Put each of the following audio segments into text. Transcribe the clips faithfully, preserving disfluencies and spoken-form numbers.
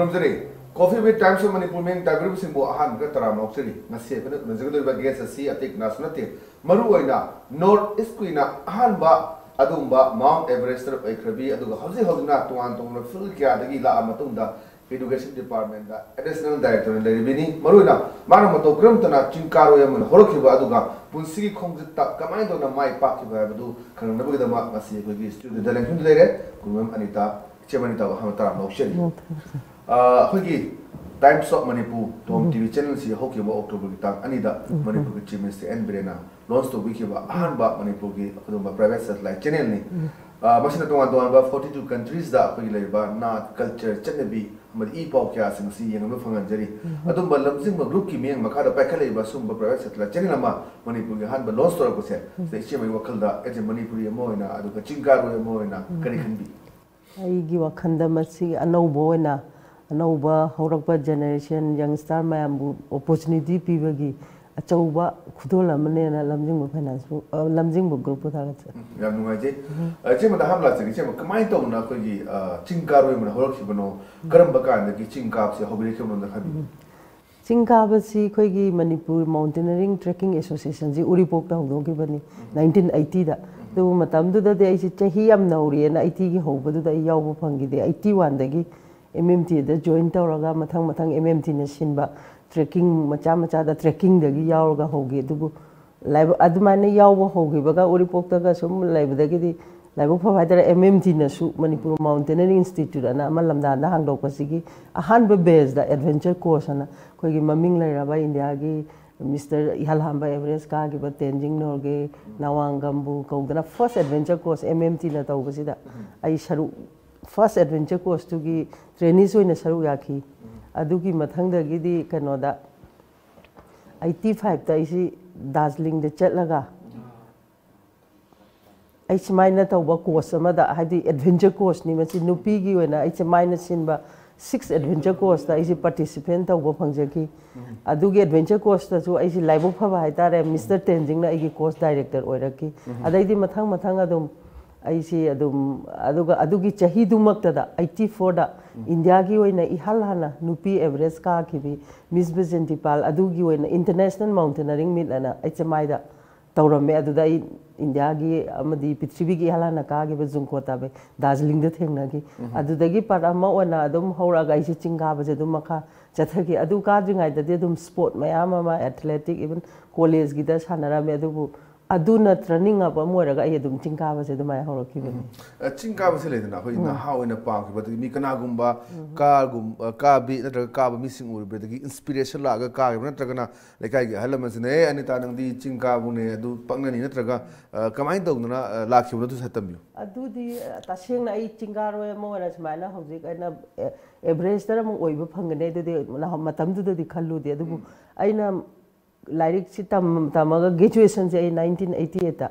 ꯈꯨꯔꯨꯝꯖꯔꯤ꯫ Coffee with Times of Manipur ꯃꯤꯌꯥꯝ ꯇꯥꯕꯤꯔꯤꯕꯁꯤꯡꯕꯨ ꯑꯍꯥꯟꯕꯗ ꯇꯔꯥꯝꯅ ꯑꯣꯛꯆꯔꯤ꯫ ꯉꯁꯤ ꯑꯩꯈꯣꯏꯅ ꯎꯅꯖꯒꯗꯧꯔꯤꯕ ꯒꯦꯁ ꯑꯁꯤ ꯑꯇꯩ ꯀꯅꯥꯁꯨ ꯅꯠꯇꯦ, ꯃꯔꯨꯑꯣꯏꯅ ꯅꯣꯔꯠ ꯏꯁꯀꯤ ꯑꯣꯏꯅ ꯑꯍꯥꯟꯕ ꯑꯗꯨꯒꯨꯝꯕ ꯃꯥꯎꯟꯠ ꯑꯦꯚꯔꯦꯁꯇꯔ ꯑꯣꯏꯈ꯭ꯔꯕꯤ, ꯑꯗꯨꯒ ꯍꯧꯖꯤꯛ ꯍꯧꯖꯤꯛꯅ ꯇꯣꯉꯥꯟ ꯇꯣꯉꯥꯟꯕ ꯐꯤꯜ ꯀꯌꯥꯗꯒꯤ ꯂꯥꯛꯑ ꯃꯇꯨꯡꯗ ꯏꯗꯨꯀꯦꯁꯟ ꯗꯤꯄꯥꯔꯠꯃꯦꯟꯗ ꯑꯦꯗꯤꯁꯅꯦꯜ ꯗꯥꯏꯔꯦꯛꯇꯔ ꯑꯣꯏꯅ ꯂꯩꯔꯤꯕꯤꯅꯤ꯫ ꯃꯔꯨꯑꯣꯏꯅ ꯃꯥꯅ ꯃꯇꯧ ꯀꯔꯝ ꯇꯧꯅ ꯆꯤꯡ ꯀꯥꯔꯣꯏ ꯑꯃ ꯑꯣꯏꯅ ꯍꯧꯔꯛꯈꯤꯕ, ꯑꯗꯨꯒ ꯄꯨꯟꯁꯤꯒꯤ ꯈꯣꯡꯆꯠꯇ ꯀꯃꯥꯏꯅ ꯇꯧꯅ ꯃꯥꯏ ꯄꯥꯛꯈꯤꯕ ꯍꯥꯏꯕꯗꯨ ꯈꯪꯅꯅꯕꯒꯤꯗꯃꯛ ꯉꯁꯤ ꯑꯩꯈꯣꯏꯒꯤ ꯁ꯭ꯇꯨꯗꯤꯑꯣꯗ ꯂꯦꯡꯁꯤꯟꯗꯨꯅ ꯂꯩꯔꯦ꯫ ꯀꯨꯝꯃꯦꯝ ꯑꯅꯤꯇꯥ, ꯏꯆꯦ ꯑꯅꯤꯇꯥꯕꯨ ꯑꯍꯥꯟꯕ ꯇꯔꯥꯝꯅ ꯑꯣꯛꯆꯔꯤ꯫ ꯑ, ꯑꯩꯈꯣꯏꯒꯤ Times of Manipur ꯇꯣꯝ ꯎꯝ꯫ ꯇꯤ ꯚꯤ ꯆꯦꯅꯦꯜꯁꯤ ꯍꯧꯈꯤꯕ ꯑꯣꯛꯇꯣꯕꯔꯒꯤ ꯇꯥꯡ ꯑꯅꯤꯗ ꯎꯝ꯫ ꯃꯅꯤꯄꯨꯔꯒꯤ ꯆꯤꯐ ꯃꯤꯅꯤꯁꯇꯔ ꯑꯦꯟ ꯕꯤꯔꯦꯟꯅ ꯂꯣꯟꯁ ꯇꯧꯕꯤꯈꯤꯕ ꯑꯍꯥꯟꯕ ꯃꯅꯤꯄꯨꯔꯒꯤ ꯑꯗꯨꯒꯨꯝꯕ ꯄ꯭ꯔꯥꯏꯚꯦꯠ ꯁꯦꯇꯦꯂꯥꯏꯠ ꯆꯦꯅꯦꯜꯅꯤ꯫ ꯎꯝ꯫ ꯑ, ꯃꯁꯤꯅ ꯇꯣꯉꯥꯟ ꯇꯣꯉꯥꯟꯕ ꯐꯣꯔꯇꯤ ꯇꯨ ꯀꯟꯇ꯭ꯔꯤꯁꯇ ꯑꯩꯈꯣꯏꯒꯤ ꯂꯩꯔꯤꯕ ꯅꯥꯠ, ꯀꯜꯆꯔ, ꯆꯠꯅꯕꯤ ꯑꯃꯗꯤ ꯏ ꯄꯥꯎ ꯀꯌꯥꯁꯤꯡ ꯑꯁꯤ ꯌꯦꯡꯍꯟꯕ ꯐꯪꯍꯟꯖꯔꯤ꯫ ꯎꯝ꯫ ꯑꯗꯨꯝꯕ ꯂꯝꯖꯤꯡꯕ ꯒ꯭ꯔꯨꯞꯀꯤ ꯃꯤꯠꯌꯦꯡ ꯃꯈꯥꯗ ꯄꯥꯏꯈꯠꯂꯛꯏꯕ ꯁꯨꯝꯕ ꯄ꯭ꯔꯥꯏꯚꯦꯠ ꯁꯦꯇꯦꯂꯥꯏꯠ ꯆꯦꯅꯦꯜ ꯑꯃ ꯃꯅꯤꯄꯨꯔꯒꯤ ꯑꯍꯥꯟꯕ ꯂꯣꯟꯁ ꯇꯧꯔꯛꯄꯁꯦ, ꯎꯝ꯫ ꯁꯤꯗ ꯏꯆꯦ ꯑꯃꯒꯤ ꯋꯥꯈꯜꯗ, ꯑꯦꯖ ꯑꯦ ꯃꯅꯤꯄꯨꯔꯤ ꯑꯃ ꯑꯣꯏꯅ, ꯑꯗꯨꯒ ꯆꯤꯡ ꯀꯥꯔꯣꯏ ꯑꯃ ꯑꯣꯏꯅ ꯎꯝ꯫ ꯀꯔꯤ ꯈꯟꯕꯤ? ꯑꯩꯒꯤ ꯋꯥꯈꯜꯗ ꯃꯁꯤ ꯑꯅꯧꯕ ꯑꯣꯏꯅ, ꯑꯅꯧꯕ ꯍꯧꯔꯛꯄ ꯖꯦꯅꯦꯔꯦꯁꯟ ꯌꯪꯁꯇꯥꯔ ꯃꯌꯥꯝꯕꯨ ꯑꯣꯄꯣꯔꯆꯨꯅꯤꯇꯤ ꯄꯤꯕꯒꯤ ꯑꯆꯧꯕ ꯈꯨꯗꯣꯜ ꯑꯃꯅꯦꯅ ꯂꯝꯖꯤꯡꯕ ꯐꯥꯏꯅꯥꯟꯁꯄꯨ, ꯑ, ꯂꯝꯖꯤꯡꯕ ꯒ꯭ꯔꯨꯞꯄꯨ ꯊꯥꯒꯠꯆꯔꯤ꯫ ꯎꯝ, ꯌꯥꯝ ꯅꯨꯡꯉꯥꯏꯖꯩ꯫ ꯎꯝ꯫ ꯑ, ꯏꯆꯦꯃꯗ ꯑꯍꯥꯟꯕ ꯂꯥꯛꯆꯒꯦ꯫ ꯏꯆꯦꯃ, ꯀꯃꯥꯏꯅ ꯇꯧꯅ ꯑꯩꯈꯣꯏꯒꯤ, ꯑ, ꯆꯤꯡ ꯀꯥꯔꯣꯏ ꯑꯃꯅ ꯍꯧꯔꯛꯈꯤꯕꯅꯣ? ꯎꯝ꯫ ꯀꯔꯝꯕ ꯀꯥꯟꯗꯒꯤ ꯆꯤꯡ ꯀꯥꯕꯁꯦ ꯍꯧꯕꯤꯔꯛꯈꯤꯕꯅꯣ ꯑꯝꯇ ꯍꯥꯏꯕꯤꯌꯨ꯫ ꯎꯝ꯫ ꯆꯤꯡ ꯀꯥꯕꯁꯤ ꯑꯩꯈꯣꯏꯒꯤ ꯃꯅꯤꯄꯨꯔ ꯃꯥꯎꯟꯇꯦꯅꯔꯤꯡ ꯇ꯭ꯔꯦꯛꯀꯤꯡ ꯑꯦꯁꯣꯁꯤꯌꯦꯁꯟꯁꯤ ꯎꯔꯤꯄꯣꯛꯇ ꯍꯧꯗꯣꯛꯈꯤꯕꯅꯤ, ꯎꯝ꯫ ꯅꯥꯏꯟꯇꯤꯟ ꯑꯩꯠꯇꯤꯗ꯫ ꯎꯝ꯫ ꯑꯗꯨꯕꯨ ꯃꯇꯝꯗꯨꯗꯗꯤ ꯑꯩꯁꯤ ꯆꯍꯤ ꯌꯥꯝ ꯅꯧꯔꯤꯑꯅ ꯑꯩꯠꯇꯤꯒꯤ ꯍꯧꯕꯗꯨꯗ ꯑꯩ ꯌꯥꯎꯕ ꯐꯪꯈꯤꯗꯦ꯫ ꯑꯩꯠꯇꯤ ꯋꯥꯟꯗꯒꯤ ꯑꯦꯝ ꯑꯦꯝ ꯇꯤꯗ ꯖꯣꯏꯟ ꯇꯧꯔꯒ ꯃꯊꯪ ꯃꯊꯪ ꯑꯦꯝ ꯑꯦꯝ ꯇꯤꯅ ꯁꯤꯟꯕ ꯇ꯭ꯔꯦꯛꯀꯤꯡ ꯃꯆꯥ ꯃꯆꯥꯗ ꯇ꯭ꯔꯦꯛꯀꯤꯡꯗꯒꯤ ꯌꯥꯎꯔꯒ ꯍꯧꯈꯤ꯫ ꯑꯗꯨꯕꯨ ꯂꯥꯏꯕꯛ ꯑꯗꯨꯃꯥꯏꯅ ꯌꯥꯎꯕ ꯍꯧꯈꯤꯕꯒ ꯎꯔꯤꯄꯣꯛꯇꯒ ꯁꯨꯝ ꯂꯩꯕꯗꯒꯤꯗꯤ ꯂꯥꯏꯕꯛ ꯐꯕ ꯍꯥꯏꯇꯥꯔꯦ, M M ꯇꯤꯅꯁꯨ Manipur mountaineering institute ꯑꯅ ꯑꯃ ꯂꯝꯗꯥꯟꯗ ꯍꯥꯡꯗꯣꯛꯄꯁꯤꯒꯤ ꯑꯍꯥꯟꯕ ꯕꯦꯁꯇ ꯑꯦꯗꯚꯦꯟꯆꯔ ꯀꯣꯔꯁ ꯑꯅ ꯑꯩꯈꯣꯏꯒꯤ ꯃꯃꯤꯡ ꯂꯩꯔꯕ ꯏꯟꯗꯤꯌꯥꯒꯤ ꯃꯤꯁꯇꯔ ꯏꯍꯥꯟ ꯍꯥꯟꯕ ꯑꯦꯚꯔꯦꯁ ꯀꯥꯈꯤꯕ ꯇꯦꯟꯖꯤꯡ ꯅꯣꯔꯒꯦ, ꯅꯋꯥꯡ ꯒꯝꯕꯨ ꯀꯧꯗꯅ first adventure course M M ꯇꯤꯅ ꯇꯧꯕꯁꯤꯗ ꯎꯝ꯫ ꯑꯩ ꯁꯔꯨꯛ, ꯐꯥꯔꯁ ꯑꯦꯗꯚꯦꯟꯆꯔ ꯀꯣꯔꯁꯇꯨꯒꯤ ꯇ꯭ꯔꯦꯅꯤꯁ ꯑꯣꯏꯅ ꯁꯔꯨꯛ ꯌꯥꯈꯤ꯫ ꯎꯝ꯫ ꯑꯗꯨꯒꯤ ꯃꯊꯪꯗꯒꯤꯗꯤ ꯀꯩꯅꯣꯗ, ꯑꯩꯠꯇꯤ ꯐꯥꯏꯚꯇ ꯑꯩꯁꯤ ꯗꯥꯔꯖꯤꯂꯤꯡꯗ ꯆꯠꯂꯒ ꯑꯩ ꯁꯨꯃꯥꯏꯅ ꯇꯧꯕ ꯀꯣꯔꯁ ꯑꯃꯗ, ꯍꯥꯏꯗꯤ ꯑꯦꯗꯚꯦꯟꯆꯔ ꯀꯣꯔꯁꯅꯤ ꯃꯁꯤ, ꯅꯨꯄꯤꯒꯤ ꯑꯣꯏꯅ ꯑꯩꯁꯦ ꯃꯥꯏꯅ ꯁꯤꯟꯕ ꯁꯤꯛꯁ ꯑꯦꯗꯚꯦꯟꯆꯔ ꯀꯣꯔꯁꯇ ꯑꯩꯁꯦ ꯄꯥꯔꯇꯤꯁꯤꯄꯦꯠ ꯇꯧꯕ ꯐꯪꯖꯈꯤ꯫ ꯎꯝ꯫ ꯑꯗꯨꯒꯤ ꯑꯦꯗꯚꯦꯟꯆꯔ ꯀꯣꯔꯁꯇꯁꯨ ꯑꯩꯁꯦ ꯂꯥꯏꯕꯛ ꯐꯕ ꯍꯥꯏꯇꯥꯔꯦ, ꯃꯤꯁꯇꯔ ꯇꯦꯟꯖꯤꯡꯅ ꯑꯩꯒꯤ ꯀꯣꯔꯁ ꯗꯥꯏꯔꯦꯛꯇꯔ ꯑꯣꯏꯔꯛꯈꯤ꯫ ꯎꯝ꯫ ꯑꯗꯩꯗꯤ ꯃꯊꯪ ꯃꯊꯪ ꯑꯗꯨꯝ ꯑꯩꯁꯤ ꯑꯗꯨꯝ, ꯑꯗꯨꯒ ꯑꯗꯨꯒꯤ ꯆꯍꯤꯗꯨꯃꯛꯇꯗ, ꯑꯩꯠꯇꯤ ꯐꯣꯔꯗ, ꯏꯟꯗꯤꯌꯥꯒꯤ ꯑꯣꯏꯅ ꯏꯍꯥꯟ ꯍꯥꯟꯅ ꯅꯨꯄꯤ ꯑꯦꯚꯔꯦꯁ ꯀꯥꯈꯤꯕꯤ ꯃꯤꯁ ꯕꯤꯖꯦꯟꯇꯤ ꯄꯥꯜ, ꯑꯗꯨꯒꯤ ꯑꯣꯏꯅ ꯏꯟꯇꯔꯅꯦꯁꯅꯦꯜ ꯃꯥꯎꯟꯇꯦꯅꯔꯤꯡ ꯃꯤꯠ ꯑꯅ ꯑꯩꯆ ꯑꯦꯝ ꯑꯥꯏꯗ ꯇꯧꯔꯝꯃꯦ꯫ ꯑꯗꯨꯗ ꯑꯩ ꯏꯟꯗꯤꯌꯥꯒꯤ ꯑꯃꯗꯤ ꯄ꯭ꯔꯤꯊꯤꯕꯤꯒꯤ ꯏꯍꯥꯟ ꯍꯥꯟꯅ ꯀꯥꯈꯤꯕ ꯖꯨꯡꯀꯣ ꯇꯥꯕꯦ ꯗꯥꯔꯖꯤꯂꯤꯡꯗ ꯊꯦꯡꯅꯈꯤ꯫ ꯑꯗꯨꯗꯒꯤ ꯄꯥꯔꯠ ꯑꯃ ꯑꯣꯏꯅ ꯑꯗꯨꯝ ꯍꯧꯔꯛꯑꯒ ꯑꯩꯁꯦ ꯆꯤꯡ ꯀꯥꯕꯁꯦ ꯑꯗꯨꯝ ꯃꯈꯥ ꯆꯠꯊꯈꯤ꯫ ꯑꯗꯨ ꯀꯥꯗ꯭ꯔꯤꯉꯩꯗꯗꯤ ꯑꯗꯨꯝ ꯁ꯭ꯄꯣꯔꯠ ꯃꯌꯥꯝ ꯑꯃ, ꯑꯦꯊꯂꯦꯇꯤꯛ, ꯏꯚꯟ ꯀꯣꯂꯦꯖꯀꯤꯗ ꯁꯥꯟꯅꯔꯝꯃꯦ꯫ ꯑꯗꯨꯕꯨ ꯑꯗꯨꯅ ꯇ꯭ꯔꯦꯅꯤꯡ ꯑꯃ ꯑꯣꯏꯔꯒ ꯑꯩ ꯑꯗꯨꯝ ꯆꯤꯡ ꯀꯥꯕꯁꯦ ꯑꯗꯨꯃꯥꯏꯅ ꯍꯧꯔꯛꯈꯤꯕꯅꯤ꯫ ꯑ, ꯆꯤꯡ ꯀꯥꯕꯁꯦ ꯂꯩꯗꯅ, ꯑꯩꯈꯣꯏ ꯅꯍꯥ ꯑꯣꯏꯅ ꯄꯥꯝꯈꯤꯕ, ꯑꯗꯒꯤ ꯃꯤ ꯀꯅꯥꯒꯨꯝꯕ ꯀꯥꯒꯨꯝ-, ꯑ, ꯀꯥꯕꯤ ꯅꯠꯇ꯭ꯔꯒ ꯀꯥꯕ ꯃꯤꯁꯤꯡ ꯎꯔꯨꯕ꯭ꯔꯥ, ꯑꯗꯒꯤ ꯏꯟꯁꯄꯤꯔꯦꯁꯟ ꯂꯥꯛꯑꯒ ꯀꯥꯈꯤꯕ꯭ꯔꯥ, ꯅꯠꯇ꯭ꯔꯒꯅ ꯂꯩꯀꯥꯏꯒꯤ ꯑꯍꯜ ꯂꯃꯟꯁꯤꯡꯅ, "ꯑꯦ, ꯑꯅꯤꯇꯥ, ꯅꯪꯗꯤ ꯆꯤꯡ ꯀꯥꯕꯅꯦ, ꯑꯗꯨ ꯄꯛꯅꯅꯤ", ꯅꯠꯇ꯭ꯔꯒ, ꯑ, ꯀꯃꯥꯏꯅ ꯇꯧꯗꯅ, ꯑ, ꯂꯥꯛꯈꯤꯕꯅꯣ, ꯑꯗꯨꯁꯨ ꯍꯥꯏꯐꯦꯠ ꯇꯝꯕꯤꯌꯨ꯫ ꯑꯗꯨꯗꯤ, ꯑ, ꯇꯁꯦꯡꯅ ꯑꯩ ꯆꯤꯡꯀꯥꯔꯣꯏ ꯑꯃ ꯑꯣꯏꯅ ꯁꯨꯃꯥꯏꯅ ꯍꯧꯖꯤꯛ ꯑꯩꯅ, ꯑꯦ, ꯑꯦꯚꯔꯦꯖꯇ ꯑꯃꯨꯛ ꯑꯣꯏꯕ ꯐꯪꯒꯅꯤ ꯑꯗꯨꯗꯤ ꯅꯍꯥꯟ ꯃꯇꯝꯗꯨꯗꯗꯤ ꯈꯜꯂꯨꯗꯦ꯫ ꯑꯗꯨꯕꯨ ꯑꯩꯅ ꯂꯥꯏꯔꯤꯛꯁꯤ ꯇꯝ-, ꯇꯝꯃꯒ ꯒ꯭ꯔꯦꯖꯨꯑꯦꯁꯟꯁꯦ ꯑꯩ ꯅꯥꯏꯟꯇꯤꯟ ꯑꯩꯠꯇꯤ ꯑꯩꯠꯇ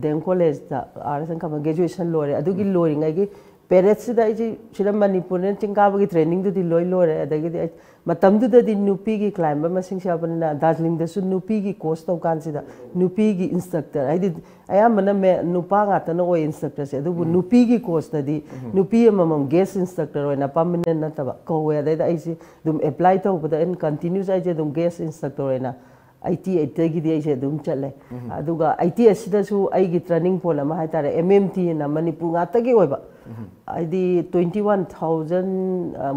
ꯗꯤ ꯑꯦꯝ ꯀꯣꯂꯦꯖꯇ, ꯑꯥꯔꯠꯁ ꯑꯦꯟ ꯀꯃꯔꯁ ꯒ꯭ꯔꯦꯖꯨꯑꯦꯁꯟ ꯂꯣꯏꯔꯦ꯫ ꯑꯗꯨꯒꯤ ꯂꯣꯏꯔꯤꯉꯩꯒꯤ ꯄꯦꯔꯦꯠꯁꯤꯗ ꯑꯩꯁꯦ ꯁꯤꯗ ꯃꯅꯤꯄꯨꯔꯗ ꯆꯤꯡ ꯀꯥꯕꯒꯤ ꯇ꯭ꯔꯦꯅꯤꯡꯗꯨꯗꯤ ꯂꯣꯏ ꯂꯣꯏꯔꯦ꯫ ꯑꯗꯒꯤꯗꯤ ꯑꯩ ꯃꯇꯝꯗꯨꯗꯗꯤ ꯅꯨꯄꯤꯒꯤ ꯀ꯭ꯂꯥꯏꯝꯕꯔ ꯃꯁꯤꯡꯁꯨ ꯌꯥꯎꯕꯅꯤꯅ ꯗꯥꯔꯖꯤꯂꯤꯡꯗꯁꯨ ꯅꯨꯄꯤꯒꯤ ꯀꯣꯔꯁ ꯇꯧꯀꯥꯟꯁꯤꯗ ꯅꯨꯄꯤꯒꯤ ꯏꯟꯁꯇ꯭ꯔꯛꯇꯔ, ꯍꯥꯏꯗꯤ ꯑꯌꯥꯝꯕꯅ ꯃꯦ-, ꯅꯨꯄꯥ ꯉꯥꯛꯇꯅ ꯑꯣꯏ ꯏꯟꯁꯇ꯭ꯔꯛꯇꯔꯁꯦ, ꯑꯗꯨꯕꯨ ꯅꯨꯄꯤꯒꯤ ꯀꯣꯔꯁꯇꯗꯤ ꯅꯨꯄꯤ ꯑꯃꯃꯝ ꯒꯦꯁ ꯏꯟꯁꯇ꯭ꯔꯛꯇꯔ ꯑꯣꯏꯅ, ꯄꯔꯃꯅꯦꯟ ꯅꯠꯇꯕ, ꯀꯧꯋꯦ꯫ ꯑꯗꯩꯗ ꯑꯩꯁꯦ ꯑꯗꯨꯝ ꯑꯦꯄ꯭ꯂꯥꯏ ꯇꯧꯕꯗ ꯑꯩꯅ ꯀꯟꯇꯤꯅ꯭ꯌꯨꯁ ꯑꯩꯁꯦ ꯑꯗꯨꯝ ꯒꯦꯁ ꯏꯟꯁꯇ꯭ꯔꯛꯇꯔ ꯑꯣꯏꯅ ꯑꯩꯠꯇꯤ ꯑꯩꯠꯇꯒꯤꯗꯤ ꯑꯩꯁꯦ ꯑꯗꯨꯝ ꯆꯠꯂꯦ꯫ ꯑꯗꯨꯒ ꯑꯩꯠꯇꯤ ꯑꯩꯠꯁꯤꯗꯁꯨ ꯑꯩꯒꯤ ꯇ꯭ꯔꯦꯅꯤꯡ ꯄꯣꯏꯟ ꯑꯃ ꯍꯥꯏꯇꯥꯔꯦ, ꯑꯦꯝ ꯑꯦꯝ ꯇꯤꯅ ꯃꯅꯤꯄꯨꯔ ꯉꯥꯛꯇꯒꯤ ꯑꯣꯏꯕ, ꯍꯥꯏꯗꯤ ꯇ꯭ꯋꯦꯟꯇꯤ ꯋꯥꯟ ꯊꯥꯎꯖꯟ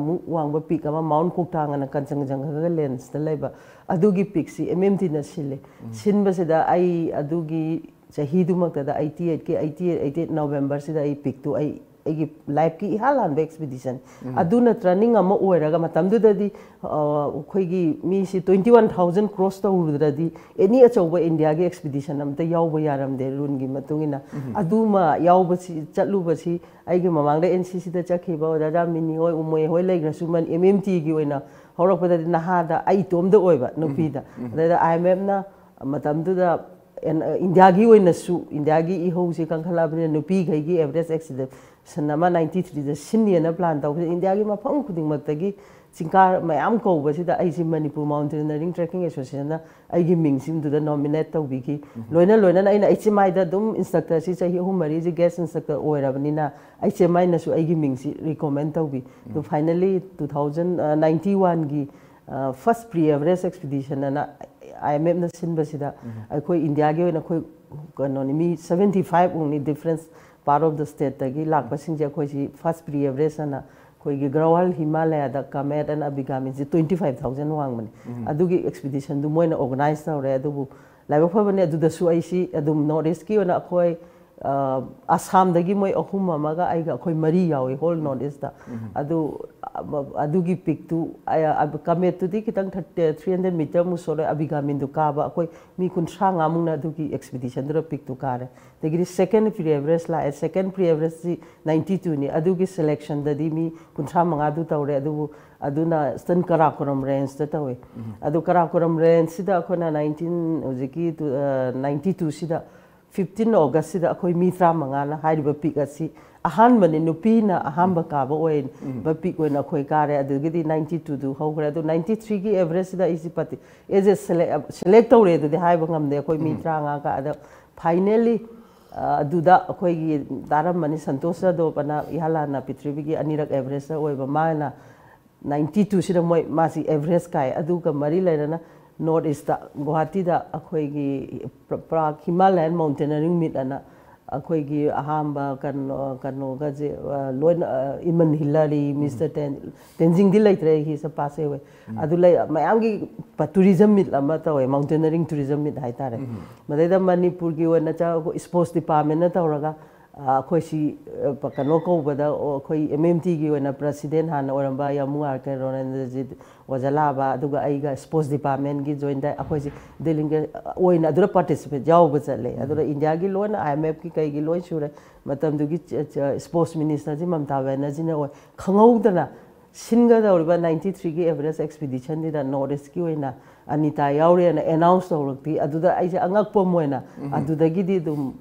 ꯃꯨꯛ ꯋꯥꯡꯕ ꯄꯤꯛ ꯑꯃ, ꯃꯥꯎꯟ ꯀꯣꯛꯇꯥꯡ ꯑꯅ ꯀꯟꯆꯟꯖꯪꯒꯒ ꯂꯦꯟꯁꯇ ꯂꯩꯕ, ꯑꯗꯨꯒꯤ ꯄꯤꯛꯁꯤ ꯑꯦꯝ ꯑꯦꯝ ꯇꯤꯅ ꯁꯤꯜꯂꯤ꯫ ꯁꯤꯟꯕꯁꯤꯗ ꯑꯩ ꯑꯗꯨꯒꯤ ꯆꯍꯤꯗꯨꯃꯛꯇꯗ, ꯑꯩꯠꯇꯤ ꯑꯩꯠꯀꯤ, ꯑꯩꯠꯇꯤ ꯑꯩꯠ, ꯑꯩꯠꯇꯤ ꯑꯩꯠ ꯅꯣꯕꯦꯝꯕꯔꯁꯤꯗ ꯑꯩ ꯄꯤꯛꯇꯨ ꯑꯩ ꯑꯩꯒꯤ ꯂꯥꯏꯐꯀꯤ ꯏꯍꯥꯟ ꯍꯥꯟꯕ ꯑꯦꯛꯁꯄꯤꯗꯤꯁꯟ꯫ ꯑꯗꯨꯅ ꯇ꯭ꯔꯦꯅꯤꯡ ꯑꯃ ꯑꯣꯏꯔꯒ, ꯃꯇꯝꯗꯨꯗꯗꯤ, ꯑ, ꯑꯩꯈꯣꯏꯒꯤ ꯃꯤꯁꯤ ꯇ꯭ꯋꯦꯟꯇꯤ ꯋꯥꯟ ꯊꯥꯎꯖꯟ ꯀ꯭ꯔꯣꯁ ꯇꯧꯔꯨꯗ꯭ꯔꯗꯤ ꯑꯦꯅꯤ ꯑꯆꯧꯕ ꯏꯟꯗꯤꯌꯥꯒꯤ ꯑꯦꯛꯁꯄꯤꯗꯤꯁꯟ ꯑꯝꯇ ꯌꯥꯎꯕ ꯌꯥꯔꯝꯗꯦ, ꯔꯨꯜꯒꯤ ꯃꯇꯨꯡ ꯏꯟꯅ꯫ ꯑꯗꯨꯃ ꯌꯥꯎꯕꯁꯤ, ꯆꯠꯂꯨꯕꯁꯤ, ꯑꯩꯒꯤ ꯃꯃꯥꯡꯗ ꯑꯦꯟ ꯁꯤ ꯁꯤꯗ ꯆꯠꯈꯤꯕ ꯑꯣꯖꯥ ꯖꯥꯃꯤꯅꯤ ꯍꯣꯏ, ꯎꯃꯣꯏ ꯍꯣꯏ ꯂꯩꯈ꯭ꯔꯁꯨ, ꯑꯦꯝ ꯑꯦꯝ ꯇꯤꯒꯤ ꯑꯣꯏꯅ ꯍꯧꯔꯛꯄꯗꯗꯤ ꯅꯍꯥꯗ ꯑꯩ ꯏꯇꯣꯝꯗ ꯑꯣꯏꯕ, ꯅꯨꯄꯤꯗ꯫ ꯑꯗꯩꯗ ꯑꯥꯏ ꯑꯦꯝ ꯑꯦꯐꯅ ꯃꯇꯝꯗꯨꯗ ꯑꯦꯟ-, ꯏꯟꯗꯤꯌꯥꯒꯤ ꯑꯣꯏꯅꯁꯨ, ꯏꯟꯗꯤꯌꯥꯒꯤ ꯏꯍꯧꯁꯤ ꯀꯟꯈꯠꯂꯛꯑꯕꯅꯤꯅ, ꯅꯨꯄꯤꯈꯩꯒꯤ ꯑꯦꯚꯔꯦꯖ ꯑꯦꯛꯁꯤꯗꯦꯟ ꯑꯃ ꯅꯥꯏꯟꯇꯤ ꯊ꯭ꯔꯤꯗ ꯁꯤꯟꯅꯤꯅ ꯄ꯭ꯂꯥꯟ ꯇꯧꯕꯁꯤꯗ, ꯏꯟꯗꯤꯌꯥꯒꯤ ꯃꯐꯝ ꯈꯨꯗꯤꯡꯃꯛꯇꯒꯤ ꯆꯤꯡꯀꯥ ꯃꯌꯥꯝ ꯀꯧꯕꯁꯤꯗ ꯑꯩꯁꯤ ꯃꯅꯤꯄꯨꯔ ꯃꯥꯎꯟꯇꯦꯅꯔꯤꯡ ꯇ꯭ꯔꯦꯛꯀꯤꯡ ꯑꯦꯁꯣꯁꯤꯌꯦꯁꯟꯅ ꯑꯩꯒꯤ ꯃꯤꯡꯁꯤꯗꯨꯗ ꯅꯣꯃꯤꯅꯦꯠ ꯇꯧꯕꯤꯈꯤ꯫ ꯂꯣꯏꯅ ꯂꯣꯏꯅꯅ ꯑꯩꯅ ꯑꯩꯆ ꯑꯦꯝ ꯑꯥꯏꯗ ꯑꯗꯨꯝ ꯏꯟꯁꯇ꯭ꯔꯛꯇꯔꯁꯤ ꯆꯍꯤ ꯑꯍꯨꯝ ꯃꯔꯤꯁꯤ ꯒꯦꯁ ꯏꯟꯁꯇ꯭ꯔꯛꯇꯔ ꯑꯣꯏꯔꯕꯅꯤꯅ ꯑꯩꯆ ꯑꯦꯝ ꯑꯥꯏꯅꯁꯨ ꯑꯩꯒꯤ ꯃꯤꯡꯁꯤ ꯔꯤꯀꯣꯃꯦꯟ ꯇꯧꯕꯤ꯫ ꯑꯗꯨ ꯐꯥꯏꯅꯦꯜꯂꯤ ꯇꯨ ꯊꯥꯎꯖꯟ ꯅꯥꯏꯟꯇꯤ ꯋꯥꯟꯒꯤ ꯐꯥꯔꯁ ꯄ꯭ꯔꯤ ꯑꯦꯚꯔꯦꯖ ꯑꯦꯛꯁꯄꯤꯗꯤꯁꯟ ꯑꯅ ꯑꯥꯏ ꯑꯦꯝ ꯑꯦꯐꯅ ꯁꯤꯟꯕꯁꯤꯗ ꯑꯩꯈꯣꯏ ꯏꯟꯗꯤꯌꯥꯒꯤ ꯑꯣꯏꯅ ꯑꯩꯈꯣꯏ ꯀꯩꯅꯣꯅꯤ, ꯃꯤ ꯁꯕꯦꯟꯇꯤ ꯐꯥꯏꯚ ꯃꯨꯛꯅꯤ ꯗꯤꯐ꯭ꯔꯦꯟꯁ ꯄꯥꯔꯠ ꯑꯣꯐ ꯗ ꯁ꯭ꯇꯦꯠꯇꯒꯤ ꯂꯥꯛꯄꯁꯤꯡꯁꯦ ꯑꯩꯈꯣꯏꯁꯤ ꯐꯥꯔꯁ ꯄ꯭ꯔꯤ ꯑꯦꯚꯔꯦꯖ ꯑꯅ ꯑꯩꯈꯣꯏꯒꯤ ꯒ꯭ꯔꯋꯥꯜ ꯍꯤꯃꯥꯂꯌꯥꯗ ꯀꯃꯦꯠ ꯑꯦꯟ ꯑꯕꯤꯒꯥꯃꯤꯟꯁꯤ ꯇ꯭ꯋꯦꯟꯇꯤ ꯐꯥꯏꯚ ꯊꯥꯎꯖꯟ ꯋꯥꯡꯕꯅꯤ꯫ ꯑꯗꯨꯒꯤ ꯑꯦꯛꯁꯄꯤꯗꯤꯁꯟꯗꯨ ꯃꯣꯏꯅ ꯑꯣꯔꯒꯅꯥꯏꯖ ꯇꯧꯔꯦ꯫ ꯑꯗꯨꯕꯨ ꯂꯥꯏꯕꯛ ꯐꯕꯅꯤ, ꯑꯗꯨꯗꯁꯨ ꯑꯩꯁꯤ ꯑꯗꯨꯝ ꯅꯣꯔꯠ ꯏꯁꯀꯤ ꯑꯣꯏꯅ ꯑꯩꯈꯣꯏ ꯑ, ꯑꯁꯥꯝꯗꯒꯤ ꯃꯣꯏ ꯑꯍꯨꯝ ꯑꯃꯒ ꯑꯩꯒ ꯑꯩꯈꯣꯏ ꯃꯔꯤ ꯌꯥꯎꯏ ꯍꯣꯜ ꯅꯣꯔꯠ ꯏꯁꯇ꯫ ꯑꯗꯨ ꯑ, ꯑꯗꯨꯒꯤ ꯄꯤꯛꯇꯨ ꯑ, ꯑ, ꯀꯃꯦꯠꯇꯨꯗꯤ ꯈꯤꯇꯪ ꯊ꯭ꯔꯤ ꯍꯟꯗ꯭ꯔꯦꯠ ꯃꯤꯇꯔꯃꯨꯛ ꯁꯣꯜꯂꯦ꯫ ꯑꯕꯤꯒꯥꯃꯤꯟꯗꯨ ꯀꯥꯕ ꯑꯩꯈꯣꯏ ꯃꯤ ꯀꯨꯟꯊ꯭ꯔꯥ ꯃꯉꯥꯃꯨꯛꯅ ꯑꯗꯨꯒꯤ ꯑꯦꯛꯁꯄꯤꯗꯤꯁꯟꯗꯨꯗ ꯄꯤꯛꯇꯨ ꯀꯥꯔꯦ꯫ ꯑꯗꯒꯤꯗꯤ ꯁꯦꯀꯦꯟ ꯄ꯭ꯔꯤ ꯑꯦꯚꯔꯦꯖ ꯂꯥꯛꯑꯦ꯫ ꯁꯦꯀꯦꯟ ꯄ꯭ꯔꯤ ꯑꯦꯚꯔꯦꯖꯁꯤ ꯅꯥꯏꯟꯇꯤ ꯇꯨꯅꯤ꯫ ꯑꯗꯨꯒꯤ ꯁꯦꯂꯦꯛꯁꯟꯗꯗꯤ ꯃꯤ ꯀꯨꯟꯊ꯭ꯔꯥ ꯃꯉꯥꯗꯨ ꯇꯧꯔꯦ꯫ ꯑꯗꯨꯕꯨ ꯑꯗꯨꯅ ꯏꯁꯇꯔꯟ ꯀꯔꯥꯀꯣꯔꯝ ꯔꯦꯟꯖꯇ ꯇꯧꯋꯦ꯫ ꯑꯗꯨ ꯀꯔꯥꯀꯣꯔꯝ ꯔꯦꯟꯖꯁꯤꯗ ꯑꯩꯈꯣꯏꯅ ꯅꯥꯏꯟꯇꯤꯟ ꯍꯧꯖꯤꯛꯀꯤ ꯇꯨ-, ꯑ, ꯅꯥꯏꯟꯇꯤ ꯇꯨꯁꯤꯗ ꯐꯤꯐꯇꯤꯟ ꯑꯣꯒꯁꯁꯤꯗ ꯑꯩꯈꯣꯏ ꯃꯤ ꯇꯔꯥꯃꯉꯥꯅ ꯍꯥꯏꯔꯤꯕ ꯄꯤꯛ ꯑꯁꯤ ꯑꯍꯥꯟꯕꯅꯤ, ꯅꯨꯄꯤꯅ ꯑꯍꯥꯟꯕ ꯀꯥꯕ ꯑꯣꯏꯕ ꯄꯤꯛ ꯑꯣꯏꯅ ꯑꯩꯈꯣꯏ ꯀꯥꯔꯦ꯫ ꯑꯗꯨꯗꯒꯤꯗꯤ ꯅꯥꯏꯟꯇꯤ ꯇꯨꯗꯨ ꯍꯧꯈ꯭ꯔꯦ꯫ ꯑꯗꯨ ꯅꯥꯏꯟꯇꯤ ꯊ꯭ꯔꯤꯒꯤ ꯑꯦꯚꯔꯦꯖꯁꯤꯗ ꯑꯩꯁꯤ ꯄꯥꯔꯇꯤ ꯑꯦꯖ ꯑꯦ ꯁꯦꯂꯦꯛ ꯇꯧꯔꯦ ꯑꯗꯨꯗꯤ ꯍꯥꯏꯕ ꯉꯝꯗꯦ꯫ ꯑꯩꯈꯣꯏ ꯃꯤ ꯇꯔꯥꯃꯉꯥ ꯀꯥ ꯑꯗ ꯐꯥꯏꯅꯦꯜꯂꯤ ꯑꯗꯨꯗ ꯑꯩꯈꯣꯏꯒꯤ ꯇꯥꯔꯝꯕꯅꯤ ꯁꯟꯇꯣꯁ ꯖꯥꯗꯣꯞ ꯑꯅ ꯏꯍꯥꯟ ꯍꯥꯟꯅ ꯄ꯭ꯔꯤꯊꯤꯕꯤꯒꯤ ꯑꯅꯤꯔꯛ ꯑꯦꯚꯔꯦꯖꯇ ꯑꯣꯏꯕ ꯃꯥꯅ ꯅꯥꯏꯟꯇꯤ ꯇꯨꯁꯤꯗ ꯃꯣꯏ ꯃꯥꯁꯤ ꯑꯦꯚꯔꯦꯖ ꯀꯥꯏ꯫ ꯑꯗꯨꯒ ꯃꯔꯤ ꯂꯩꯅꯅ ꯅꯣꯔꯠ ꯏꯁꯇ ꯒꯨꯋꯥꯍꯥꯇꯤꯗ ꯑꯩꯈꯣꯏꯒꯤ ꯄ꯭ꯔ-, ꯄ꯭ꯔꯥꯒ ꯍꯤꯃꯥꯂꯌꯟ ꯃꯥꯎꯟꯇꯦꯅꯔꯤꯡ ꯃꯤꯠ ꯑꯅ ꯑꯩꯈꯣꯏꯒꯤ ꯑꯍꯥꯟꯕ ꯀꯩꯅꯣ, ꯀꯩꯅꯣꯒꯁꯦ, ꯑ, ꯂꯣꯏꯅ, ꯑ, ꯏꯃꯟ ꯍꯤꯂꯥꯔꯤ, ꯃꯤꯁꯇꯔ ꯇꯦꯟ-, ꯇꯦꯟꯖꯤꯡꯗꯤ ꯂꯩꯇ꯭ꯔꯦ, ꯍꯤ ꯏꯁ ꯑ ꯄꯥꯁ ꯑꯦꯋꯦ꯫ ꯑꯗꯨ ꯂꯩ, ꯃꯌꯥꯝꯒꯤ ꯄ-, ꯇꯨꯔꯤꯖꯝ ꯃꯤꯠ ꯑꯃ ꯇꯧꯋꯦ, ꯃꯥꯎꯟꯇꯦꯅꯔꯤꯡ ꯇꯨꯔꯤꯖꯝ ꯃꯤꯠ ꯍꯥꯏꯇꯥꯔꯦ꯫ ꯃꯗꯩꯗ ꯃꯅꯤꯄꯨꯔꯒꯤ ꯑꯣꯏꯅ ꯆ-, ꯏꯁꯄꯣꯔꯠꯁ ꯗꯤꯄꯥꯔꯠꯃꯦꯟꯅ ꯇꯧꯔꯒ ꯑ, ꯑꯩꯈꯣꯏ ꯁꯤ, ꯑ, ꯄ-, ꯀꯩꯅꯣ ꯀꯧꯕꯗ, ꯑꯣ, ꯑꯩꯈꯣꯏ ꯑꯦꯝ ꯑꯦꯝ ꯇꯤꯒꯤ ꯑꯣꯏꯅ ꯄ꯭ꯔꯁꯤꯗꯦꯟ ꯍꯥꯟꯅ ꯑꯣꯏꯔꯝꯕ ꯌꯥꯝꯕꯨꯡ ꯑꯥꯔ ꯀꯦ ꯔꯣꯅꯦꯟꯗ꯭ꯔꯖꯤꯠ ꯑꯣꯖꯥ ꯂꯥꯕ, ꯑꯗꯨꯒ ꯑꯩꯒ ꯏꯁꯄꯣꯔꯠꯁ ꯗꯤꯄꯥꯔꯠꯃꯦꯟꯒꯤ ꯖꯣꯏꯟꯗ ꯑꯩꯈꯣꯏꯁꯤ ꯗꯦꯂꯤꯒꯦꯠ ꯑꯣꯏꯅ ꯑꯗꯨꯗ ꯄꯥꯔꯇꯤꯁꯤꯄꯦꯠ ꯌꯥꯎꯕ ꯆꯠꯂꯦ꯫ ꯑꯗꯨꯅ ꯏꯟꯗꯤꯌꯥꯒꯤ ꯂꯣꯏꯅ ꯑꯥꯏ ꯑꯦꯝ ꯑꯦꯐꯀꯤ ꯀꯩꯒꯤ ꯂꯣꯏ ꯁꯨꯔꯦ꯫ ꯃꯇꯝꯗꯨꯒꯤ ꯆ-, ꯆ-, ꯏꯁꯄꯣꯔꯠꯁ ꯃꯤꯅꯤꯁꯇꯔꯁꯤ ꯃꯝꯇꯥ ꯕꯦꯅꯔꯖꯤꯅ ꯑꯣꯏ꯫ ꯈꯪꯍꯧꯗꯅ ꯁꯤꯟꯒꯗꯧꯔꯤꯕ ꯅꯥꯏꯟꯇꯤ ꯊ꯭ꯔꯤꯒꯤ ꯑꯦꯚꯔꯦꯖ ꯑꯦꯛꯁꯄꯤꯗꯤꯁꯟꯁꯤꯗ ꯅꯣꯔꯠ ꯏꯁꯀꯤ ꯑꯣꯏꯅ ꯑꯅꯤꯇꯥ ꯌꯥꯎꯔꯦꯅ ꯑꯦꯅꯥꯎꯟꯁ ꯇꯧꯔꯛꯇꯦ꯫ ꯑꯗꯨꯗ ꯑꯩꯁꯦ ꯑꯉꯛꯄ ꯑꯃ ꯑꯣꯏꯅ ꯑꯗꯨꯗꯒꯤꯗꯤ ꯑꯗꯨꯝ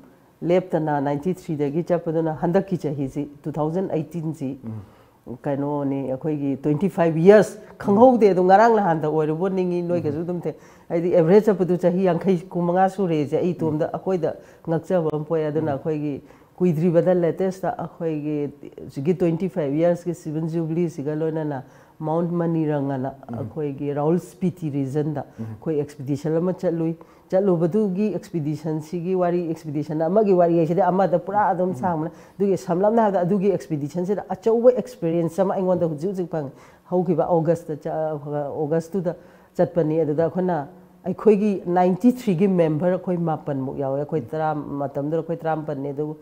ꯂꯦꯞꯇꯅ ꯅꯥꯏꯟꯇꯤ ꯊ꯭ꯔꯤꯗꯒꯤ ꯆꯠꯄꯗꯨꯅ ꯍꯟꯗꯛꯀꯤ ꯆꯍꯤꯁꯤ, ꯇꯨ ꯊꯥꯎꯖꯟ ꯑꯩꯠꯇꯤꯟꯁꯤ, ꯀꯩꯅꯣꯅꯤ, ꯑꯩꯈꯣꯏꯒꯤ twenty five years ꯈꯪꯍꯧꯗꯦ꯫ ꯑꯗꯣ ꯉꯔꯥꯡ ꯅꯍꯥꯟꯗ ꯑꯣꯏꯔꯕꯣ ꯅꯤꯡꯉꯤ꯫ ꯅꯣꯏꯒꯁꯨ ꯑꯗꯨꯝ ꯊꯦꯡ-, ꯍꯥꯏꯗꯤ ꯑꯦꯚꯔꯦꯖ ꯆꯠꯄꯗꯨ ꯆꯍꯤ ꯌꯥꯡꯈꯩ ꯀꯨꯟꯃꯉꯥ ꯁꯨꯔꯦꯁꯦ ꯑꯩ ꯏꯇꯣꯝꯗ ꯑꯩꯈꯣꯏꯗ ꯉꯛꯆꯕ ꯑꯃ ꯄꯣꯛꯑꯦ꯫ ꯑꯗꯨꯅ ꯑꯩꯈꯣꯏꯒꯤ ꯀꯨꯏꯗ꯭ꯔꯤꯕꯗ ꯂꯦꯇꯦꯁꯇ ꯑꯩꯈꯣꯏꯒꯤ ꯍꯧꯖꯤꯛꯀꯤ twenty five yearsꯀꯤ Silver Jubileeꯁꯤꯒ ꯂꯣꯏꯅꯅ Mount Menyirang ꯑꯅ ꯑꯩꯈꯣꯏꯒꯤ Raul Spiti regionꯗ ꯑꯩꯈꯣꯏ ꯑꯦꯛꯁꯄꯤꯗꯤꯁꯟ ꯑꯃ ꯆꯠꯂꯨꯏ꯫ ꯆꯠꯂꯨꯕꯗꯨꯒꯤ ꯑꯦꯛꯁꯄꯤꯗꯤꯁꯟꯁꯤꯒꯤ ꯋꯥꯔꯤ, ꯑꯦꯛꯁꯄꯤꯗꯤꯁꯟ ꯑꯃꯒꯤ ꯋꯥꯔꯤ ꯍꯥꯏꯁꯤꯗꯤ ꯑꯃꯗ ꯄꯨꯔꯥ ꯑꯗꯨꯝ ꯁꯥꯡꯕꯅ꯫ ꯑꯗꯨꯒꯤ ꯁꯝꯂꯞꯅ ꯍꯥꯏꯔꯕꯗ ꯑꯗꯨꯒꯤ ꯑꯦꯛꯁꯄꯤꯗꯤꯁꯟꯁꯤꯗ ꯑꯆꯧꯕ ꯑꯦꯛꯁꯄꯤꯔꯤꯌꯦꯟꯁ ꯑꯃ ꯑꯩꯉꯣꯟꯗ ꯍꯧꯖꯤꯛ ꯍꯧꯖꯤꯛ ꯐꯪꯉꯦ꯫ ꯍꯧꯈꯤꯕ ꯑꯣꯒꯁꯇ ꯆ-, ꯑꯣꯒꯁꯇꯨꯗ ꯆꯠꯄꯅꯤ꯫ ꯑꯗꯨꯗ ꯑꯩꯈꯣꯏꯅ, ꯑꯩꯈꯣꯏꯒꯤ ninety threeꯒꯤ ꯃꯦꯝꯕꯔ ꯑꯩꯈꯣꯏ ꯃꯥꯄꯟꯃꯨꯛ ꯌꯥꯎꯋꯦ꯫ ꯑꯩꯈꯣꯏ ꯇꯔꯥ, ꯃꯇꯝꯗꯨꯗ ꯑꯩꯈꯣꯏ ꯇꯔꯥꯃꯥꯄꯟꯅꯤ꯫ ꯑꯗꯨꯕꯨ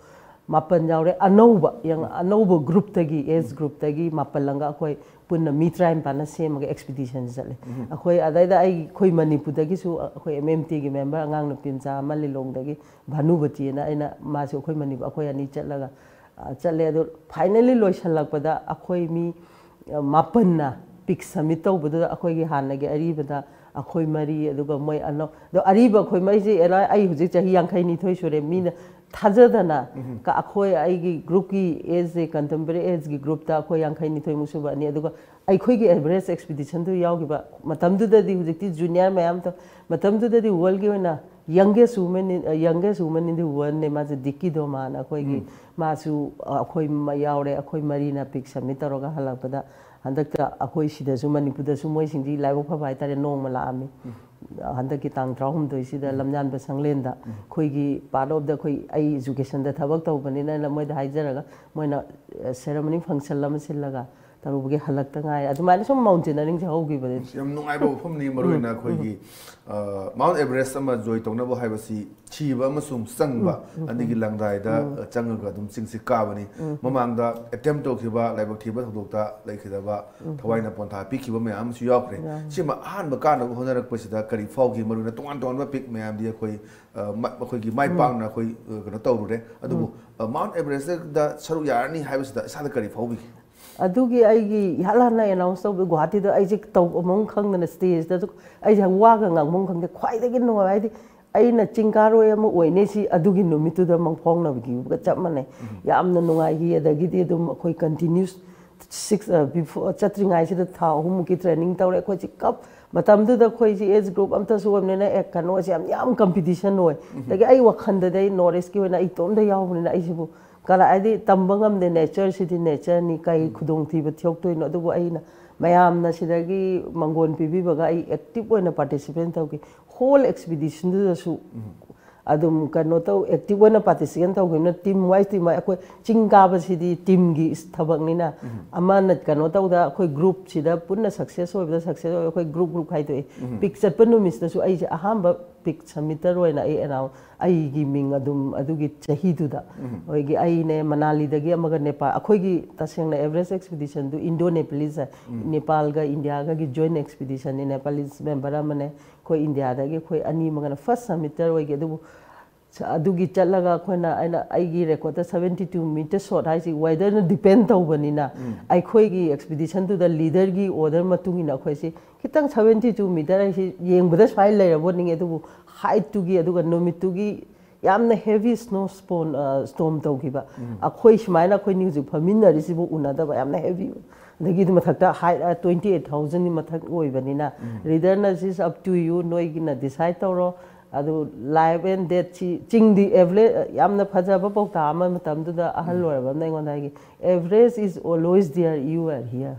ꯃꯥꯄꯟ ꯌꯥꯎꯔꯦ꯫ ꯑꯅꯧꯕ, ꯌꯥꯝ ꯑꯅꯧꯕ ꯒ꯭ꯔꯨꯞꯇꯒꯤ, ꯑꯦꯖ ꯒ꯭ꯔꯨꯞꯇꯒꯤ ꯃꯥꯄꯜ ꯑꯃꯒ ꯑꯩꯈꯣꯏ ꯄꯨꯟꯅ ꯃꯤ ꯇꯔꯥꯅꯤꯄꯥꯟꯅ ꯁꯦꯝꯃꯒ ꯑꯦꯛꯁꯄꯤꯗꯤꯁꯟꯁꯤ ꯆꯠꯂꯦ꯫ ꯑꯩꯈꯣꯏ ꯑꯗꯩꯗ ꯑꯩ, ꯑꯩꯈꯣꯏ ꯃꯅꯤꯄꯨꯔꯗꯒꯤꯁꯨ ꯑꯩꯈꯣꯏ M M Tꯒꯤ ꯃꯦꯝꯕꯔ ꯑꯉꯥꯡ ꯅꯨꯄꯤ ꯃꯆꯥ ꯑꯃ ꯂꯤꯂꯣꯡꯗꯒꯤ, ꯚꯥꯅꯨꯕꯇꯤꯅ, ꯑꯩꯅ, ꯃꯥꯁꯨ ꯑꯩꯈꯣꯏ ꯃꯅꯤꯄꯨꯔ, ꯑꯩꯈꯣꯏ ꯑꯅꯤ ꯆꯠꯂꯒ, ꯑ, ꯆꯠꯂꯦ꯫ ꯑꯗꯣ ꯐꯥꯏꯅꯦꯜꯂꯤ ꯂꯣꯏꯁꯤꯜꯂꯛꯄꯗ ꯑꯩꯈꯣꯏ ꯃꯤ, ꯑ, ꯃꯥꯄꯟꯅ ꯄꯤꯛ ꯁꯕꯃꯤꯠ ꯇꯧꯕꯗꯨꯗ ꯑꯩꯈꯣꯏꯒꯤ ꯍꯥꯟꯅꯒꯤ ꯑꯔꯤꯕꯗ ꯑꯩꯈꯣꯏ ꯃꯔꯤ, ꯑꯗꯨꯒ ꯃꯣꯏ ꯑꯅꯧ-, ꯑꯗꯣ ꯑꯔꯤꯕ ꯑꯩꯈꯣꯏ ꯃꯔꯤꯁꯦ ꯑꯦꯂꯥꯏ-, ꯑꯩ ꯍꯧꯖꯤꯛ ꯆꯍꯤ ꯌꯥꯡꯈꯩ ꯅꯤꯊꯣꯏ ꯁꯨꯔꯦ꯫ ꯃꯤꯅ ꯊꯥꯖꯗꯅ ꯀ-, ꯑꯩꯈꯣꯏ, ꯑꯩꯒꯤ ꯒ꯭ꯔꯨꯞꯀꯤ ꯑꯦꯖꯁꯦ, ꯀꯟꯇꯦꯝꯄꯣꯔꯦꯔꯤ ꯑꯦꯖꯀꯤ ꯒ꯭ꯔꯨꯞꯇ ꯑꯩꯈꯣꯏ ꯌꯥꯡꯈꯩ ꯅꯤꯊꯣꯏꯃꯨꯛ ꯁꯨꯕ ꯑꯅꯤ, ꯑꯗꯨꯒ ꯑꯩꯈꯣꯏꯒꯤ ꯑꯦꯚꯔꯦꯖ ꯑꯦꯛꯁꯄꯤꯗꯤꯁꯟꯗꯨ ꯌꯥꯎꯈꯤꯕ ꯃꯇꯝꯗꯨꯗꯗꯤ, ꯍꯧꯖꯤꯛꯇꯤ ꯖꯨꯅꯤꯌꯔ ꯃꯌꯥꯝ ꯇꯧ-, ꯃꯇꯝꯗꯨꯗꯗꯤ ꯋꯥꯔꯜꯒꯤ ꯑꯣꯏꯅ youngest woman in, youngest woman in the worldꯅꯦ ꯃꯥꯁꯦ, ꯗꯤꯛꯀꯤ ꯗꯣꯃꯥꯅ ꯑꯩꯈꯣꯏꯒꯤ, ꯃꯥꯁꯨ, ꯑ, ꯑꯩꯈꯣꯏ ꯃ-, ꯌꯥꯎꯔꯦ꯫ ꯑꯩꯈꯣꯏ ꯃꯔꯤꯅ ꯄꯤꯛ ꯁꯕꯃꯤꯠ ꯇꯧꯔꯒ ꯍꯜꯂꯛꯄꯗ, ꯍꯟꯗꯛꯇ ꯑꯩꯈꯣꯏ ꯁꯤꯗꯁꯨ, ꯃꯅꯤꯄꯨꯔꯗꯁꯨ ꯃꯣꯏꯁꯤꯡꯁꯤ ꯂꯥꯏꯕꯛ ꯐꯕ ꯍꯥꯏꯇꯥꯔꯦ, ꯅꯣꯡꯃ ꯂꯥꯛꯑꯝꯃꯤ꯫ ꯍꯟꯗꯛꯀꯤ ꯇꯥꯡ ꯇꯔꯥꯍꯨꯝꯗꯣꯏꯁꯤꯗ ꯂꯝꯖꯥꯟꯕ ꯁꯪꯂꯦꯟꯗ ꯑꯩꯈꯣꯏꯒꯤ part of the, ꯑꯩꯈꯣꯏ, ꯑꯩ ꯏꯖꯨꯀꯦꯁꯟꯗ ꯊꯕꯛ ꯇꯧꯕꯅꯤꯅ ꯃꯣꯏꯗ ꯍꯥꯏꯖꯔꯒ, ꯃꯣꯏꯅ, ꯑ, ꯁꯦꯔꯦꯃꯣꯅꯤ ꯐꯪꯁꯟ ꯑꯃ ꯁꯤꯜꯂꯒ ꯇꯧꯔꯨꯕꯒꯤ ꯍꯜꯂꯛꯇ ꯉꯥꯏꯔꯦ꯫ ꯑꯗꯨꯃꯥꯏꯅ ꯁꯨꯝ ꯃꯥꯎꯟꯇꯦꯅꯔꯤꯡꯁꯦ ꯍꯧꯈꯤꯕꯅꯦ꯫ ꯌꯥꯝ ꯅꯨꯡꯉꯥꯏꯕ ꯃꯐꯝꯅꯤ꯫ ꯃꯔꯨꯑꯣꯏꯅ ꯑꯩꯈꯣꯏꯒꯤ, ꯑ, ꯃꯥꯎꯟ ꯑꯦꯚꯔꯦꯁ ꯑꯃ ꯖꯣꯏ ꯇꯧꯅꯕ ꯍꯥꯏꯕꯁꯤ ꯊꯤꯕ ꯑꯃꯁꯨꯡ ꯆꯪꯕ ꯑꯅꯤꯒꯤ ꯂꯪꯗꯥꯏꯗ, ꯑ, ꯆꯪꯉꯒ ꯑꯗꯨꯝ ꯆꯤꯡꯁꯤ ꯀꯥꯕꯅꯤ꯫ ꯃꯃꯥꯡꯗ ꯑꯦꯇꯦꯝ ꯇꯧꯈꯤꯕ ꯂꯥꯏꯕꯛ ꯊꯤꯕ ꯊꯧꯗꯣꯛꯇ ꯂꯩꯈꯤꯗꯕ, ꯊꯋꯥꯏꯅ ꯄꯣꯟꯊꯥ ꯄꯤꯈꯤꯕ ꯃꯌꯥꯝ ꯑꯃꯁꯨ ꯌꯥꯎꯈ꯭ꯔꯦ꯫ ꯌꯥꯎꯈ꯭ꯔꯦ꯫ ꯁꯤꯃ ꯑꯍꯥꯟꯕ ꯀꯥꯅꯕ ꯍꯣꯠꯅꯔꯛꯄꯁꯤꯗ ꯀꯔꯤ ꯐꯥꯎꯈꯤ? ꯃꯔꯨꯑꯣꯏꯅ ꯇꯣꯉꯥꯟ ꯇꯣꯉꯥꯟꯕ ꯄꯤꯛ ꯃꯌꯥꯝꯗꯤ ꯑꯩꯈꯣꯏ, ꯑ, ꯃ-, ꯑꯩꯈꯣꯏꯒꯤ ꯃꯥꯏ ꯄꯥꯛꯅ ꯑꯩꯈꯣꯏ, ꯑ, ꯀꯩꯅꯣ ꯇꯧꯔꯨꯔꯦ꯫ ꯑꯗꯨꯕꯨ, ꯑ, ꯃꯥꯎꯟ ꯑꯦꯚꯔꯦꯁꯇ ꯁꯔꯨꯛ ꯌꯥꯔꯅꯤ ꯍꯥꯏꯕꯁꯤꯗ ꯏꯁꯥꯗ ꯀꯔꯤ ꯐꯥꯎꯕꯤꯒꯦ? ꯑꯗꯨꯒꯤ ꯑꯩꯒꯤ ꯏꯍꯥꯟ ꯍꯥꯟꯅ ꯑꯦꯅꯥꯎꯟꯁ ꯇꯧꯕꯗ ꯒꯨꯍꯥꯇꯤꯗ ꯑꯩꯁꯦ ꯇꯧꯐꯝ ꯈꯪꯗꯅ ꯁ꯭ꯇꯦꯖꯇꯁꯨ ꯑꯩꯁꯦ ꯋꯥꯒ ꯉꯥꯡꯐꯝ ꯈꯪꯗꯦ꯫ ꯈ꯭ꯋꯥꯏꯗꯒꯤ ꯅꯨꯡꯉꯥꯏꯕ ꯍꯥꯏꯗꯤ ꯑꯩꯅ ꯆꯤꯡ ꯀꯥꯔꯣꯏ ꯑꯃ ꯑꯣꯏꯅꯦ ꯁꯤ ꯑꯗꯨꯒꯤ ꯅꯨꯃꯤꯠꯇꯨꯗ ꯃꯪꯐꯥꯎꯅꯕꯒꯤꯒ ꯆꯞ ꯃꯥꯟꯅꯩ꯫ ꯌꯥꯝꯅ ꯅꯨꯡꯉꯥꯏꯈꯤ꯫ ꯑꯗꯒꯤꯗꯤ ꯑꯗꯨꯝ ꯑꯩꯈꯣꯏ ꯀꯟꯇꯤꯅ꯭ꯌꯨꯁ ꯁꯤꯛꯁ ꯕꯤꯐꯣꯔ ꯆꯠꯇ꯭ꯔꯤꯉꯩꯁꯤꯗ ꯊꯥ ꯑꯍꯨꯝꯃꯨꯛꯀꯤ ꯇ꯭ꯔꯦꯅꯤꯡ ꯇꯧꯔꯦ ꯑꯩꯈꯣꯏꯁꯤ ꯀꯞ ꯃꯇꯝꯗꯨꯗ ꯑꯩꯈꯣꯏꯁꯤ ꯑꯦꯖ ꯒ꯭ꯔꯨꯞ ꯑꯝꯇꯁꯨ ꯑꯣꯏꯕꯅꯤꯅ ꯑꯦ ꯀꯩꯅꯣꯁꯦ ꯌꯥꯝ ꯌꯥꯝ ꯀꯝꯄꯤꯇꯤꯁꯟ ꯑꯣꯏ꯫ ꯑꯗꯒꯤ ꯑꯩ ꯋꯥꯈꯜꯗꯗꯤ ꯑꯩ ꯅꯣꯔꯠ ꯏꯁꯀꯤ ꯑꯣꯏꯅ ꯑꯩ ꯏꯇꯣꯝꯗ ꯌꯥꯎꯕꯅꯤꯅ ꯑꯩꯁꯤꯕꯨ ꯀꯔꯥꯏꯗꯤ ꯇꯝꯕ ꯉꯝꯗꯦ꯫ ꯅꯦꯆꯔꯁꯤꯗꯤ ꯅꯦꯆꯔꯅꯤ, ꯀꯩ ꯈꯨꯗꯣꯡꯊꯤꯕ ꯊꯣꯛꯇꯣꯏꯅꯣ? ꯑꯗꯨꯕꯨ ꯑꯩꯅ ꯃꯌꯥꯝꯅ ꯁꯤꯗꯒꯤ ꯃꯪꯒꯣꯟ ꯄꯤꯕꯤꯕꯒ ꯑꯩ ꯑꯦꯛꯇꯤꯞ ꯑꯣꯏꯅ ꯄꯥꯔꯇꯤꯁꯤꯄꯦꯠ ꯇꯧꯈꯤ꯫ ꯍꯣꯜ ꯑꯦꯛꯁꯄꯤꯗꯤꯁꯟꯗꯨꯗꯁꯨ ꯑꯗꯨꯝ ꯀꯩꯅꯣ ꯇꯧ ꯑꯦꯛꯇꯤꯞ ꯑꯣꯏꯅ ꯄꯥꯔꯇꯤꯁꯤꯄꯦꯠ ꯇꯧꯈꯤꯕꯅ ꯇꯤꯝ ꯋꯥꯏꯁ ꯇꯤꯝ ꯑꯩꯈꯣꯏ ꯆꯤꯡ ꯀꯥꯕꯁꯤꯗꯤ ꯇꯤꯝꯒꯤ ꯊꯕꯛꯅꯤꯅ ꯑꯃꯅ ꯀꯩꯅꯣ ꯇꯧꯗ ꯑꯩꯈꯣꯏ ꯒ꯭ꯔꯨꯞꯁꯤꯗ ꯄꯨꯟꯅ ꯁꯛꯁꯦꯁ ꯑꯣꯏꯕꯗ ꯁꯛꯁꯦꯁ ꯑꯣꯏ ꯑꯩꯈꯣꯏ ꯒ꯭ꯔꯨꯞ ꯒ꯭ꯔꯨꯞ ꯈꯥꯏꯗꯣꯛꯏ꯫ ꯄꯤꯛ ꯆꯠꯄ ꯅꯨꯃꯤꯠꯁꯤꯗꯁꯨ ꯑꯩꯁꯦ ꯑꯍꯥꯟꯕ ꯄꯤꯛ ꯁꯝꯃꯤꯇꯔ ꯑꯣꯏꯅ ꯑꯩ ꯑꯦꯅꯥꯎꯟ ꯑꯩꯒꯤ ꯃꯤꯡ ꯑꯗꯨꯝ ꯑꯗꯨꯒꯤ ꯆꯍꯤꯗꯨꯗ ꯑꯩꯈꯣꯏꯒꯤ ꯑꯩꯅꯦ ꯃꯅꯥꯂꯤꯗꯒꯤ ꯑꯃꯒ ꯅꯦꯄꯥꯜ ꯑꯩꯈꯣꯏꯒꯤ ꯇꯁꯦꯡꯅ ꯑꯦꯚꯔꯦꯁ ꯑꯦꯛꯁꯄꯤꯗꯤꯁꯟꯗꯨ ꯏꯟꯗꯣ ꯅꯦꯄꯥꯂꯤꯁ ꯅꯦꯄꯥꯜꯒ ꯏꯟꯗꯤꯌꯥꯒꯒꯤ ꯖꯣꯏꯟ ꯑꯦꯛꯁꯄꯤꯗꯤꯁꯟꯅꯤ꯫ ꯅꯦꯄꯥꯂꯤꯁ ꯃꯦꯝꯕꯔ ꯑꯃꯅꯦ ꯑꯩꯈꯣꯏ ꯏꯟꯗꯤꯌꯥꯗꯒꯤ ꯑꯩꯈꯣꯏ ꯑꯅꯤ ꯑꯃꯒꯅ ꯐꯥꯔꯁ ꯁꯝꯃꯤꯇꯔ ꯑꯣꯏꯒꯦ꯫ ꯑꯗꯨꯕꯨ ꯑꯗꯨꯒꯤ ꯆꯠꯂꯒ ꯑꯩꯈꯣꯏꯅ ꯑꯩꯅ ꯑꯩꯒꯤ ꯔꯦꯀꯣꯔꯠꯇ ꯁꯕꯦꯟꯇꯤ ꯇꯨ ꯃꯤꯇꯔ ꯁꯣꯠ ꯍꯥꯏꯁꯤ ꯋꯦꯗꯔꯅ ꯗꯤꯄꯦꯟ ꯇꯧꯕꯅꯤꯅ ꯑꯩꯈꯣꯏꯒꯤ ꯑꯦꯛꯁꯄꯤꯗꯤꯁꯟꯗꯨꯗ ꯂꯤꯗꯔꯒꯤ ꯑꯣꯔꯗꯔ ꯃꯇꯨꯡ ꯏꯟꯅ ꯑꯩꯈꯣꯏꯁꯤ ꯈꯤꯇꯪ ꯁꯕꯦꯟꯇꯤ ꯇꯨ ꯃꯤꯇꯔ ꯍꯥꯏꯁꯤ ꯌꯦꯡꯕꯗ ꯁ꯭ꯋꯥꯏ ꯂꯩꯔꯕꯣꯠꯅꯤꯡꯉꯦ꯫ ꯑꯗꯨꯕꯨ ꯍꯥꯏꯠꯇꯨꯒꯤ ꯑꯗꯨꯒ ꯅꯨꯃꯤꯠꯇꯨꯒꯤ ꯌꯥꯝꯅ ꯍꯦꯚꯤ ꯁ꯭ꯅꯣ ꯁ꯭ꯇꯣꯝ ꯇꯧꯈꯤꯕ ꯑꯩꯈꯣꯏ ꯁꯨꯃꯥꯏꯅ ꯑꯩꯈꯣꯏꯅꯤ ꯍꯧꯖꯤꯛ ꯐꯝꯃꯤꯟꯅꯔꯤꯁꯤꯕꯨ ꯎꯅꯗꯕ ꯌꯥꯝꯅ ꯍꯦꯚꯤ ꯑꯣꯏ꯫ ꯑꯗꯒꯤ ꯑꯗꯨ ꯃꯊꯛꯇ ꯍꯥꯏꯠ ꯇ꯭ꯋꯦꯟꯇꯤ ꯑꯩꯠ ꯊꯥꯎꯖꯟꯒꯤ ꯃꯊꯛ ꯑꯣꯏꯕꯅꯤꯅ ꯔꯤꯗꯔꯅ ꯁꯤꯁ ꯑꯞ ꯇꯨ ꯌꯨ ꯅꯣꯏꯒꯤꯅ ꯗꯤꯁꯥꯏꯠ ꯇꯧꯔꯣ꯫ ꯑꯗꯨ ꯂꯥꯏꯐ ꯑꯦꯟ ꯗꯦꯠꯁꯤ ꯆꯤꯡꯗꯤ ꯑꯦꯚꯔꯦꯖ ꯌꯥꯝꯅ ꯐꯖꯕ ꯄꯥꯎꯇꯥꯛ ꯑꯃ ꯃꯇꯝꯗꯨꯗ ꯑꯍꯜ ꯑꯣꯏꯔꯕ ꯑꯃꯅ ꯑꯩꯉꯣꯟꯗ ꯍꯥꯏꯒꯤ average is always there, you are here.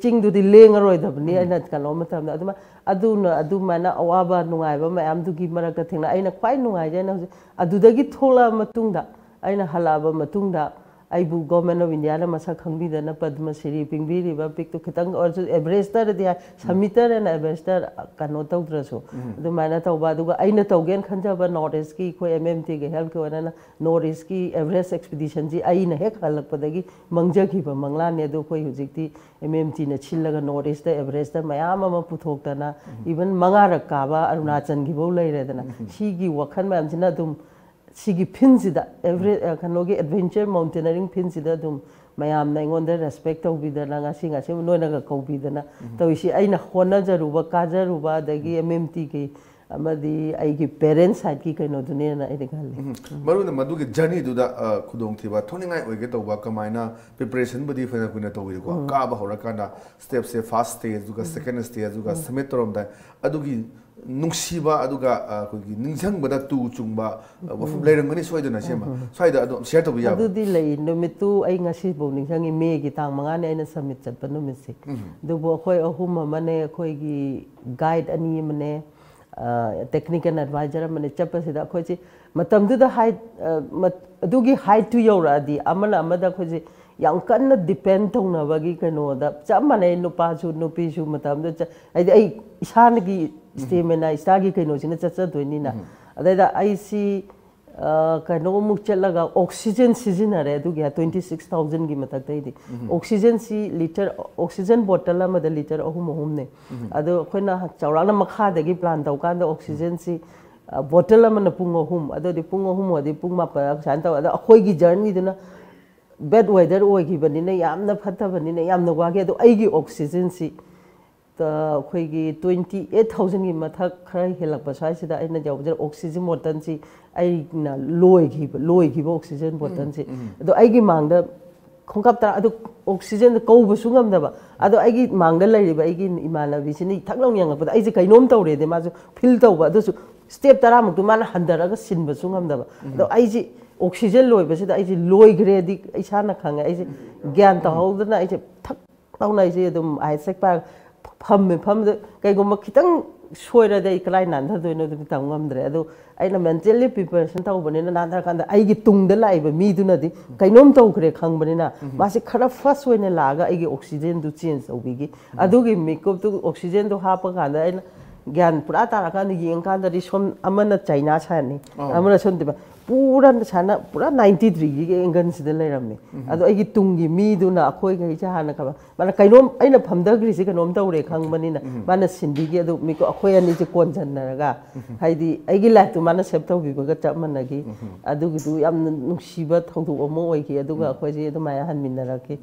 ꯆꯤꯡꯗꯨꯗꯤ ꯂꯦꯡꯉꯔꯣꯏꯗꯕꯅꯤ ꯑꯩꯅ ꯀꯩꯅꯣ ꯃꯇꯝꯗ ꯑꯗꯨꯃꯥꯏꯅ ꯑꯗꯨꯅ ꯑꯗꯨꯃꯥꯏꯅ ꯑꯋꯥꯕ ꯅꯨꯡꯉꯥꯏꯕ ꯃꯌꯥꯝꯗꯨꯒꯤ ꯃꯔꯛꯇ ꯊꯦꯡꯅ ꯑꯩꯅ ꯈ꯭ꯋꯥꯏ ꯅꯨꯡꯉꯥꯏꯖꯩꯅ ꯍꯧꯖꯤꯛ ꯑꯗꯨꯗꯒꯤ ꯊꯣꯛꯂꯛꯑ ꯃꯇꯨꯡꯗ ꯑꯩꯅ ꯍꯜꯂꯛꯑꯕ ꯃꯇꯨꯡꯗ ꯑꯩꯕꯨ ꯒꯣꯔꯃꯦꯟ ꯑꯣꯐ ꯏꯟꯗꯤꯌꯥꯅ ꯃꯁꯛ ꯈꯪꯕꯤꯗꯅ ꯄꯗꯃ ꯁꯤꯔꯤ ꯄꯤꯡꯕꯤꯔꯤꯕ ꯄꯤꯛꯇꯨ ꯈꯤꯇꯪ ꯑꯣꯏꯔꯁꯨ ꯑꯦꯚꯔꯦꯁꯇꯔꯗꯤ ꯍꯥꯏ ꯁꯝꯃꯤꯇꯔ ꯑꯦꯟ ꯑꯦꯚꯔꯦꯁꯇꯔ ꯀꯩꯅꯣ ꯇꯧꯗ꯭ꯔꯁꯨ ꯑꯗꯨꯃꯥꯏꯅ ꯇꯧꯕ꯫ ꯑꯗꯨꯒ ꯑꯩꯅ ꯇꯧꯒꯦꯅ ꯈꯟꯖꯕ ꯅꯣꯔꯠ ꯏꯁꯀꯤ ꯑꯩꯈꯣꯏ ꯑꯦꯝ ꯑꯦꯝ ꯇꯤꯒꯤ ꯍꯦꯜꯠꯀꯤ ꯑꯣꯏꯅꯅ ꯅꯣꯔꯠ ꯏꯁꯀꯤ ꯑꯦꯚꯔꯦꯁ ꯑꯦꯛꯁꯄꯤꯗꯤꯁꯟꯁꯤ ꯑꯩꯅ ꯍꯦꯛ ꯍꯜꯂꯛꯄꯗꯒꯤ ꯃꯪꯖꯈꯤꯕ ꯃꯪꯂꯥꯟꯅꯤ꯫ ꯑꯗꯣ ꯑꯩꯈꯣꯏ ꯍꯧꯖꯤꯛꯇꯤ ꯑꯦꯝ ꯑꯦꯝ ꯇꯤꯅ ꯁꯤꯜꯂꯒ ꯅꯣꯔꯠ ꯏꯁꯇ ꯑꯦꯚꯔꯦꯁꯇ ꯃꯌꯥꯝ ꯑꯃ ꯄꯨꯊꯣꯛꯇꯅ ꯏꯚꯟ ꯃꯉꯥꯔꯛ ꯀꯥꯕ ꯑꯔꯨꯅꯥꯆꯜꯒꯤꯐꯧ ꯂꯩꯔꯦꯗꯅ ꯁꯤꯒꯤ ꯋꯥꯈꯜ ꯃꯌꯥꯝꯁꯤꯅ ꯑꯗꯨꯝ ꯁꯤꯒꯤ ꯐꯤꯟꯁꯤꯗ ꯑꯦꯚꯔꯦ ꯀꯩꯅꯣꯒꯤ ꯑꯦꯗꯚꯦꯟꯆꯔ ꯃꯥꯎꯟꯇꯦꯅꯔꯤꯡ ꯐꯤꯟꯁꯤꯗ ꯑꯗꯨꯝ ꯃꯌꯥꯝꯅ ꯑꯩꯉꯣꯟꯗ ꯔꯦꯁꯄꯦꯛ ꯇꯧꯕꯤꯗꯅ ꯉꯁꯤ ꯉꯁꯤ ꯅꯣꯏꯅꯒ ꯀꯧꯕꯤꯗꯅ ꯇꯧꯔꯤꯁꯤ ꯑꯩꯅ ꯍꯣꯠꯅꯖꯔꯨꯕ ꯀꯥꯖꯔꯨꯕ ꯑꯗꯒꯤ ꯑꯦꯝ ꯑꯦꯝ ꯇꯤꯒꯤ ꯑꯃꯗꯤ ꯑꯩꯒꯤ parents sideꯀꯤ ꯀꯩꯅꯣꯗꯨꯅꯦꯅ ꯑꯩꯗꯤ ꯈꯜꯂꯤ꯫ ꯎꯝ꯫ ꯃꯔꯨ ꯑꯣꯏꯅ ꯃꯗꯨꯒꯤ journeyꯗꯨꯗ, ꯑ, ꯈꯨꯗꯣꯡꯊꯤꯕ ꯊꯣꯛꯅꯤꯡꯉꯥꯏ ꯑꯣꯏꯒꯦ ꯇꯧꯕ, ꯀꯃꯥꯏꯅ preparationꯕꯨꯗꯤ ꯐꯅ ꯀꯨꯏꯅ ꯇꯧꯕꯤꯔꯦꯀꯣ꯫ ꯀꯥꯕ ꯍꯧꯔꯀꯥꯟꯗ stepꯁꯦ first stage, ꯑꯗꯨꯒ second stage, ꯑꯗꯨꯒ summit ꯇꯧꯔꯝꯗꯥꯏ, ꯑꯗꯨꯒꯤ ꯅꯨꯡꯁꯤꯕ, ꯑꯗꯨꯒ, ꯑ, ꯑꯩꯈꯣꯏꯒꯤ ꯅꯤꯡꯁꯤꯡꯕꯗ ꯇꯨ ꯆꯨꯡꯕ, ꯑ, ꯋꯥꯐꯝ ꯂꯩꯔꯝꯒꯅꯤ ꯁꯣꯏꯗꯅ, ꯁꯦꯝꯕ꯫ ꯁ꯭ꯋꯥꯏꯗ ꯑꯗꯨꯝ share ꯇꯧꯕ ꯌꯥꯕ꯭ꯔꯥ? ꯑꯗꯨꯗꯤ ꯂꯩ꯫ ꯅꯨꯃꯤꯠꯇꯨ ꯑꯩ ꯉꯁꯤꯐꯥꯎ ꯅꯤꯡꯁꯤꯡꯉꯤ, Mayꯒꯤ ꯇꯥꯡ ꯃꯉꯥꯅꯤ ꯑꯩꯅ summit ꯆꯠꯄ ꯅꯨꯃꯤꯠꯁꯦ꯫ ꯑꯗꯨꯕꯨ ꯑꯩꯈꯣꯏ ꯑꯍꯨꯝ ꯑꯃꯅꯦ, ꯑꯩꯈꯣꯏꯒꯤ guide ꯑꯅꯤ ꯑꯃꯅꯦ, ꯑ, technical advisor ꯑꯃꯅꯦ꯫ ꯆꯠꯄꯁꯤꯗ ꯑꯩꯈꯣꯏꯁꯤ ꯃꯇꯝꯗꯨꯗ height, ꯑ, ꯃꯠ-, ꯑꯗꯨꯒꯤ heightꯇꯨ ꯌꯧꯔꯛꯑꯗꯤ ꯑꯃꯅ ꯑꯃꯗ ꯑꯩꯈꯣꯏꯁꯤ ꯌꯥꯝ ꯀꯟꯅ depend ꯇꯧꯅꯕꯒꯤ ꯀꯩꯅꯣꯗ ꯆꯞ ꯃꯥꯟꯅꯩ, ꯅꯨꯄꯥꯁꯨ ꯅꯨꯄꯤꯁꯨ ꯃꯇꯝꯗꯨꯗ ꯆꯠ-, ꯍꯥꯏꯗꯤ ꯑꯩ ꯏꯁꯥꯅꯒꯤ stamina, ꯏꯁꯥꯒꯤ ꯀꯩꯅꯣꯁꯤꯅ ꯆꯠꯆꯗꯣꯏꯅꯤꯅ꯫ ꯑꯗꯩꯗ ꯑꯩꯁꯤ, ꯑ, ꯀꯩꯅꯣꯃꯨꯛ ꯆꯠꯂꯒ oxygen ꯁꯤꯖꯤꯟꯅꯔꯦ ꯑꯗꯨꯒꯤ twenty six thousandꯒꯤ ꯃꯊꯛꯇꯩꯗꯤ꯫ Oxygenꯁꯤ litre, oxygen bottle ꯑꯃꯗ litre ꯑꯍꯨꯝ ꯑꯍꯨꯝꯅꯦ꯫ ꯑꯗꯣ ꯑꯩꯈꯣꯏꯅ ꯆꯥꯎꯔꯥꯛꯅ ꯃꯈꯥꯗꯒꯤ plan ꯇꯧꯀꯥꯟꯗ oxygenꯁꯤ, ꯑ, bottle ꯑꯃꯅ ꯄꯨꯡ ꯑꯍꯨꯝ, ꯑꯗꯨꯗꯤ ꯄꯨꯡ ꯑꯍꯨꯝ ꯑꯣꯏꯔꯗꯤ ꯄꯨꯡ ꯃꯥꯄꯟ ꯁꯨꯃꯥꯏꯅ ꯇꯧꯋꯦ꯫ ꯑꯗꯣ ꯑꯩꯈꯣꯏꯒꯤ journeyꯗꯨꯅ bad weather ꯑꯣꯏꯈꯤꯕꯅꯤꯅ, ꯌꯥꯝꯅ ꯐꯠꯇꯕꯅꯤꯅ ꯌꯥꯝꯅ ꯋꯥꯈꯤ꯫ ꯑꯗꯣ ꯑꯩꯒꯤ oxygenꯁꯤ, ꯑ, ꯑꯩꯈꯣꯏꯒꯤ twenty eight thousandꯒꯤ ꯃꯊꯛ ꯈꯔ ꯍꯦꯜꯂꯛꯄ ꯁ꯭ꯋꯥꯏꯁꯤꯗ ꯑꯩꯅ ꯌꯧꯕꯁꯤꯗ oxygen bottleꯁꯤ ꯑꯩꯅ ꯂꯣꯏꯈꯤꯕ, ꯂꯣꯏꯈꯤꯕ oxygen bottleꯁꯤ꯫ ꯑꯗꯣ ꯑꯩꯒꯤ ꯃꯥꯡꯗ ꯈꯣꯡꯀꯥꯞ ꯇꯔꯥ, ꯑꯗꯨ oxygenꯗ ꯀꯧꯕꯁꯨ ꯉꯝꯗꯕ꯫ ꯑꯗꯣ ꯑꯩꯒꯤ ꯃꯥꯡꯗ ꯂꯩꯔꯤꯕ ꯑꯩꯒꯤ ꯏꯃꯥꯟꯅꯕꯤꯁꯤꯅ ꯊꯛ ꯂꯥꯎꯅ ꯌꯦꯡꯉꯛꯄꯗ ꯑꯩꯁꯦ ꯀꯩꯅꯣꯝ ꯇꯧꯔꯦꯗꯤ ꯃꯥꯁꯨ feel ꯇꯧꯕ, ꯑꯗꯨꯁꯨ step ꯇꯔꯥꯃꯨꯛꯇꯨ ꯃꯥꯅ ꯍꯟꯊꯔꯒ ꯁꯤꯟꯕꯁꯨ ꯉꯝꯗꯕ꯫ ꯑꯗꯣ ꯑꯩꯁꯦ oxygen ꯂꯣꯏꯕꯁꯤꯗ ꯑꯩꯁꯦ ꯂꯣꯏꯈ꯭ꯔꯦꯗꯤ ꯏꯁꯥꯅ ꯈꯪꯉꯦ꯫ ꯑꯩꯁꯦ ꯒ꯭ꯌꯥꯟ ꯇꯥꯍꯧꯗꯅ ꯑꯩꯁꯦ ꯊꯛ ꯂꯥꯎꯅ ꯑꯩꯁꯦ ꯑꯗꯨꯝ ice pack ꯄꯥꯏꯔꯒ ꯐꯝꯃꯦ꯫ ꯐꯝꯕꯗ ꯀꯩꯒꯨꯝꯕ ꯈꯤꯇꯪ ꯁꯣꯏꯔꯗꯤ ꯑꯩ ꯀꯗꯥꯏ ꯅꯥꯟꯊꯗꯣꯏꯅꯣ ꯑꯗꯨꯗꯤ ꯇꯝ ꯉꯝꯗ꯭ꯔꯦ꯫ ꯑꯗꯣ ꯑꯩꯅ mentally preparation ꯇꯧꯕꯅꯤꯅ ꯅꯥꯟꯊꯔꯀꯥꯟꯗ ꯑꯩꯒꯤ ꯇꯨꯡꯗ ꯂꯥꯛꯏꯕ ꯃꯤꯗꯨꯅꯗꯤ ꯀꯩꯅꯣꯝ ꯇꯧꯈ꯭ꯔꯦ ꯈꯪꯕꯅꯤꯅ ꯃꯥꯁꯦ ꯈꯔ fast ꯑꯣꯏꯅ ꯂꯥꯛꯑꯒ ꯑꯩꯒꯤ oxygenꯗꯨ change ꯇꯧꯕꯤꯈꯤ꯫ ꯑꯗꯨꯒꯤ ꯃꯤꯀꯨꯞꯇꯨ oxygenꯗꯨ ꯍꯥꯞꯄꯀꯥꯟꯗ ꯑꯩꯅ ꯒ꯭ꯌꯥꯟ ꯄꯨꯔꯥ ꯇꯥꯔꯀꯥꯟꯗ ꯌꯦꯡꯀꯥꯟꯗꯗꯤ ꯁꯣꯝ ꯑꯃꯅ China sideꯅꯤ, ꯑꯃꯅ ꯁꯣꯝꯗ ꯄꯨꯔꯥ ꯁꯥꯏꯅ ꯄꯨꯔꯥ ninety degreeꯒꯤ angleꯁꯤꯗ ꯂꯩꯔꯝꯃꯦ꯫ ꯑꯗꯣ ꯑꯩꯒꯤ ꯇꯨꯡꯒꯤ ꯃꯤꯗꯨꯅ ꯑꯩꯈꯣꯏꯒꯩꯁꯦ ꯍꯥꯟꯅ ꯈꯕ-, ꯃꯥꯅ ꯀꯩꯅꯣꯝ, ꯑꯩꯅ ꯐꯝꯊꯈ꯭ꯔꯤꯁꯦ ꯀꯩꯅꯣꯝ ꯇꯧꯔꯦ ꯈꯪꯕꯅꯤꯅ ꯃꯥꯅ ꯁꯤꯟꯕꯤꯒꯤ꯫ ꯑꯗꯨ ꯃꯤꯀꯣ ꯑꯩꯈꯣꯏ ꯑꯅꯤꯁꯦ ꯀꯣꯟꯁꯤꯟꯅꯔꯒ, ꯍꯥꯏꯗꯤ ꯑꯩꯒꯤ lifeꯇꯨ ꯃꯥꯅ save ꯇꯧꯕꯤꯕꯒ ꯆꯞ ꯃꯥꯟꯅꯈꯤ꯫ ꯑꯗꯨꯒꯤꯗꯨ ꯌꯥꯝꯅ ꯅꯨꯡꯁꯤꯕ ꯊꯧꯗꯣꯛ ꯑꯃ ꯑꯣꯏꯈꯤ꯫ ꯑꯗꯨꯒ ꯑꯩꯈꯣꯏꯁꯦ ꯑꯗꯨꯃꯥꯏꯅ ꯍꯟꯃꯤꯟꯅꯔꯛꯈꯤ꯫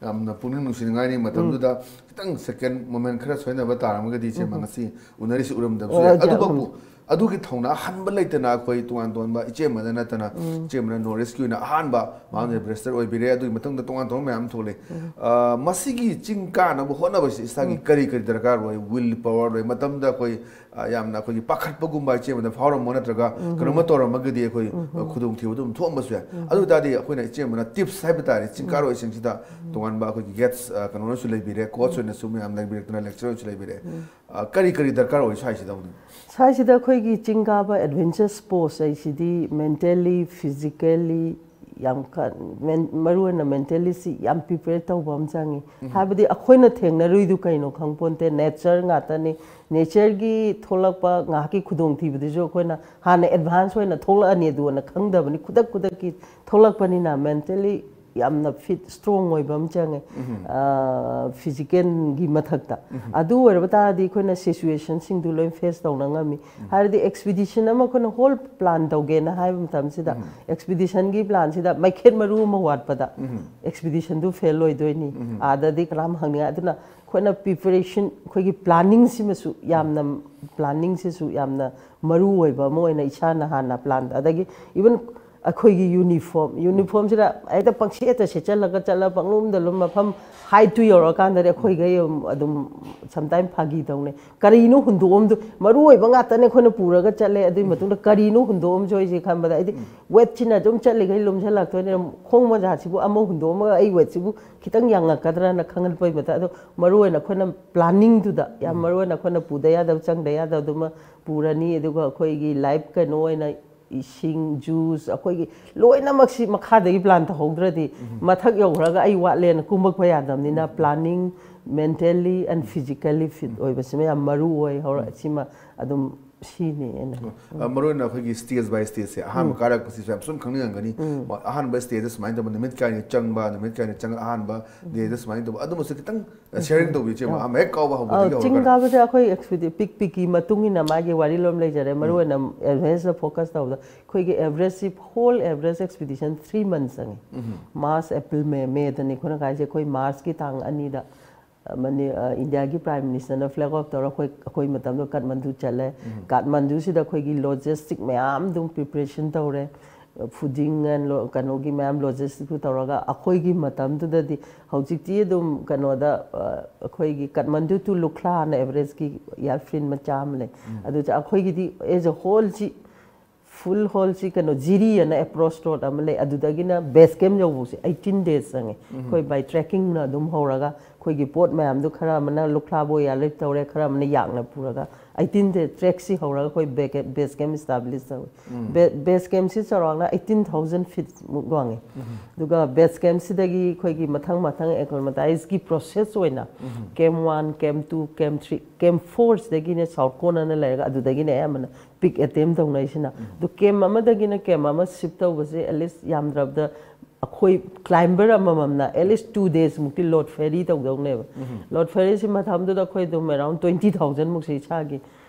ꯌꯥꯝꯅ ꯄꯨꯛꯅꯤꯡ ꯅꯨꯡꯁꯤꯅꯤꯡꯉꯥꯏꯅꯤ꯫ ꯃꯇꯝꯗꯨꯗ ꯈꯤꯇꯪ second moment ꯈꯔ ꯁꯣꯏꯅꯕ ꯇꯥꯔꯝꯃꯒꯗꯤ ꯏꯆꯦꯃ ꯉꯁꯤ ꯎꯅꯔꯤꯁꯤ ꯎꯔꯝꯗꯕꯁꯨ ꯌꯥꯏ꯫ ꯑꯗꯨꯃꯛꯄꯨ ꯑꯗꯨꯒꯤ ꯊꯧꯅꯥ ꯍꯟꯕ ꯂꯩꯇꯅ ꯑꯩꯈꯣꯏ ꯇꯣꯉꯥꯟ ꯇꯣꯉꯥꯟꯕ ꯏꯆꯦꯃꯗ ꯅꯠꯇꯅ, ꯏꯆꯦꯃꯅ North Eastꯀꯤ ꯑꯣꯏꯅ ꯑꯍꯥꯟꯕ Mount Everester ꯑꯣꯏꯕꯤꯔꯦ꯫ ꯑꯗꯨꯒꯤ ꯃꯇꯨꯡꯗ ꯇꯣꯉꯥꯟ ꯇꯣꯉꯥꯟꯕ ꯃꯌꯥꯝ ꯑꯃ ꯊꯣꯛꯂꯛꯑꯦ꯫ ꯑ, ꯃꯁꯤꯒꯤ ꯆꯤꯡ ꯀꯥꯅꯕ ꯍꯣꯠꯅꯕꯁꯤ ꯏꯁꯥꯒꯤ ꯀꯔꯤ ꯀꯔꯤ ꯗꯔꯀꯥꯔ ꯑꯣꯏ? Will power ꯑꯣꯏ꯫ ꯃꯇꯝꯗ ꯑꯩꯈꯣꯏ, ꯑ, ꯌꯥꯝꯅ ꯑꯩꯈꯣꯏꯒꯤ ꯄꯥꯈꯠꯄꯒꯨꯝꯕ ꯏꯆꯦꯃꯗ ꯐꯥꯎꯔꯝꯃꯣ, ꯅꯠꯇ꯭ꯔꯒ ꯀꯩꯅꯣꯝꯃ ꯇꯧꯔꯝꯃꯒꯗꯤ ꯑꯩꯈꯣꯏ, ꯑ, ꯈꯨꯗꯣꯡꯊꯤꯕꯗ ꯑꯗꯨꯝ ꯊꯣꯛꯑꯝꯕꯁꯨ ꯌꯥꯏ꯫ ꯑꯗꯨ ꯑꯣꯏ ꯇꯥꯔꯗꯤ ꯑꯩꯈꯣꯏꯅ ꯏꯆꯦꯃꯅ tips ꯍꯥꯏꯕ ꯇꯥꯔꯦ, ꯆꯤꯡ ꯀꯥꯔꯣꯏꯁꯤꯡꯁꯤꯗ ꯇꯣꯉꯥꯟꯕ ꯑꯩꯈꯣꯏꯒꯤ guest, ꯑ, ꯀꯩꯅꯣꯅꯁꯨ ꯂꯩꯕꯤꯔꯦ, coach ꯑꯣꯏꯅꯁꯨ ꯃꯌꯥꯝ ꯂꯩꯕꯤꯔꯛꯇꯅ, lecturer ꯑꯣꯏꯅꯁꯨ ꯂꯩꯕꯤꯔꯦ꯫ ꯑ, ꯀꯔꯤ ꯀꯔꯤ ꯗꯔꯀꯥꯔ ꯑꯣꯏ ꯁ꯭ꯋꯥꯏꯁꯤꯗ ꯍꯧꯖꯤꯛ? ꯁ꯭ꯋꯥꯏꯁꯤꯗ ꯑꯩꯈꯣꯏꯒꯤ ꯆꯤꯡ ꯀꯥꯕ adventure sports ꯍꯥꯏꯁꯤꯗꯤ mentally, physically ꯌꯥꯝ ꯀ-, men-, ꯃꯔꯨ ꯑꯣꯏꯅ mentally ꯁꯤ ꯌꯥꯝ prepare ꯇꯧꯕ ꯑꯃ ꯆꯪꯉꯤ꯫ ꯍꯥꯏꯕꯗꯤ ꯑꯩꯈꯣꯏꯅ ꯊꯦꯡꯅꯔꯨꯏꯗꯨ ꯀꯩꯅꯣ ꯈꯪꯄꯣꯟꯇꯦ, nature ꯉꯥꯛꯇꯅꯤ꯫ Natureꯒꯤ ꯊꯣꯛꯂꯛꯄ ꯉꯥꯏꯍꯥꯛꯀꯤ ꯈꯨꯗꯣꯡꯊꯤꯕꯗꯨꯁꯨ ꯑꯩꯈꯣꯏꯅ ꯍꯥꯟꯅ advance ꯑꯣꯏꯅ ꯊꯣꯛꯂꯛꯑꯅꯤ ꯑꯗꯨꯅ ꯈꯪꯗꯕꯅꯤ, ꯈꯨꯗꯛ ꯈꯨꯗꯛꯀꯤ ꯊꯣꯛꯂꯛꯄꯅꯤꯅ mentally ꯌꯥꯝꯅ fit, strong ꯑꯣꯏꯕ ꯑꯃ ꯆꯪꯉꯦ, ꯑ, physicalꯒꯤ ꯃꯊꯛꯇ꯫ ꯑꯗꯨ ꯑꯣꯏꯔꯕ ꯇꯥꯔꯗꯤ ꯑꯩꯈꯣꯏꯅ situationꯁꯤꯡꯗꯨ ꯂꯣꯏ face ꯇꯧꯅ ꯉꯝꯃꯤ꯫ ꯍꯥꯏꯔꯗꯤ expedition ꯑꯃ ꯑꯩꯈꯣꯏꯅ whole plan ꯇꯧꯒꯦꯅ ꯍꯥꯏꯕ ꯃꯇꯝꯁꯤꯗ, expeditionꯒꯤ planꯁꯤꯗ ꯃꯩꯈꯦꯠ ꯃꯔꯨ ꯑꯃ ꯋꯥꯠꯄꯗ expeditionꯗꯨ fail ꯑꯣꯏꯗꯣꯏꯅꯤ꯫ ꯑꯥꯗꯗꯤ ꯀꯅꯥꯝ ꯍꯪꯅꯤꯡꯉꯥꯏ꯫ ꯑꯗꯨꯅ ꯑꯩꯈꯣꯏꯅ preparation, ꯑꯩꯈꯣꯏꯒꯤ planningꯁꯤꯃꯁꯨ ꯌꯥꯝꯅ, planningꯁꯤꯁꯨ ꯌꯥꯝꯅ ꯃꯔꯨ ꯑꯣꯏꯕ ꯑꯃ ꯑꯣꯏꯅ ꯏꯁꯥꯅ ꯍꯥꯟꯅ plan, ꯑꯗꯒꯤ even ꯑꯩꯈꯣꯏꯒꯤ uniform, uniformꯁꯤꯗ ꯍꯦꯛꯇ ꯄꯪꯁꯦꯠꯇ ꯁꯦꯠꯆꯜꯂꯒ ꯆꯠꯂ ꯄꯪꯂꯨꯝꯗ ꯂꯨꯝ, ꯃꯐꯝ height ꯇꯨ ꯌꯧꯔꯛꯑꯀꯥꯟꯗꯗꯤ ꯑꯩꯈꯣꯏꯈꯩ ꯑꯗꯨꯝ sometime ꯐꯥꯒꯤ ꯇꯧꯅꯩ, "ꯀꯔꯤꯅꯣ ꯍꯨꯟꯗꯣꯛꯑꯝꯗꯣ-, ꯃꯔꯨ ꯑꯣꯏꯕ ꯉꯥꯛꯇꯅꯦ ꯑꯩꯈꯣꯏꯅ ꯄꯨꯔꯒ ꯆꯠꯂꯦ, ꯑꯗꯨꯒꯤ ꯃꯇꯨꯡꯗ ꯀꯔꯤꯅꯣ ꯍꯨꯟꯗꯣꯛꯑꯝꯁꯣꯏꯁꯦ?" ꯈꯟꯕꯗ ꯑꯩꯗꯤ weightꯁꯤꯅ ꯑꯗꯨꯝ ꯆꯠꯂꯤꯈꯩ ꯂꯨꯝꯁꯜꯂꯛꯇꯣꯏꯅꯦ꯫ ꯈꯣꯡ ꯃꯣꯖꯥꯁꯤꯕꯨ ꯑꯃ ꯍꯨꯟꯗꯣꯛꯑꯝꯃꯒ ꯑꯩ weightꯁꯤꯕꯨ ꯈꯤꯇꯪ ꯌꯥꯡꯉꯛꯀꯗ꯭ꯔꯅ ꯈꯪꯍꯟꯕꯒꯤ ꯃꯇꯥꯡ꯫ ꯑꯗꯣ ꯃꯔꯨ ꯑꯣꯏꯅ ꯑꯩꯈꯣꯏꯅ planningꯗꯨꯗ ꯌꯥꯝ ꯃꯔꯨ ꯑꯣꯏꯅ ꯑꯩꯈꯣꯏꯅ ꯄꯨꯗ ꯌꯥꯗꯕ, ꯆꯪꯗ ꯌꯥꯗꯕꯗꯨꯃ ꯄꯨꯔꯅꯤ꯫ ꯑꯗꯨꯒ ꯑꯩꯈꯣꯏꯒꯤ life ꯀꯩꯅꯣ ꯑꯣꯏꯅ ꯏꯁꯤꯡ, juice, ꯑꯩꯈꯣꯏꯒꯤ ꯂꯣꯏꯅꯃꯛꯁꯤ ꯃꯈꯥꯗꯒꯤ plan ꯇꯧꯍꯧꯗ꯭ꯔꯗꯤ ꯃꯊꯛ ꯌꯧꯈ꯭ꯔꯒ ꯑꯩ ꯋꯥꯠꯂꯦꯅ ꯀꯨꯝꯃꯛꯄ ꯌꯥꯗꯕꯅꯤꯅ planning, mentally and physically fit ꯑꯣꯏꯕꯁꯤꯃ ꯌꯥꯝ ꯃꯔꯨ ꯑꯣꯏ꯫ ꯍꯧꯔ-, ꯁꯤꯃ ꯑꯗꯨꯝ ꯁꯤꯅꯦꯅ꯫ ꯑ, ꯃꯔꯨꯑꯣꯏꯅ ꯑꯩꯈꯣꯏꯒꯤ ꯁ꯭ꯇꯦꯖ ꯕꯥꯏ ꯁ꯭ꯇꯦꯖꯁꯦ ꯑꯍꯥꯟꯕ ꯀꯥꯔꯛꯄꯁꯤꯁꯨ ꯌꯥꯝ ꯁꯨꯝ ꯈꯪꯅꯤꯡꯉꯝꯒꯅꯤ꯫ ꯑꯍꯥꯟꯕ ꯁ꯭ꯇꯦꯖꯇ ꯁꯨꯃꯥꯏꯅ ꯇꯧꯕ, ꯅꯨꯃꯤꯠ ꯀꯌꯥꯅꯤ ꯆꯪꯕ, ꯅꯨꯃꯤꯠ ꯀꯌꯥꯅꯤ ꯆꯪꯉ ꯑꯍꯥꯟꯕ ꯗꯦꯗ ꯁꯨꯃꯥꯏꯅ ꯇꯧꯕ, ꯑꯗꯨꯃꯁꯨ ꯈꯤꯇꯪ ꯁꯤꯌꯥꯔꯤꯡ ꯇꯧꯕꯤꯌꯨ ꯏꯆꯦꯃ꯫ ꯑꯍꯥꯟꯕ ꯍꯦꯛ ꯀꯥꯎꯕ ꯑꯧ, ꯍꯧꯕꯗꯒꯤ ꯆꯤꯡ ꯍꯧꯔꯒ꯫ ꯀꯥꯕꯁꯦ ꯑꯩꯈꯣꯏ ꯑꯦꯛꯁꯄꯤꯗꯤ ꯄꯤꯛ ꯄꯤꯛꯀꯤ ꯃꯇꯨꯡ ꯏꯟꯅ ꯃꯥꯒꯤ ꯋꯥꯔꯤ ꯂꯣꯝ ꯂꯩꯖꯔꯦ꯫ ꯃꯔꯨꯑꯣꯏꯅ ꯑꯦꯚꯔꯦꯖꯇ ꯐꯣꯀꯁ ꯇꯧꯕꯗ ꯑꯩꯈꯣꯏꯒꯤ ꯑꯦꯚꯔꯦꯖꯁꯤ, whole Everest expedition three month ꯆꯪꯉꯤ꯫ March, April, May. ꯃꯦꯗꯅꯤ ꯑꯩꯈꯣꯏꯅ ꯀꯥꯏꯁꯦ꯫ ꯑꯩꯈꯣꯏ ꯃꯥꯔꯆꯀꯤ ꯇꯥꯡ ꯑꯅꯤꯗ ꯑ, ꯃꯅꯤ-, ꯑ, ꯏꯟꯗꯤꯌꯥꯒꯤ ꯄ꯭ꯔꯥꯏꯝ ꯃꯤꯅꯤꯁꯇꯔꯅ ꯐ꯭ꯂꯦꯒ ꯑꯣꯐ ꯇꯧꯔ ꯑꯩꯈꯣꯏ, ꯑꯩꯈꯣꯏ ꯃꯇꯝꯗꯣ ꯀꯥꯊꯃꯟꯗꯨ ꯆꯠꯂꯦ꯫ ꯀꯥꯊꯃꯟꯗꯨꯁꯤꯗ ꯑꯩꯈꯣꯏꯒꯤ ꯂꯣꯖꯤꯁꯇꯤꯛ ꯃꯌꯥꯝ ꯑꯗꯨꯝ ꯄ꯭ꯔꯤꯄꯦꯔꯦꯁꯟ ꯇꯧꯔꯦ꯫ ꯐꯨꯗꯤꯡ ꯑꯦꯟ ꯂꯣ-, ꯀꯩꯅꯣꯒꯤ ꯃꯌꯥꯝ ꯂꯣꯖꯤꯁꯇꯤꯛꯁꯨ ꯇꯧꯔꯒ ꯑꯩꯈꯣꯏꯒꯤ ꯃꯇꯝꯗꯨꯗꯗꯤ, ꯍꯧꯖꯤꯛꯇꯤ ꯑꯗꯨꯝ ꯀꯩꯅꯣꯗ, ꯑ, ꯑꯩꯈꯣꯏꯒꯤ ꯀꯥꯊꯃꯟꯗꯨ ꯇꯨ ꯂꯨꯈ꯭ꯂꯥ ꯍꯥꯏꯅ ꯑꯦꯚꯔꯦꯖꯀꯤ ꯏꯌꯥꯔ ꯐ꯭ꯔꯦꯝ ꯃꯆꯥ ꯑꯃ ꯂꯩ꯫ ꯑꯗꯨ ꯑꯩꯈꯣꯏꯒꯤꯗꯤ ꯑꯦꯖ ꯑ ꯍꯣꯜꯁꯤ, ꯐꯨꯜ ꯍꯣꯜꯁꯤ ꯀꯩꯅꯣ ꯖꯤꯔꯤ ꯑꯅ ꯑꯦꯄ꯭ꯔꯣꯁ ꯔꯣꯗ ꯑꯃ ꯂꯩ, ꯑꯗꯨꯗꯒꯤꯅ ꯕꯦꯁ ꯀꯦꯝ ꯌꯧꯕꯁꯦ ꯑꯩꯠꯇꯤꯟ ꯗꯦꯖ ꯆꯪꯉꯦ꯫ ꯑꯩꯈꯣꯏ ꯕꯥꯏ ꯇ꯭ꯔꯦꯛꯀꯤꯡꯅ ꯑꯗꯨꯝ ꯍꯧꯔꯒ ꯑꯩꯈꯣꯏꯒꯤ ꯄꯣꯠ ꯃꯌꯥꯝꯗꯨ ꯈꯔ ꯑꯃꯅ ꯂꯨꯈ꯭ꯂꯥ ꯕꯣꯌꯥ ꯂꯤꯐ ꯇꯧꯔꯦ, ꯈꯔ ꯑꯃꯅ ꯌꯥꯡꯅ ꯄꯨꯔꯒ ꯑꯩꯠꯇꯤꯟ ꯗꯦꯖ ꯇ꯭ꯔꯦꯛꯁꯤ ꯍꯧꯔꯒ ꯑꯩꯈꯣꯏ ꯕꯦꯁ ꯀꯦꯝ ꯏꯁꯇꯥꯕ꯭ꯂꯤꯁ ꯇꯧꯋꯤ꯫ ꯕꯦꯁ ꯀꯦꯝꯁꯤ ꯆꯥꯎꯔꯥꯛꯅ ꯑꯩꯠꯇꯤꯟ ꯊꯥꯎꯖꯟ ꯐꯤꯠꯃꯨꯛ ꯋꯥꯡꯉꯤ꯫ ꯑꯗꯨꯒ ꯕꯦꯁ ꯀꯦꯝꯁꯤꯗꯒꯤ ꯑꯩꯈꯣꯏꯒꯤ ꯃꯊꯪ ꯃꯊꯪ ꯑꯦꯀ꯭ꯂꯃꯇꯥꯏꯁꯀꯤ ꯄ꯭ꯔꯣꯁꯦꯁ ꯑꯣꯏꯅ ꯀꯦꯝ ꯋꯥꯟ, ꯀꯦꯝ ꯇꯨ, ꯀꯦꯝ ꯊ꯭ꯔꯤ, ꯀꯦꯝ ꯐꯣꯔꯁꯤꯗꯒꯤꯅ ꯁꯥꯎꯠ ꯀꯣꯟ ꯑꯅ ꯂꯩꯔꯒ ꯑꯗꯨꯗꯒꯤꯅ ꯑꯌꯥꯝꯕꯅ ꯄꯤꯛ ꯑꯦꯇꯦꯝ ꯇꯧꯅꯩꯁꯤꯅ꯫ ꯑꯗꯨ ꯀꯦꯝ ꯑꯃꯗꯒꯤꯅ ꯀꯦꯝ ꯑꯃ ꯁꯤꯞ ꯇꯧꯕꯁꯦ ꯑꯦꯠꯂꯤꯁ ꯌꯥꯝꯗ꯭ꯔꯕꯗ ꯑꯩꯈꯣꯏ ꯀ꯭ꯂꯥꯏꯝꯕꯔ ꯑꯃꯃꯝꯅ ꯑꯦꯠꯂꯤꯁ ꯇꯨ ꯗꯦꯖꯃꯨꯛꯇꯤ ꯂꯣꯗ ꯐꯦꯔꯤ ꯇꯧꯗꯧꯅꯦꯕ꯫ ꯂꯣꯗ ꯐꯦꯔꯤꯁꯤ ꯃꯇꯝꯗꯨꯗ ꯑꯩꯈꯣꯏ ꯑꯗꯨꯝ ꯑꯦꯔꯥꯎꯟ ꯇ꯭ꯋꯦꯟꯇꯤ ꯊꯥꯎꯖꯟꯃꯨꯛꯁꯦ ꯏꯁꯥꯒꯤ,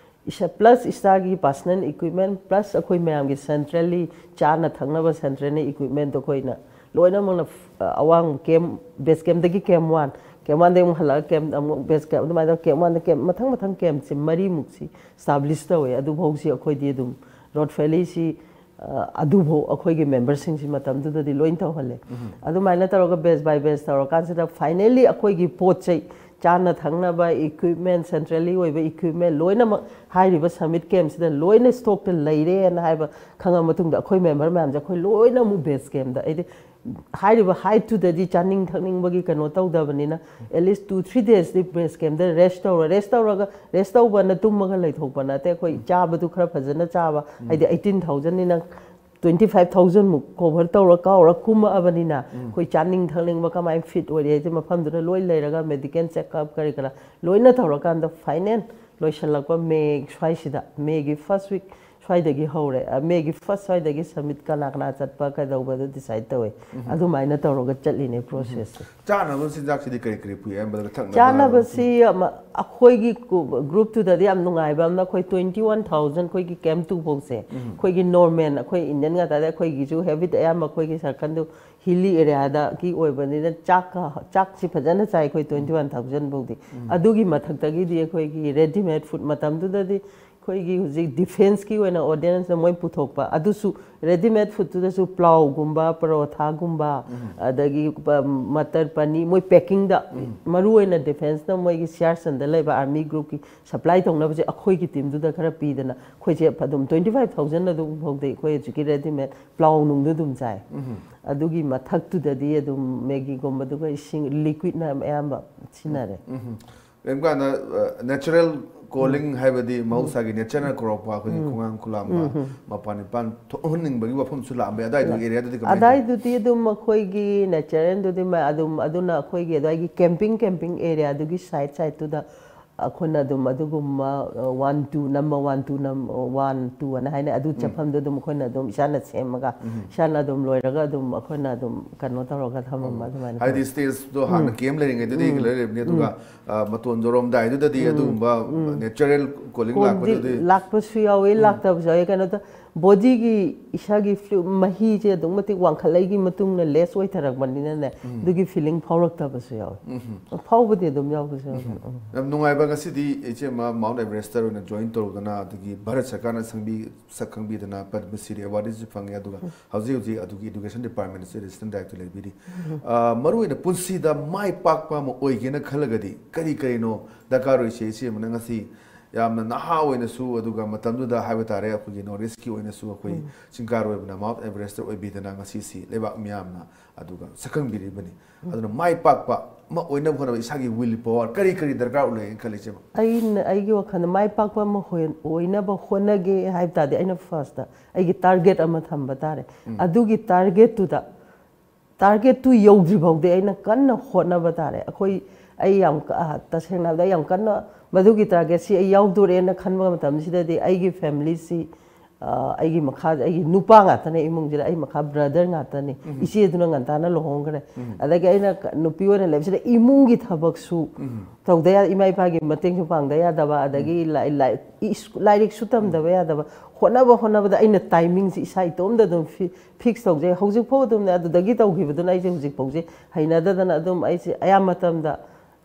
ꯏꯁꯥ, ꯄ꯭ꯂꯁ ꯏꯁꯥꯒꯤ ꯄꯥꯔꯁꯅꯦꯜ ꯏꯀ꯭ꯋꯤꯞꯃꯦꯟ, ꯄ꯭ꯂꯁ ꯑꯩꯈꯣꯏ ꯃꯌꯥꯝꯒꯤ ꯁꯦꯟꯇ꯭ꯔꯦꯜꯂꯤ ꯆꯥꯅ ꯊꯛꯅꯕ ꯁꯦꯟꯇ꯭ꯔꯦꯜꯂꯤ ꯏꯀ꯭ꯋꯤꯞꯃꯦꯟꯗꯣ ꯑꯩꯈꯣꯏꯅ ꯂꯣꯏꯅꯃꯛꯅ, ꯑ, ꯑꯋꯥꯡꯕ ꯀꯦꯝ, ꯕꯦꯁ ꯀꯦꯝꯗꯒꯤ ꯀꯦꯝ ꯋꯥꯟ, ꯀꯦꯝ ꯋꯥꯟꯗꯒꯤ ꯑꯃꯨꯛ ꯍꯜꯂꯛꯑꯒ ꯀꯦꯝ ꯑꯃꯨꯛ ꯕꯦꯁ ꯀꯦꯝ, ꯑꯗꯨꯃꯥꯏꯅ ꯀꯦꯝ ꯋꯥꯟꯗ ꯀꯦꯝ ꯃꯊꯪ ꯃꯊꯪ ꯀꯦꯝꯁꯦ ꯃꯔꯤꯃꯨꯛꯁꯤ ꯏꯁꯇꯥꯕ꯭ꯂꯤꯁ ꯇꯧꯋꯦ꯫ ꯑꯗꯨꯐꯧꯁꯤ ꯑꯩꯈꯣꯏꯗꯤ ꯑꯗꯨꯝ ꯂꯣꯗ ꯐꯦꯔꯤꯁꯤ, ꯑ, ꯑꯗꯨꯐꯧ ꯑꯩꯈꯣꯏꯒꯤ ꯃꯦꯝꯕꯔꯁꯤꯡꯁꯤ ꯃꯇꯝꯗꯨꯗꯗꯤ ꯂꯣꯏ ꯇꯧꯍꯜꯂꯦ꯫ ꯑꯗꯨꯃꯥꯏꯅ ꯇꯧꯔꯒ ꯕꯦꯁ ꯕꯥꯏ ꯕꯦꯁ ꯇꯧꯔꯀꯥꯟꯁꯤꯗ ꯐꯥꯏꯅꯦꯜꯂꯤ ꯑꯩꯈꯣꯏꯒꯤ ꯄꯣꯠ ꯆꯩ, ꯆꯥꯅ ꯊꯛꯅꯕ ꯏꯀ꯭ꯋꯤꯞꯃꯦꯟ, ꯁꯦꯟꯇ꯭ꯔꯦꯜꯂꯤ ꯑꯣꯏꯕ ꯏꯀ꯭ꯋꯤꯞꯃꯦꯟ ꯂꯣꯏꯅꯃꯛ ꯍꯥꯏꯔꯤꯕ ꯁꯃꯤꯠ ꯀꯦꯝꯁꯤꯗ ꯂꯣꯏꯅ ꯁ꯭ꯇꯣꯛꯇ ꯂꯩꯔꯦꯅ ꯍꯥꯏꯕ ꯈꯪꯉ ꯃꯇꯨꯡꯗ ꯑꯩꯈꯣꯏ ꯃꯦꯝꯕꯔ ꯃꯌꯥꯝꯁꯦ ꯑꯩꯈꯣꯏ ꯂꯣꯏꯅ ꯑꯃꯨꯛ ꯕꯦꯁ ꯀꯦꯝꯗ, ꯍꯥꯏꯗꯤ ꯍꯥꯏꯔꯤꯕ ꯍꯥꯏꯠꯇꯨꯗꯗꯤ ꯆꯥꯅꯤꯡ ꯊꯛꯅꯤꯡꯕꯒꯤ ꯀꯩꯅꯣ ꯇꯧꯗꯕꯅꯤꯅ, ꯑꯦꯠꯂꯤꯁ ꯇꯨ ꯊ꯭ꯔꯤ ꯗꯦꯖꯇꯤ ꯕꯦꯁ ꯀꯦꯝꯗ ꯔꯦꯁ ꯇꯧꯔ, ꯔꯦꯁ ꯇꯧꯔꯒ, ꯔꯦꯁ ꯇꯧꯕꯅ ꯇꯨꯝꯃꯒ ꯂꯩꯊꯣꯛꯄ ꯅꯠꯇꯦ꯫ ꯑꯩꯈꯣꯏ ꯆꯥꯕꯗꯨ ꯈꯔ ꯐꯖꯅ ꯆꯥꯕ, ꯍꯥꯏꯗꯤ ꯑꯩꯠꯇꯤꯟ ꯊꯥꯎꯖꯟꯅꯤꯅ ꯇ꯭ꯋꯦꯟꯇꯤ ꯐꯥꯏꯚ ꯊꯥꯎꯖꯟꯃꯨꯛ ꯀꯣꯚꯔ ꯇꯧꯔ ꯀꯥꯎꯔ ꯀꯨꯝꯃꯛꯑꯕꯅꯤꯅ, ꯑꯩꯈꯣꯏ ꯆꯥꯅꯤꯡ ꯊꯛꯅꯤꯡꯕ ꯀꯃꯥꯏꯅ ꯐꯤꯠ ꯑꯣꯏꯔꯤ ꯍꯥꯏꯁꯦ ꯃꯐꯝꯗꯨꯗ ꯂꯣꯏ ꯂꯩꯔꯒ ꯃꯦꯗꯤꯀꯦꯜ ꯆꯦꯛꯑꯞ ꯀꯔꯤ ꯀꯔꯥ ꯂꯣꯏꯅ ꯇꯧꯔꯀꯥꯟꯗ ꯐꯥꯏꯅꯦꯜ ꯂꯣꯏꯁꯤꯜꯂꯛꯄ ꯃꯦ ꯁ꯭ꯋꯥꯏꯁꯤꯗ, ꯃꯦꯒꯤ ꯐꯥꯔꯁ ꯋꯤꯛ ꯁ꯭ꯋꯥꯏꯗꯒꯤ ꯍꯧꯔꯦ꯫ ꯑ, ꯃꯦꯒꯤ ꯐꯥꯔꯁ ꯁ꯭ꯋꯥꯏꯗꯒꯤ ꯁꯃꯤꯠ ꯀꯅꯥ ꯀꯅꯥ ꯆꯠꯄ ꯀꯩꯗꯧꯕꯗꯣ ꯗꯤꯁꯥꯏꯗ ꯇꯧꯋꯦ꯫ ꯑꯗꯨꯃꯥꯏꯅ ꯇꯧꯔꯒ ꯆꯠꯂꯤꯅꯦ ꯄ꯭ꯔꯣꯁꯦꯁꯁꯦ꯫ ꯆꯥꯅꯕ ꯆꯤꯟꯖꯥꯛꯁꯤꯗꯤ ꯀꯔꯤ ꯀꯔꯤ ꯄꯨꯏ? ꯑꯌꯥꯝꯕꯗ ꯊꯛꯅꯕ? ꯆꯥꯅꯕꯁꯤ ꯑꯃ, ꯑꯩꯈꯣꯏꯒꯤ ꯒ꯭ꯔꯨꯞꯇꯨꯗꯗꯤ ꯌꯥꯝ ꯅꯨꯡꯉꯥꯏꯕ ꯑꯃꯅ, ꯑꯩꯈꯣꯏ ꯇ꯭ꯋꯦꯟꯇꯤ ꯋꯥꯟ ꯊꯥꯎꯖꯟ, ꯑꯩꯈꯣꯏꯒꯤ ꯀꯦꯝ ꯇꯨ ꯐꯥꯎꯁꯦ, ꯑꯩꯈꯣꯏꯒꯤ ꯅꯣꯔꯃꯦꯜ, ꯑꯩꯈꯣꯏ ꯏꯟꯗꯤꯌꯟ ꯉꯥꯛꯇꯗ, ꯑꯩꯈꯣꯏꯒꯤꯁꯨ ꯍꯦꯕꯤꯠ ꯑꯌꯥꯝꯕ ꯑꯩꯈꯣꯏꯒꯤ ꯁꯔꯀꯜꯗꯨ ꯍꯤꯂꯤ ꯑꯦꯔꯤꯌꯥꯗꯒꯤ ꯑꯣꯏꯕꯅꯤꯅ ꯆꯥꯛꯀ, ꯆꯥꯛꯁꯤ ꯐꯖꯅ ꯆꯥꯏ ꯑꯩꯈꯣꯏ ꯇ꯭ꯋꯦꯟꯇꯤ ꯋꯥꯟ ꯊꯥꯎꯖꯟ ꯐꯥꯎꯗꯤ꯫ ꯑꯗꯨꯒꯤ ꯃꯊꯛꯇꯒꯤꯗꯤ ꯑꯩꯈꯣꯏꯒꯤ ꯔꯦꯗꯤꯃꯦꯗ ꯐꯨꯗ, ꯃꯇꯝꯗꯨꯗꯗꯤ ꯑꯩꯈꯣꯏꯒꯤ ꯍꯧꯖꯤꯛ ꯗꯤꯐꯦꯟꯁꯀꯤ ꯑꯣꯏꯅ ꯑꯣꯔꯗꯤꯅꯦꯟꯁꯅ ꯃꯣꯏ ꯄꯨꯊꯣꯛꯄ, ꯑꯗꯨꯁꯨ ꯔꯦꯗꯤꯃꯦꯗ ꯐꯨꯗꯇꯨꯗꯁꯨ ꯄ꯭ꯂꯥꯎꯒꯨꯝꯕ, ꯄꯔꯣꯊꯥꯒꯨꯝꯕ, ꯑꯗꯒꯤ ꯄ-, ꯃꯇꯔ ꯄꯅꯤ, ꯃꯣꯏ ꯄꯦꯀꯤꯡꯗ, ꯃꯔꯨꯑꯣꯏꯅ ꯗꯤꯐꯦꯟꯁꯅ ꯃꯣꯏꯒꯤ ꯁꯤꯌꯥꯔꯁꯟꯗ ꯂꯩꯕ ꯑꯥꯔꯃꯤ ꯒ꯭ꯔꯨꯞꯀꯤ ꯁꯄ꯭ꯂꯥꯏ ꯇꯧꯅꯕꯁꯦ ꯑꯩꯈꯣꯏꯒꯤ ꯇꯤꯝꯗꯨꯗ ꯈꯔ ꯄꯤꯗꯅ, ꯑꯩꯈꯣꯏꯁꯦ ꯑꯗꯨꯝ ꯇ꯭ꯋꯦꯟꯇꯤ ꯐꯥꯏꯚ ꯊꯥꯎꯖꯟ ꯑꯗꯨꯝ ꯐꯥꯎꯗꯤ ꯑꯩꯈꯣꯏ ꯍꯧꯖꯤꯛꯀꯤ ꯔꯦꯗꯤꯃꯦꯗ ꯄ꯭ꯂꯥꯎ ꯅꯨꯡꯗꯨ ꯑꯗꯨꯝ ꯆꯥꯏ꯫ ꯑꯗꯨꯒꯤ ꯃꯊꯛꯇꯨꯗꯗꯤ ꯑꯗꯨꯝ ꯃꯦꯒꯤꯒꯨꯝꯕꯗꯨꯒ ꯏꯁꯤꯡ ꯂꯤꯀ꯭ꯋꯤꯠꯅ ꯑꯌꯥꯝꯕ ꯁꯤꯖꯤꯟꯅꯔꯦ꯫ ꯀꯩꯝ ꯀꯥꯟꯗ ꯅꯦꯆꯔꯦꯜ ꯀꯣꯂꯤꯡ ꯍꯥꯏꯕꯗꯤ ꯃꯍꯧꯁꯥꯒꯤ ꯅꯦꯆꯔꯅ ꯀꯧꯔꯛꯄ ꯑꯩꯈꯣꯏꯒꯤ ꯈꯣꯡꯉꯥꯡ ꯈꯨꯂꯥꯝꯕ, ꯃꯄꯥꯟ ꯏꯄꯥꯟ ꯊꯣꯛꯍꯟꯅꯤꯡꯕꯒꯤ ꯋꯥꯐꯝꯁꯨ ꯂꯥꯛꯑꯝꯕ ꯌꯥꯏ꯫ ꯑꯗꯥꯏꯗꯨꯒꯤ ꯑꯦꯔꯤꯌꯥꯗꯗꯤ ꯀꯃꯥꯏꯅ ꯇꯧꯏ? ꯑꯗꯥꯏꯗꯨꯗꯤ ꯑꯗꯨꯝ ꯑꯩꯈꯣꯏꯒꯤ ꯅꯦꯆꯔꯦꯜꯗꯨꯗꯤ ꯃ-, ꯑꯗꯨꯝ ꯑꯗꯨꯅ ꯑꯩꯈꯣꯏꯒꯤ ꯑꯗꯨꯋꯥꯏꯒꯤ ꯀꯦꯝꯄꯤꯡ, ꯀꯦꯝꯄꯤꯡ ꯑꯦꯔꯤꯌꯥꯗꯨꯒꯤ ꯁꯥꯏꯠ ꯁꯥꯏꯠꯇꯨꯗ ꯑꯩꯈꯣꯏꯅ ꯑꯗꯨꯝ ꯑꯗꯨꯒꯨꯝꯕ, ꯑ, one two number one two ꯅꯝ-, ꯋꯥꯟ ꯇꯨ ꯑꯅ ꯍꯥꯏꯅ ꯑꯗꯨ ꯆꯠꯐꯝꯗꯣ ꯑꯗꯨꯝ ꯑꯩꯈꯣꯏꯅ ꯑꯗꯨꯝ ꯏꯁꯥꯅ ꯁꯦꯝꯃꯒ, ꯏꯁꯥꯅ ꯑꯗꯨꯝ ꯂꯣꯏꯔꯒ ꯑꯗꯨꯝ ꯑꯩꯈꯣꯏꯅ ꯑꯝ ꯀꯩꯅꯣ ꯇꯧꯔꯒ ꯊꯝꯃꯝꯕ ꯑꯗꯨꯃꯥꯏꯅ ꯍꯥꯏꯗꯤ ꯇꯧꯋꯤ꯫ ꯁ꯭ꯇꯦꯖꯇꯣ ꯍꯥꯟꯅ ꯀꯦꯝ ꯂꯩꯔꯤꯉꯩꯗꯗꯤ ꯂꯩꯔꯤꯕꯅꯤ, ꯑꯗꯨꯒ, ꯑ, ꯃꯇꯣꯟ ꯌꯧꯔꯝꯗꯥꯏꯗꯨꯗꯗꯤ ꯑꯗꯨꯒꯨꯝꯕ ꯅꯦꯆꯔꯦꯜ ꯀꯣꯂꯤꯡ ꯍꯣꯝꯗꯤ ꯂꯥꯛꯄꯗꯨꯗꯤ ꯂꯥꯛꯄꯁꯨ ꯌꯥꯎꯋꯤ, ꯂꯥꯛꯇꯕꯁꯨ ꯌꯥꯎꯋꯤ꯫ ꯀꯩꯅꯣꯗ ꯕꯣꯗꯤꯒꯤ, ꯏꯁꯥꯒꯤ ꯐ꯭ꯂꯨ-, ꯃꯍꯤꯁꯦ ꯑꯗꯨꯛ ꯃꯇꯤꯛ ꯋꯥꯡꯈꯠꯂꯛꯏꯒꯤ ꯃꯇꯨꯡꯗ ꯂꯦꯁ ꯑꯣꯏꯊꯔꯛꯄꯅꯤꯅꯅꯦ, ꯑꯗꯨꯒꯤ ꯐꯤꯂꯤꯡ ꯐꯥꯎꯔꯛꯇꯕꯁꯨ ꯌꯥꯎꯋꯤ꯫ ꯐꯥꯎꯕꯗꯤ ꯑꯗꯨꯝ ꯌꯥꯎꯕꯁꯨ ꯌꯥꯎꯋꯤ꯫ ꯎꯝ꯫ ꯌꯥꯝ ꯅꯨꯡꯉꯥꯏꯕ, ꯉꯁꯤꯗꯤ ꯏꯆꯦꯃ ꯃꯥꯎꯟꯠ ꯑꯦꯚꯔꯦꯁꯇꯔ ꯑꯣꯏꯅ ꯖꯣꯏꯟ ꯇꯧꯔꯨꯗꯅ, ꯑꯗꯒꯤ ꯚꯥꯔꯠ ꯁꯔꯀꯥꯔꯅ ꯁꯪꯕꯤ-, ꯁꯛ ꯈꯪꯕꯤꯗꯅ ꯄꯗꯃ ꯁ꯭ꯔꯤ ꯑꯦꯋꯥꯔꯗꯁꯨ ꯐꯪꯉꯦ, ꯑꯗꯨꯒ ꯍꯧꯖꯤꯛ ꯍꯧꯖꯤꯛ ꯑꯗꯨꯒꯤ ꯏꯗꯨꯀꯦꯁꯟ ꯗꯤꯄꯥꯔꯠꯃꯦꯟꯇꯁꯨ ꯑꯦꯁꯤꯁꯇꯦꯟ ꯗꯥꯏꯔꯦꯛꯇꯔ ꯂꯩꯕꯤꯔꯤ꯫ ꯑ, ꯃꯔꯨꯑꯣꯏꯅ ꯄꯨꯟꯁꯤꯗ ꯃꯥꯏ ꯄꯥꯛꯄ ꯑꯃ ꯑꯣꯏꯒꯦꯅ ꯈꯜꯂꯒꯗꯤ ꯀꯔꯤ ꯀꯔꯤꯅꯣ ꯗꯔꯀꯥꯔ ꯑꯣꯏꯁꯦ? ꯏꯆꯦꯃꯅ ꯉꯁꯤ ꯌꯥꯝꯅ ꯅꯍꯥ ꯑꯣꯏꯅꯁꯨ, ꯑꯗꯨꯒ ꯃꯇꯝꯗꯨꯗ ꯍꯥꯏꯕ ꯇꯥꯔꯦ, ꯑꯩꯈꯣꯏꯒꯤ ꯅꯣꯔꯠ ꯏꯁꯀꯤ ꯑꯣꯏꯅꯁꯨ ꯑꯩꯈꯣꯏ ꯆꯤꯡꯀꯥꯔꯣꯏꯕꯅ ꯃꯥꯎꯟꯠ ꯑꯦꯚꯔꯦꯁꯇꯔ ꯑꯣꯏꯕꯤꯗꯅ ꯉꯁꯤꯁꯤ ꯂꯩꯕꯥꯛ ꯃꯤꯌꯥꯝꯅ ꯑꯗꯨꯒ ꯁꯛꯈꯪꯕꯤꯔꯤꯕꯅꯤ꯫ ꯑꯗꯨꯅ ꯃꯥꯏ ꯄꯥꯛꯄ ꯑꯃ ꯑꯣꯏꯅꯕ ꯍꯣꯠꯅꯕ ꯏꯁꯥꯒꯤ ꯋꯤꯜ ꯄꯋꯥꯔ ꯀꯔꯤ ꯀꯔꯤ ꯗꯔꯀꯥꯔ ꯂꯩ ꯈꯜꯂꯤ, ꯏꯆꯦꯃ? ꯑꯩꯅ, ꯑꯩꯒꯤ ꯋꯥꯈꯜꯗ ꯃꯥꯏ ꯄꯥꯛꯄ ꯑꯃ ꯍꯣꯏ-, ꯑꯣꯏꯅꯕ ꯍꯣꯠꯅꯒꯦ ꯍꯥꯏꯕ ꯇꯥꯔꯗꯤ, ꯑꯩꯅ ꯐꯥꯔꯁꯇ ꯑꯩꯒꯤ ꯇꯥꯔꯒꯦꯠ ꯑꯃ ꯊꯝꯕ ꯇꯥꯔꯦ꯫ ꯑꯗꯨꯒꯤ ꯇꯥꯔꯒꯦꯠꯇꯨꯗ, ꯇꯥꯔꯒꯦꯠꯇꯨ ꯌꯧꯗ꯭ꯔꯤ ꯐꯥꯎꯗꯤ ꯑꯩꯅ ꯀꯟꯅ ꯍꯣꯠꯅꯕ ꯇꯥꯔꯦ꯫ ꯑꯩꯈꯣꯏ, ꯑꯩ ꯌꯥꯝ ꯀ-, ꯑ, ꯇꯁꯦꯡꯅ ꯍꯥꯏꯕꯗ ꯑꯩ ꯌꯥꯝ ꯀꯟꯅ ꯃꯗꯨꯒꯤ ꯇꯥꯔꯒꯦꯠꯁꯤ ꯑꯩ ꯌꯥꯎꯗꯣꯔꯦꯅ ꯈꯟꯕ ꯃꯇꯝꯁꯤꯗꯗꯤ ꯑꯩꯒꯤ ꯐꯦꯃꯤꯂꯤꯁꯤ, ꯑ, ꯑꯩꯒꯤ ꯃꯈꯥ, ꯑꯩꯒꯤ ꯅꯨꯄꯥ ꯉꯥꯛꯇꯅꯦ ꯏꯃꯨꯡꯁꯤꯗ, ꯑꯩ ꯃꯈꯥ ꯕ꯭ꯔꯗꯔ ꯉꯥꯛꯇꯅꯤ꯫ ꯏꯆꯦꯗꯨꯅ ꯉꯟꯇꯥꯅ ꯂꯨꯍꯣꯡꯈ꯭ꯔꯦ꯫ ꯑꯗꯒꯤ ꯑꯩꯅ ꯀ-, ꯅꯨꯄꯤ ꯑꯣꯏꯅ ꯂꯩꯕꯁꯤꯗ ꯏꯃꯨꯡꯒꯤ ꯊꯕꯛꯁꯨ ꯇꯧꯗ ꯌꯥ-, ꯏꯃꯥ ꯏꯄꯥꯒꯤ ꯃꯇꯦꯡꯁꯨ ꯄꯥꯡꯗ ꯌꯥꯗꯕ, ꯑꯗꯒꯤ ꯂꯥꯏ-, ꯂꯥꯏ-, ꯏꯁ-, ꯂꯥꯏꯔꯤꯛꯁꯨ ꯇꯝꯗꯕ ꯌꯥꯗꯕ, ꯍꯣꯠꯅꯕ ꯍꯣꯠꯅꯕꯗ ꯑꯩꯅ ꯇꯥꯏꯃꯤꯡꯁꯤ ꯏꯁꯥ ꯏꯇꯣꯝꯗ ꯑꯗꯨꯝ ꯐꯤ-, ꯐꯤꯛꯁ ꯇꯧꯖꯩ꯫ ꯍꯧꯖꯤꯛꯐꯥꯎ ꯑꯗꯨꯝꯅꯦ, ꯑꯗꯨꯗꯒꯤ ꯇꯧꯈꯤꯕꯗꯨꯅ ꯑꯩꯁꯦ ꯍꯧꯖꯤꯛꯐꯥꯎꯁꯦ ꯍꯩꯅꯗꯗꯅ ꯑꯗꯨꯝ ꯑꯩꯁꯦ ꯑꯌꯥꯝꯕ ꯃꯇꯝꯗ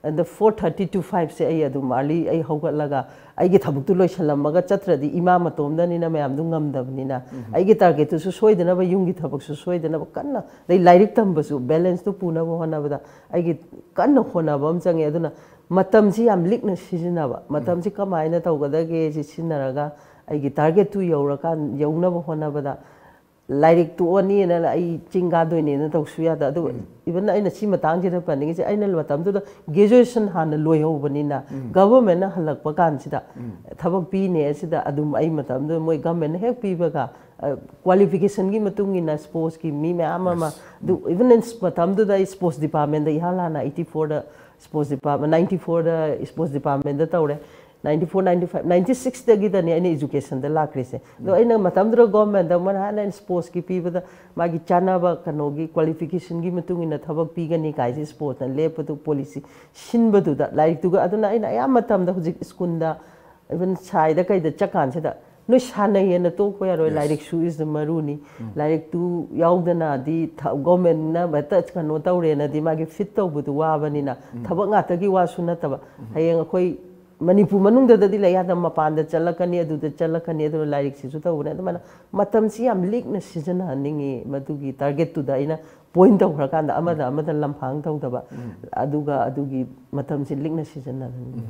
ꯑꯗ four thirty to five ꯁꯦ ꯑꯩ ꯑꯗꯨꯝ ꯑꯥꯔꯂꯤ ꯑꯩ ꯍꯧꯒꯠꯂꯒ ꯑꯩꯒꯤ ꯊꯕꯛꯇꯨ ꯂꯣꯏꯁꯤꯜꯂꯝꯃꯒ ꯆꯠꯇ꯭ꯔꯗꯤ ꯏꯃꯥ ꯃꯇꯣꯝꯗꯅꯤꯅ ꯃꯌꯥꯝꯗꯨ ꯉꯝꯗꯕꯅꯤꯅ ꯑꯩꯒꯤ ꯇꯥꯔꯒꯦꯠꯇꯨꯁꯨ ꯁꯣꯏꯗꯅꯕ, ꯌꯨꯝꯒꯤ ꯊꯕꯛꯁꯨ ꯁꯣꯏꯗꯅꯕ ꯀꯟꯅ, ꯑꯗꯩ ꯂꯥꯏꯔꯤꯛ ꯇꯝꯕꯁꯨ ꯕꯦꯂꯦꯟꯁꯇꯨ ꯄꯨꯅꯕ ꯍꯣꯠꯅꯕꯗ ꯑꯩꯒꯤ ꯀꯟꯅ ꯍꯣꯠꯅꯕ ꯑꯃ ꯆꯪꯉꯦ꯫ ꯑꯗꯨꯅ ꯃꯇꯝꯁꯤ ꯌꯥꯝ ꯂꯤꯛꯅ ꯁꯤꯖꯤꯟꯅꯕ, ꯃꯇꯝꯁꯤ ꯀꯃꯥꯏꯅ ꯇꯧꯒꯗꯒꯦ ꯁꯤ ꯁꯤꯖꯤꯟꯅꯔꯒ ꯑꯩꯒꯤ ꯇꯥꯔꯒꯦꯠꯇꯨ ꯌꯧꯔꯀꯥꯟ, ꯌꯧꯅꯕ ꯍꯣꯠꯅꯕꯗ ꯂꯥꯏꯔꯤꯛ ꯇꯣꯛꯑꯅꯤꯅ ꯑꯩ ꯆꯤꯡ ꯀꯥꯗꯣꯏꯅꯦꯅ ꯇꯧꯁꯨ ꯌꯥꯗ꯫ ꯑꯗꯨꯒ ꯏꯚꯟ ꯑꯩꯅ ꯁꯤ ꯃꯇꯥꯡꯁꯤꯗ ꯄꯟꯅꯤꯡꯉꯤꯁꯦ, ꯑꯩꯅ ꯃꯇꯝꯗꯨꯗ ꯒ꯭ꯔꯦꯖꯨꯑꯦꯁꯟ ꯍꯥꯟꯅ ꯂꯣꯏꯍꯧꯕꯅꯤꯅ ꯒꯚꯔꯟꯃꯦꯟꯅ ꯍꯜꯂꯛꯄ ꯀꯥꯟꯁꯤꯗ ꯊꯕꯛ ꯄꯤꯅꯦ ꯁꯤꯗ ꯑꯗꯨꯝ ꯑꯩ ꯃꯇꯝꯗꯨꯗ ꯃꯣꯏ ꯒꯚꯔꯟꯃꯦꯟꯅ ꯍꯦꯛ ꯄꯤꯕꯒ, ꯑ, ꯀ꯭ꯋꯥꯂꯤꯐꯤꯀꯦꯁꯟꯒꯤ ꯃꯇꯨꯡ ꯏꯟꯅ ꯁ꯭ꯄꯣꯔꯠꯁꯀꯤ ꯃꯤ ꯃꯌꯥꯝ ꯑꯃ ꯑꯗꯨ ꯏꯚꯟ ꯃꯇꯝꯗꯨꯗ ꯑꯩ ꯁ꯭ꯄꯣꯔꯠꯁ ꯗꯤꯄꯥꯔꯠꯃꯦꯟꯗ ꯏꯍꯥꯟ ꯍꯥꯟꯅ eighty fourꯗ ꯁ꯭ꯄꯣꯔꯠꯁ ꯗꯤꯄꯥꯔꯠꯃꯦꯟ, ninety fourꯗ ꯁ꯭ꯄꯣꯔꯠꯁ ꯗꯤꯄꯥꯔꯠꯃꯦꯟꯗ ꯇꯧꯔꯦ꯫ Ninety four, ninety five, ninety sixꯇꯒꯤꯗꯅꯤ ꯑꯩꯅ ꯏꯖꯨꯀꯦꯁꯟꯗ ꯂꯥꯛꯈ꯭ꯔꯤꯁꯦ꯫ ꯑꯗꯣ ꯑꯩꯅ ꯃꯇꯝꯗꯨꯗ ꯒꯣꯔꯃꯦꯟꯗ ꯃꯣꯏꯅ ꯍꯥꯟꯅ ꯁ꯭ꯄꯣꯔꯠꯁꯀꯤ ꯄꯤꯕꯗ ꯃꯥꯒꯤ ꯆꯥꯟꯅꯕ ꯀꯩꯅꯣꯒꯤ ꯀ꯭ꯋꯥꯂꯤꯐꯤꯀꯦꯁꯟꯒꯤ ꯃꯇꯨꯡ ꯏꯟꯅ ꯊꯕꯛ ꯄꯤꯒꯅꯤ ꯀꯥꯏꯁꯦ ꯁ꯭ꯄꯣꯔꯠꯁꯅ ꯂꯦꯞꯄꯗꯨ ꯄꯣꯂꯤꯁꯤ ꯁꯤꯟꯕꯗꯨꯗ ꯂꯥꯏꯔꯤꯛꯇꯨꯒ, ꯑꯗꯨꯅ ꯑꯩꯅ ꯑꯌꯥꯝꯕ ꯃꯇꯝꯗ ꯍꯧꯖꯤꯛ ꯁ꯭ꯀꯨꯜꯗ ꯏꯚꯟ ꯁꯥꯏꯗ ꯀꯩꯗ ꯆꯠꯀꯥꯟꯁꯤꯗ ꯅꯣꯏ ꯁꯥꯟꯅꯩꯌꯦꯅ ꯇꯣꯛꯄ ꯌꯥꯔꯣꯏ, ꯂꯥꯏꯔꯤꯛꯁꯨ is the ꯃꯔꯨꯅꯤ꯫ ꯂꯥꯏꯔꯤꯛꯇꯨ ꯌꯥꯎꯗꯅꯗꯤ ꯊ-, ꯒꯣꯔꯃꯦꯟꯅ ꯍꯦꯛꯇ ꯀꯩꯅꯣ ꯇꯧꯔꯦꯅꯗꯤ ꯃꯥꯒꯤ ꯐꯤꯠ ꯇꯧꯕꯗꯨ ꯋꯥꯕꯅꯤꯅ ꯊꯕꯛ ꯉꯥꯛꯇꯒꯤ ꯋꯥꯁꯨ ꯅꯠꯇꯕ꯫ ꯍꯌꯦꯡ ꯑꯩꯈꯣꯏ ꯃꯅꯤꯄꯨꯔ ꯃꯅꯨꯡꯗꯗꯗꯤ ꯂꯩ ꯌꯥꯗꯕ, ꯃꯄꯥꯟꯗ ꯆꯠꯂꯛꯀꯅꯤ, ꯑꯗꯨꯗ ꯆꯠꯂꯛꯀꯅꯤ, ꯑꯗꯨꯅ ꯂꯥꯏꯔꯤꯛꯁꯤꯁꯨ ꯇꯧꯕꯅꯦ꯫ ꯑꯗꯨꯃꯥꯏꯅ ꯃꯇꯝꯁꯤ ꯌꯥꯝ ꯂꯤꯛꯅ ꯁꯤꯖꯤꯟꯅꯍꯟꯅꯤꯡꯉꯤ, ꯃꯗꯨꯒꯤ ꯇꯥꯔꯒꯦꯠꯇꯨꯗ ꯑꯩꯅ ꯄꯣꯏꯟ ꯇꯧꯈ꯭ꯔꯀꯥꯟꯗ ꯑꯃꯗ ꯑꯃꯗ ꯂꯝꯐꯥꯡ ꯇꯧꯗꯕ, ꯑꯗꯨꯒ ꯑꯗꯨꯒꯤ ꯃꯇꯝꯁꯤ ꯂꯤꯛꯅ ꯁꯤꯖꯤꯟꯅꯍꯟꯅꯤꯡꯉꯤ꯫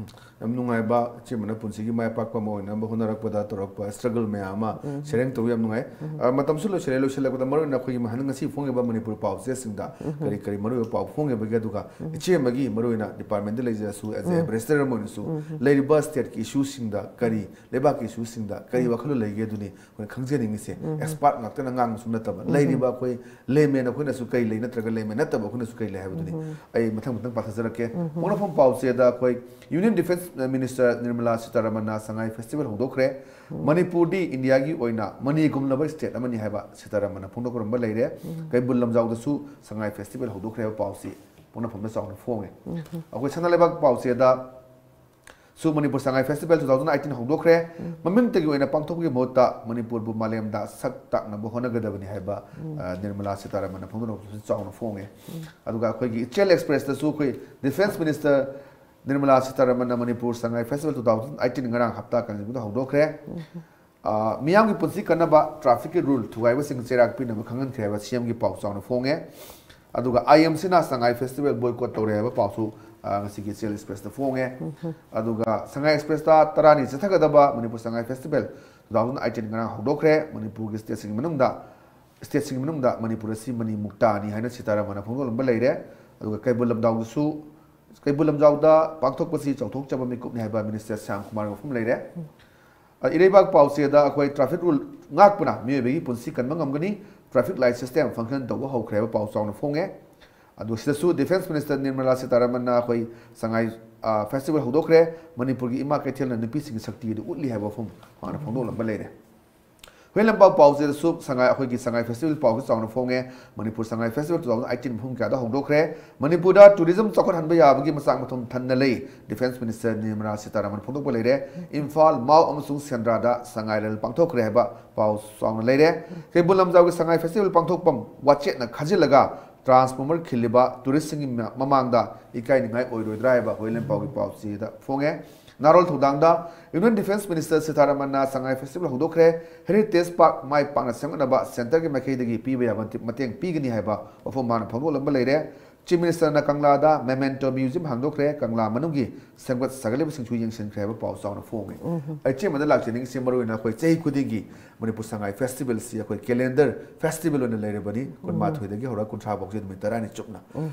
ꯌꯥꯝ ꯅꯨꯡꯉꯥꯏꯕ, ꯏꯆꯦꯃꯅ ꯄꯨꯟꯁꯤꯒꯤ ꯃꯥꯏ ꯄꯥꯛꯄ ꯑꯃ ꯑꯣꯏꯅꯕ ꯍꯣꯠꯅꯔꯛꯄꯗ ꯇꯧꯔꯛꯄ ꯁ꯭ꯇ꯭ꯔꯒꯜ ꯃꯌꯥꯝ ꯑꯃ ꯁꯦꯌꯔꯤꯡ ꯇꯧꯕ ꯌꯥꯝ ꯅꯨꯡꯉꯥꯏ꯫ ꯑ, ꯃꯇꯝꯁꯨ ꯂꯣꯏꯁꯤꯜꯂꯦ꯫ ꯂꯣꯏꯁꯤꯜꯂꯛꯄꯗ ꯃꯔꯨꯑꯣꯏꯅ ꯑꯩꯈꯣꯏꯒꯤ ꯃꯍꯟ ꯉꯁꯤ ꯐꯣꯡꯉꯤꯕ ꯃꯅꯤꯄꯨꯔ ꯄꯥꯎ ꯆꯦꯁꯤꯡꯗ ꯀꯔꯤ ꯀꯔꯤ ꯃꯔꯨꯑꯣꯏꯕ ꯄꯥꯎ ꯐꯣꯡꯉꯤꯕꯒꯦ, ꯑꯗꯨꯒ ꯏꯆꯦꯃꯒꯤ ꯃꯔꯨꯑꯣꯏꯅ ꯗꯤꯄꯥꯔꯠꯃꯦꯟꯗ ꯂꯩꯖꯔꯁꯨ, as a barrister ꯑꯃ ꯑꯣꯏꯅꯁꯨ ꯂꯩꯔꯤꯕ ꯁ꯭ꯇꯦꯠꯀꯤ ꯏꯁꯨꯁꯤꯡꯗ ꯀꯔꯤ, ꯂꯩꯕꯥꯛꯀꯤ ꯏꯁꯨꯁꯤꯡꯗ ꯀꯔꯤ ꯋꯥꯈꯜꯂꯣꯟ ꯂꯩꯒꯦ ꯑꯗꯨꯅꯤ ꯑꯩꯈꯣꯏꯅ ꯈꯪꯖꯅꯤꯡꯉꯤꯁꯦ꯫ ꯑꯦꯛꯁꯄꯥꯔꯠ ꯉꯥꯛꯇꯅ ꯉꯥꯡꯕꯁꯨ ꯅꯠꯇꯕ, ꯂꯩꯔꯤꯕ ꯑꯩꯈꯣꯏ ꯂꯦꯃꯦꯟ ꯑꯩꯈꯣꯏꯅꯁꯨ ꯀꯩ ꯂꯩ ꯅꯠꯇ꯭ꯔꯒ ꯂꯩꯃ ꯅꯠꯇꯕ ꯑꯩꯈꯣꯏꯅꯁꯨ ꯀꯩ ꯂꯩ ꯍꯥꯏꯕꯗꯨꯅꯤ꯫ ꯑꯩ ꯃꯊꯪ ꯃꯊꯪ ꯄꯥꯊꯖꯔꯛꯀꯦ꯫ ꯄꯣꯛꯅꯐꯝ ꯄꯥꯎꯆꯦꯗ ꯑꯩꯈꯣꯏ Union Defence Minister Nirmala Sitharamanꯅ ꯁꯉꯥꯏ Festival ꯍꯧꯗꯣꯛꯈ꯭ꯔꯦ꯫ ꯃꯅꯤꯄꯨꯔꯗꯤ ꯏꯟꯗꯤꯌꯥꯒꯤ ꯑꯣꯏꯅ ꯃꯅꯤꯒꯨꯝꯂꯕ state ꯑꯃꯅꯤ ꯍꯥꯏꯕ ꯁꯤꯇꯥꯔꯥꯃꯟꯅ ꯐꯣꯡꯗꯣꯛꯂꯝꯕ ꯂꯩꯔꯦ꯫ ꯀꯩꯕꯨꯜ ꯂꯝꯖꯥꯎꯗꯁꯨ ꯁꯉꯥꯏ Festival ꯍꯧꯗꯣꯛꯈ꯭ꯔꯦ ꯍꯥꯏꯕ ꯄꯥꯎꯁꯤ ꯄꯣꯛꯅꯐꯝꯗ ꯆꯥꯎꯅ ꯐꯣꯡꯉꯦ꯫ ꯑꯩꯈꯣꯏ ꯁꯅꯥ ꯂꯩꯕꯥꯛ ꯄꯥꯎꯆꯦꯗ ꯁꯨ Manipur Sangai Festival two thousand eighteen ꯍꯧꯗꯣꯛꯈ꯭ꯔꯦ꯫ ꯃꯃꯤꯡꯇꯒꯤ ꯑꯣꯏꯅ ꯄꯥꯡꯊꯣꯛꯄꯒꯤ ꯃꯍꯨꯠꯇ ꯃꯅꯤꯄꯨꯔꯕꯨ ꯃꯥꯂꯦꯝꯗ ꯁꯛ ꯇꯥꯛꯅꯕ ꯍꯣꯠꯅꯒꯗꯕꯅꯤ ꯍꯥꯏꯕ, ꯑ, ꯅꯤꯔꯃꯂꯥ ꯁꯤꯇꯥꯔꯥꯃꯟꯅ ꯐꯣꯡꯗꯣꯔꯛꯄꯁꯨ ꯆꯥꯎꯅ ꯐꯣꯡꯉꯦ꯫ ꯑꯗꯨꯒ ꯑꯩꯈꯣꯏꯒꯤ ꯏꯆꯦꯜ Expressꯇꯁꯨ ꯑꯩꯈꯣꯏ Defence Minister Nirmala ꯁꯤꯇꯥꯔꯥꯃꯟꯅ Manipur Sangai Festival two thousand eighteen ꯉꯔꯥꯡ ꯍꯞꯇꯥ ꯀꯥꯡꯖꯩꯕꯨꯡꯗ ꯍꯧꯗꯣꯛꯈ꯭ꯔꯦ꯫ ꯑ, ꯃꯤꯌꯥꯝꯒꯤ ꯄꯨꯟꯁꯤ ꯀꯟꯅꯕ trafficꯀꯤ rule ꯊꯨꯒꯥꯏꯕꯁꯤꯡ ꯆꯩꯔꯥꯛ ꯄꯤꯅꯕ ꯈꯪꯍꯟꯈ꯭ꯔꯦ ꯍꯥꯏꯕ CMꯒꯤ ꯄꯥꯎ ꯆꯥꯎꯅ ꯐꯣꯡꯉꯦ꯫ ꯑꯗꯨꯒ IMCꯅ ꯁꯉꯥꯏ Festival boycott ꯇꯧꯔꯦ ꯍꯥꯏꯕ ꯄꯥꯎꯁꯨ, ꯑ, ꯉꯁꯤꯒꯤ ꯏꯆꯦꯜ Expressꯇ ꯐꯣꯡꯉꯦ꯫ ꯑꯗꯨꯒ ꯁꯉꯥꯏ Expressꯇ ꯇꯔꯥꯅꯤ ꯆꯠꯊꯒꯗꯕ Manipur Sangai Festival two thousand eighteen ꯉꯔꯥꯡ ꯍꯧꯗꯣꯛꯈ꯭ꯔꯦ꯫ ꯃꯅꯤꯄꯨꯔꯒꯤ stateꯁꯤꯡꯒꯤ ꯃꯅꯨꯡꯗ, stateꯁꯤꯡꯒꯤ ꯃꯅꯨꯡꯗ ꯃꯅꯤꯄꯨꯔ ꯑꯁꯤ ꯃꯅꯤ ꯃꯨꯛꯇꯥꯅꯤ ꯍꯥꯏꯅ ꯁꯤꯇꯥꯔꯥꯃꯟꯅ ꯐꯣꯡꯗꯣꯛꯂꯝꯕ ꯂꯩꯔꯦ꯫ ꯑꯗꯨꯒ ꯀꯩꯕꯨꯜ ꯂꯝꯖꯥꯎꯗꯁꯨ, ꯀꯩꯕꯨꯜ ꯂꯝꯖꯥꯎꯗ ꯄꯥꯡꯊꯣꯛꯄꯁꯤ ꯆꯥꯎꯊꯣꯛꯆꯕ ꯃꯤꯀꯨꯞꯅꯤ ꯍꯥꯏꯕ Minister ꯁ꯭ꯌꯥꯝ ꯀꯨꯃꯥꯔꯒꯤ ꯋꯥꯐꯝ ꯂꯩꯔꯦ꯫ ꯑ, ꯏꯔꯩꯕꯥꯛ ꯄꯥꯎꯆꯦꯗ ꯑꯩꯈꯣꯏ traffic rule ꯉꯥꯛꯄꯅ ꯃꯤꯑꯣꯏꯕꯒꯤ ꯄꯨꯟꯁꯤ ꯀꯟꯕ ꯉꯝꯒꯅꯤ, traffic light system function ꯇꯧꯕ ꯍꯧꯈ꯭ꯔꯦ ꯍꯥꯏꯕ ꯄꯥꯎ ꯆꯥꯎꯅ ꯐꯣꯡꯉꯦ꯫ ꯑꯗꯨ ꯁꯤꯗꯁꯨ Defence Minister ꯅꯤꯔꯃꯂꯥ ꯁꯤꯇꯥꯔꯥꯃꯟꯅ ꯑꯩꯈꯣꯏ ꯁꯉꯥꯏ, ꯑ, Festival ꯍꯧꯗꯣꯛꯈ꯭ꯔꯦ, ꯃꯅꯤꯄꯨꯔꯒꯤ ꯏꯃꯥ ꯀꯩꯊꯦꯜꯅ ꯅꯨꯄꯤꯁꯤꯡꯒꯤ ꯁꯛꯇꯤ ꯑꯗꯨ ꯎꯠꯂꯤ ꯍꯥꯏꯕ ꯋꯥꯐꯝ ꯃꯥꯅ ꯐꯣꯡꯗꯣꯛꯂꯝꯕ ꯂꯩꯔꯦ꯫ ꯍꯨꯏꯂꯝꯄꯥꯎ ꯄꯥꯎꯆꯦꯗꯁꯨ ꯁꯉꯥꯏ, ꯑꯩꯈꯣꯏꯒꯤ ꯁꯉꯥꯏ Festival ꯄꯥꯎꯁꯨ ꯆꯥꯎꯅ ꯐꯣꯡꯉꯦ꯫ Manipur Sangai Festival two thousand eighteen ꯃꯐꯝ ꯀꯌꯥꯗ ꯍꯧꯗꯣꯛꯈ꯭ꯔꯦ꯫ ꯃꯅꯤꯄꯨꯔꯗ tourism ꯆꯥꯎꯈꯠꯍꯟꯕ ꯌꯥꯕꯒꯤ ꯃꯆꯥꯛ ꯃꯊꯨꯝ ꯊꯟꯅ ꯂꯩ꯫ Defence Minister ꯅꯤꯔꯃꯂꯥ ꯁꯤꯇꯥꯔꯥꯃꯟ ꯐꯣꯡꯗꯣꯛꯄ ꯂꯩꯔꯦ꯫ ꯏꯝꯐꯥꯜ, ꯃꯥꯎ ꯑꯃꯁꯨꯡ ꯁꯦꯟꯗ꯭ꯔꯥꯗ ꯁꯉꯥꯏ ꯔꯦꯜ ꯄꯥꯡꯊꯣꯛꯈ꯭ꯔꯦ ꯍꯥꯏꯕ ꯄꯥꯎ ꯆꯥꯎꯅ ꯂꯩꯔꯦ꯫ ꯀꯩꯕꯨꯜ ꯂꯝꯖꯥꯎꯒꯤ ꯁꯉꯥꯏ Festival ꯄꯥꯡꯊꯣꯛꯐꯝ ꯋꯥꯆꯦꯠꯅ ꯈꯥꯖꯤꯜꯂꯒ transformer ꯈꯤꯜꯂꯤꯕ touristsꯤꯡꯒꯤ ꯃ-, ꯃꯃꯥꯡꯗ ꯏꯀꯥꯏꯅꯤꯡꯉꯥꯏ ꯑꯣꯏꯔꯣꯏꯗ꯭ꯔꯥ ꯍꯥꯏꯕ ꯍꯨꯏꯂꯝꯄꯥꯎꯒꯤ ꯄꯥꯎꯆꯦꯗ ꯐꯣꯡꯉꯦ꯫ ꯅꯥꯔꯣꯜ ꯊꯧꯗꯥꯡꯗ Union Defence Minister ꯁꯤꯇꯥꯔꯥꯃꯟꯅ ꯁꯉꯥꯏ Festival ꯍꯧꯗꯣꯛꯈ꯭ꯔꯦ꯫ Heritage Park ꯃꯥꯏ ꯄꯥꯛꯅ ꯁꯦꯝꯒꯠꯅꯕ centreꯒꯤ ꯃꯥꯏꯀꯩꯗꯒꯤ ꯄꯤꯕ ꯌꯥꯕ ꯃꯇꯦꯡ ꯄꯤꯒꯅꯤ ꯍꯥꯏꯕ ꯋꯥꯐꯝ ꯃꯥꯅ ꯐꯣꯡꯗꯣꯛꯂꯝꯕ ꯂꯩꯔꯦ꯫ Chief Ministerꯅ ꯀꯪꯂꯥꯗ Memento Museum ꯍꯥꯡꯗꯣꯛꯈ꯭ꯔꯦ꯫ ꯀꯪꯂꯥ ꯃꯅꯨꯡꯒꯤ ꯁꯦꯝꯒꯠ ꯁꯥꯒꯠꯂꯤꯕꯁꯤꯡꯁꯨ ꯌꯦꯡꯁꯤꯟꯈ꯭ꯔꯦ ꯍꯥꯏꯕ ꯄꯥꯎ ꯆꯥꯎꯅ ꯐꯣꯡꯉꯤ꯫ ꯑꯩ ꯆꯦ ꯑꯃꯗ ꯂꯥꯛꯆꯅꯤꯡꯉꯤꯁꯦ ꯃꯔꯨꯑꯣꯏꯅ ꯑꯩꯈꯣꯏ ꯆꯍꯤ ꯈꯨꯗꯤꯡꯒꯤ ꯃꯅꯤꯄꯨꯔ ꯁꯉꯥꯏ Festivalꯁꯤ ꯑꯩꯈꯣꯏ calendar festival ꯑꯣꯏꯅ ꯂꯩꯔꯕꯅꯤ꯫ ꯀꯨꯟꯃꯥꯊꯣꯏꯗꯒꯤ ꯍꯧꯔꯒ ꯀꯨꯟꯊ꯭ꯔꯥ ꯐꯥꯎꯁꯦ ꯅꯨꯃꯤꯠ ꯇꯔꯥꯅꯤ ꯆꯨꯞꯅ꯫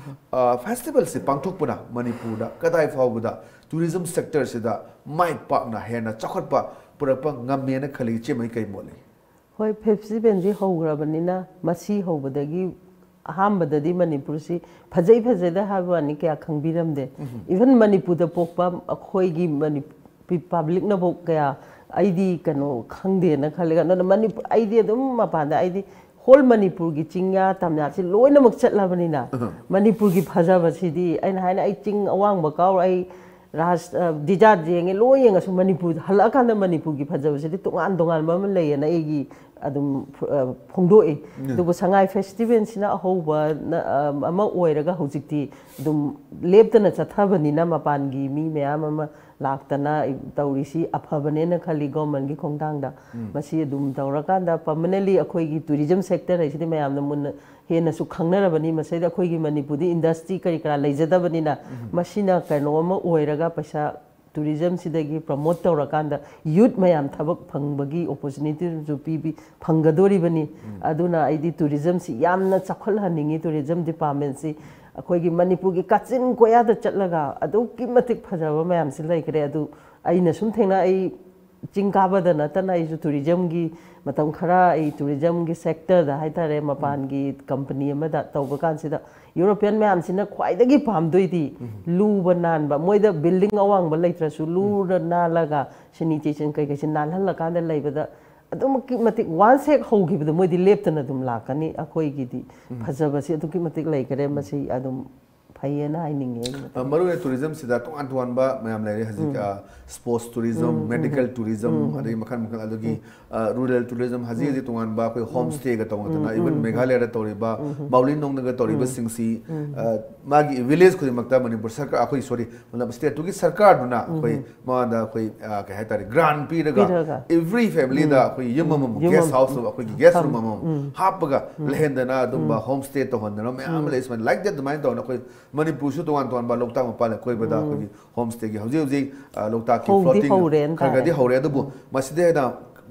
ꯑ, Festivalꯁꯤ ꯄꯥꯡꯊꯣꯛꯄꯅ ꯃꯅꯤꯄꯨꯔꯗ ꯀꯗꯥꯏ ꯐꯥꯎꯕꯗ tourism sectorꯁꯤꯗ ꯃꯥꯏ ꯄꯥꯛꯅ ꯍꯦꯟꯅ ꯆꯥꯎꯈꯠꯄ ꯄꯨꯔꯛꯄ ꯉꯝꯃꯦꯅ ꯈꯜꯂꯤ? ꯏꯆꯦꯃꯩ ꯀꯩ ꯃꯣꯠ ꯂꯩ? ꯍꯣꯏ, festivalꯗꯤ ꯍꯧꯈ꯭ꯔꯕꯅꯤꯅ ꯃꯁꯤ ꯍꯧꯕꯗꯒꯤ ꯑꯍꯥꯟꯕꯗꯗꯤ ꯃꯅꯤꯄꯨꯔꯁꯤ ꯐꯖꯩ ꯐꯖꯗꯦ ꯍꯥꯏꯕ ꯋꯥꯅꯤ, ꯀꯌꯥ ꯈꯪꯕꯤꯔꯝꯗꯦ꯫ ꯏꯚꯟ ꯃꯅꯤꯄꯨꯔꯗ ꯄꯣꯛꯄ ꯑꯩꯈꯣꯏꯒꯤ ꯃꯅꯤꯄꯨꯔ ꯄꯕ꯭ꯂꯤꯛꯅꯐꯥꯎ ꯀꯌꯥ, ꯑꯩꯗꯤ ꯀꯩꯅꯣ ꯈꯪꯗꯦꯅ ꯈꯜꯂꯦ꯫ ꯑꯗꯨꯅ ꯃꯅꯤꯄꯨꯔ, ꯑꯩꯗꯤ ꯑꯗꯨꯝ ꯃꯄꯥꯟꯗ, ꯑꯩꯗꯤ ꯍꯣꯜ ꯃꯅꯤꯄꯨꯔꯒꯤ ꯆꯤꯡꯌꯥ ꯇꯝꯌꯥꯁꯤ ꯂꯣꯏꯅꯃꯛ ꯆꯠꯂꯕꯅꯤꯅ, ꯃꯅꯤꯄꯨꯔꯒꯤ ꯐꯖꯕꯁꯤꯗꯤ, ꯑꯩꯅ ꯍꯥꯏꯅ, ꯑꯩ ꯆꯤꯡ ꯑꯋꯥꯡꯕ ꯀꯥꯎꯔ, ꯑꯩ ꯔꯥꯖ ꯗꯤꯖꯥꯔꯠ ꯌꯦꯡꯉꯦ, ꯂꯣꯏ ꯌꯦꯡꯉꯁꯨ ꯃꯅꯤꯄꯨꯔ ꯍꯜꯂꯛꯑꯀꯥꯟꯗ ꯃꯅꯤꯄꯨꯔꯒꯤ ꯐꯖꯕꯁꯤꯗꯤ ꯇꯣꯉꯥꯟ ꯇꯣꯉꯥꯟꯕ ꯑꯃ ꯂꯩꯌꯦꯅ ꯑꯩꯒꯤ ꯑꯗꯨꯝ ꯑ, ꯐꯣꯡꯗꯣꯛꯏ꯫ ꯑꯗꯨꯕꯨ ꯁꯉꯥꯏ ꯐꯦꯁꯇꯤꯚꯦꯜꯁꯤꯅ ꯑꯍꯧꯕ ꯅ-, ꯑ, ꯑꯃ ꯑꯣꯏꯔꯒ ꯍꯧꯖꯤꯛꯇꯤ ꯑꯗꯨꯝ ꯂꯦꯞꯇꯅ ꯆꯠꯊꯕꯅꯤꯅ, ꯃꯄꯥꯟꯒꯤ ꯃꯤ ꯃꯌꯥꯝ ꯑꯃ ꯂꯥꯛꯇꯅ ꯇꯧꯔꯤꯁꯤ ꯑꯐꯕꯅꯦꯅ ꯈꯜꯂꯤ ꯒꯣꯔꯃꯦꯟꯒꯤ ꯈꯣꯡꯊꯥꯡꯗ꯫ ꯃꯁꯤ ꯑꯗꯨꯝ ꯇꯧꯔꯀꯥꯟꯗ ꯄꯔꯃꯅꯦꯟꯂꯤ ꯑꯩꯈꯣꯏꯒꯤ ꯇꯨꯔꯤꯖꯝ ꯁꯦꯛꯇꯔ ꯍꯥꯏꯁꯤꯗꯤ ꯃꯌꯥꯝꯅ ꯃꯨꯟꯅ ꯍꯦꯟꯅꯁꯨ ꯈꯪꯅꯔꯕꯅꯤ꯫ ꯃꯁꯤꯗ ꯑꯩꯈꯣꯏꯒꯤ ꯃꯅꯤꯄꯨꯔꯗꯤ ꯏꯟꯗꯁꯇ꯭ꯔꯤ ꯀꯔꯤ ꯀꯔꯥ ꯂꯩꯖꯗꯕꯅꯤꯅ, ꯃꯁꯤꯅ ꯀꯩꯅꯣ ꯑꯃ ꯑꯣꯏꯔꯒ ꯄꯩꯁꯥ ꯇꯨꯔꯤꯖꯝꯁꯤꯗꯒꯤ ꯄ꯭ꯔꯃꯣꯠ ꯇꯧꯔꯀꯥꯟꯗ ꯌꯨꯠ ꯃꯌꯥꯝ ꯊꯕꯛ ꯐꯪꯕꯒꯤ ꯑꯣꯄꯣꯔꯆꯨꯅꯤꯇꯤꯁꯨ ꯄꯤꯕꯤ, ꯐꯪꯒꯗꯣꯔꯤꯕꯅꯤ꯫ ꯑꯗꯨꯅ ꯑꯩꯗꯤ ꯇꯨꯔꯤꯖꯝꯁꯤ ꯌꯥꯝꯅ ꯆꯥꯎꯈꯠꯍꯟꯅꯤꯡꯉꯤ꯫ ꯇꯨꯔꯤꯖꯝ ꯗꯤꯄꯥꯔꯠꯃꯦꯟꯁꯤ ꯑꯩꯈꯣꯏꯒꯤ ꯃꯅꯤꯄꯨꯔꯒꯤ ꯀꯥꯆꯤꯟ ꯀꯣꯌꯥꯗ ꯆꯠꯂꯒ ꯑꯗꯨꯛꯀꯤ ꯃꯇꯤꯛ ꯐꯖꯕ ꯃꯌꯥꯝꯁꯤ ꯂꯩꯈ꯭ꯔꯦ꯫ ꯑꯗꯨ ꯑꯩꯅ ꯁꯨꯝ ꯊꯦꯡꯅ, ꯑꯩ ꯆꯤꯡ ꯀꯥꯕꯗ ꯅꯠꯇꯅ ꯑꯩꯁꯨ ꯇꯨꯔꯤꯖꯝꯒꯤ ꯃꯇꯝ ꯈꯔ ꯑꯩ ꯇꯨꯔꯤꯖꯝꯒꯤ ꯁꯦꯛꯇꯔꯗ ꯍꯥꯏꯇꯥꯔꯦ, ꯃꯄꯥꯟꯒꯤ ꯀꯝꯄꯅꯤ ꯑꯃꯗ ꯇꯧꯕ ꯀꯥꯟꯁꯤꯗ ꯌꯨꯔꯣꯄꯤꯌꯟ ꯃꯌꯥꯝꯁꯤꯅ ꯈ꯭ꯋꯥꯏꯗꯒꯤ ꯄꯥꯝꯗꯣꯏꯗꯤ ꯂꯨꯕ ꯅꯥꯟꯕ, ꯃꯣꯏꯗ ꯕꯤꯜꯗꯤꯡ ꯑꯋꯥꯡꯕ ꯂꯩꯇ꯭ꯔꯁꯨ ꯂꯨꯔ ꯅꯥꯜꯂꯒ ꯁꯦꯅꯤꯇꯦꯁꯟ ꯀꯩꯀꯩꯁꯤ ꯅꯥꯜꯍꯜꯂꯀꯥꯟꯗ ꯂꯩꯕꯗ ꯑꯗꯨꯃꯛꯀꯤ ꯃꯇꯤꯛ ꯋꯥꯟꯁ ꯍꯦꯛ ꯍꯧꯈꯤꯕꯗ ꯃꯣꯏꯗꯤ ꯂꯦꯞꯇꯅ ꯑꯗꯨꯝ ꯂꯥꯛꯀꯅꯤ꯫ ꯑꯩꯈꯣꯏꯒꯤꯗꯤ ꯐꯖꯕꯁꯤ ꯑꯗꯨꯛꯀꯤ ꯃꯇꯤꯛ ꯂꯩꯈꯔꯦ꯫ ꯃꯁꯤ ꯑꯗꯨꯝ ꯐꯩꯌꯦꯅ ꯍꯥꯏꯅꯤꯡꯉꯦ ꯑꯩꯒꯤ ꯃꯣꯠꯇ꯫ ꯑ, ꯃꯔꯨꯑꯣꯏꯅ ꯇꯨꯔꯤꯖꯝꯁꯤꯗ ꯇꯣꯉꯥꯟ ꯇꯣꯉꯥꯟꯕ ꯃꯌꯥꯝ ꯂꯩꯔꯦ ꯍꯧꯖꯤꯛ꯫ ꯁ꯭ꯄꯣꯔꯠꯁ ꯇꯨꯔꯤꯖꯝ, ꯃꯦꯗꯤꯀꯦꯜ ꯇꯨꯔꯤꯖꯝ, ꯑꯗꯒꯤ ꯃꯈꯜ ꯃꯈꯜ, ꯑꯗꯒꯤ ꯔꯨꯔꯦꯜ ꯇꯨꯔꯤꯖꯝ, ꯍꯧꯖꯤꯛ ꯍꯧꯖꯤꯛ ꯇꯣꯉꯥꯟꯕ ꯑꯩꯈꯣꯏ ꯍꯣꯝ ꯁ꯭ꯇꯦꯒ ꯇꯧꯅꯗꯅ, ꯏꯚꯟ ꯃꯦꯘꯥꯂꯌꯥꯗ ꯇꯧꯔꯤꯕ, ꯃꯥꯎꯂꯤꯟ ꯅꯣꯡꯅꯒ ꯇꯧꯔꯤꯕꯁꯤꯡꯁꯤ, ꯑ, ꯃꯥꯒꯤ ꯚꯤꯂꯦꯖ ꯈꯨꯗꯤꯡꯃꯛꯇ ꯃꯅꯤꯄꯨꯔ ꯁꯔꯀꯥꯔ, ꯑꯩꯈꯣꯏ, ꯁꯣꯔꯤ, ꯃꯇꯂꯕ ꯁ꯭ꯇꯦꯠꯇꯨꯒꯤ ꯁꯔꯀꯥꯔꯗꯨꯅ ꯑꯩꯈꯣꯏ ꯃꯉꯣꯟꯗ ꯑꯩꯈꯣꯏ, ꯑ, ꯀꯩ ꯍꯥꯏꯇꯥꯔꯦ, ꯒ꯭ꯔꯥꯟ ꯄꯤꯔꯒ, ꯄꯤꯔꯒ, ꯑꯦꯚ꯭ꯔꯤ ꯐꯦꯃꯤꯂꯤꯗ ꯑꯩꯈꯣꯏ ꯌꯨꯝ ꯑꯃꯃꯝ, ꯌꯨꯝ ꯒꯦꯁ ꯑꯃꯃꯝ, ꯍꯥꯎꯁ ꯑꯩꯈꯣꯏꯒꯤ ꯒꯦꯁ ꯊꯝ- ꯔꯨꯝ ꯑꯃꯃꯝ ꯍꯥꯞꯄꯒ ꯂꯩꯍꯟꯗꯅ ꯑꯗꯨꯝꯕ ꯍꯣꯝ ꯁ꯭ꯇꯦ ꯇꯧꯍꯟꯗꯅ ꯃꯌꯥꯝ ꯑꯃ ꯂꯩ꯫ ꯁꯨꯃꯥꯏꯅ ꯂꯥꯏꯛ ꯗꯦꯠ ꯑꯗꯨꯃꯥꯏꯅ ꯇꯧꯗꯅ ꯑꯩꯈꯣꯏ ꯃꯅꯤꯄꯨꯔꯁꯨ ꯇꯣꯉꯥꯟ ꯇꯣꯉꯥꯟꯕ ꯂꯣꯛꯇꯥꯛ ꯃꯄꯥꯟ ꯂꯩꯀꯣꯏꯕꯗ ꯑꯩꯈꯣꯏꯒꯤ ꯍꯣꯝ ꯁ꯭ꯇꯦꯒꯤ ꯍꯧꯖꯤꯛ ꯍꯧꯖꯤꯛ, ꯑ, ꯂꯣꯛꯇꯥꯛꯀꯤ ꯍꯧꯗꯤ ꯐ꯭ꯂꯣꯇꯤꯡ ꯍꯧꯔꯦꯅ ꯈꯔ ꯈꯔꯗꯤ ꯇꯥꯔꯦ꯫ ꯍꯧꯔꯦ꯫ ꯑꯗꯨꯕꯨ ꯃꯁꯤꯗ ꯍꯦꯟꯅ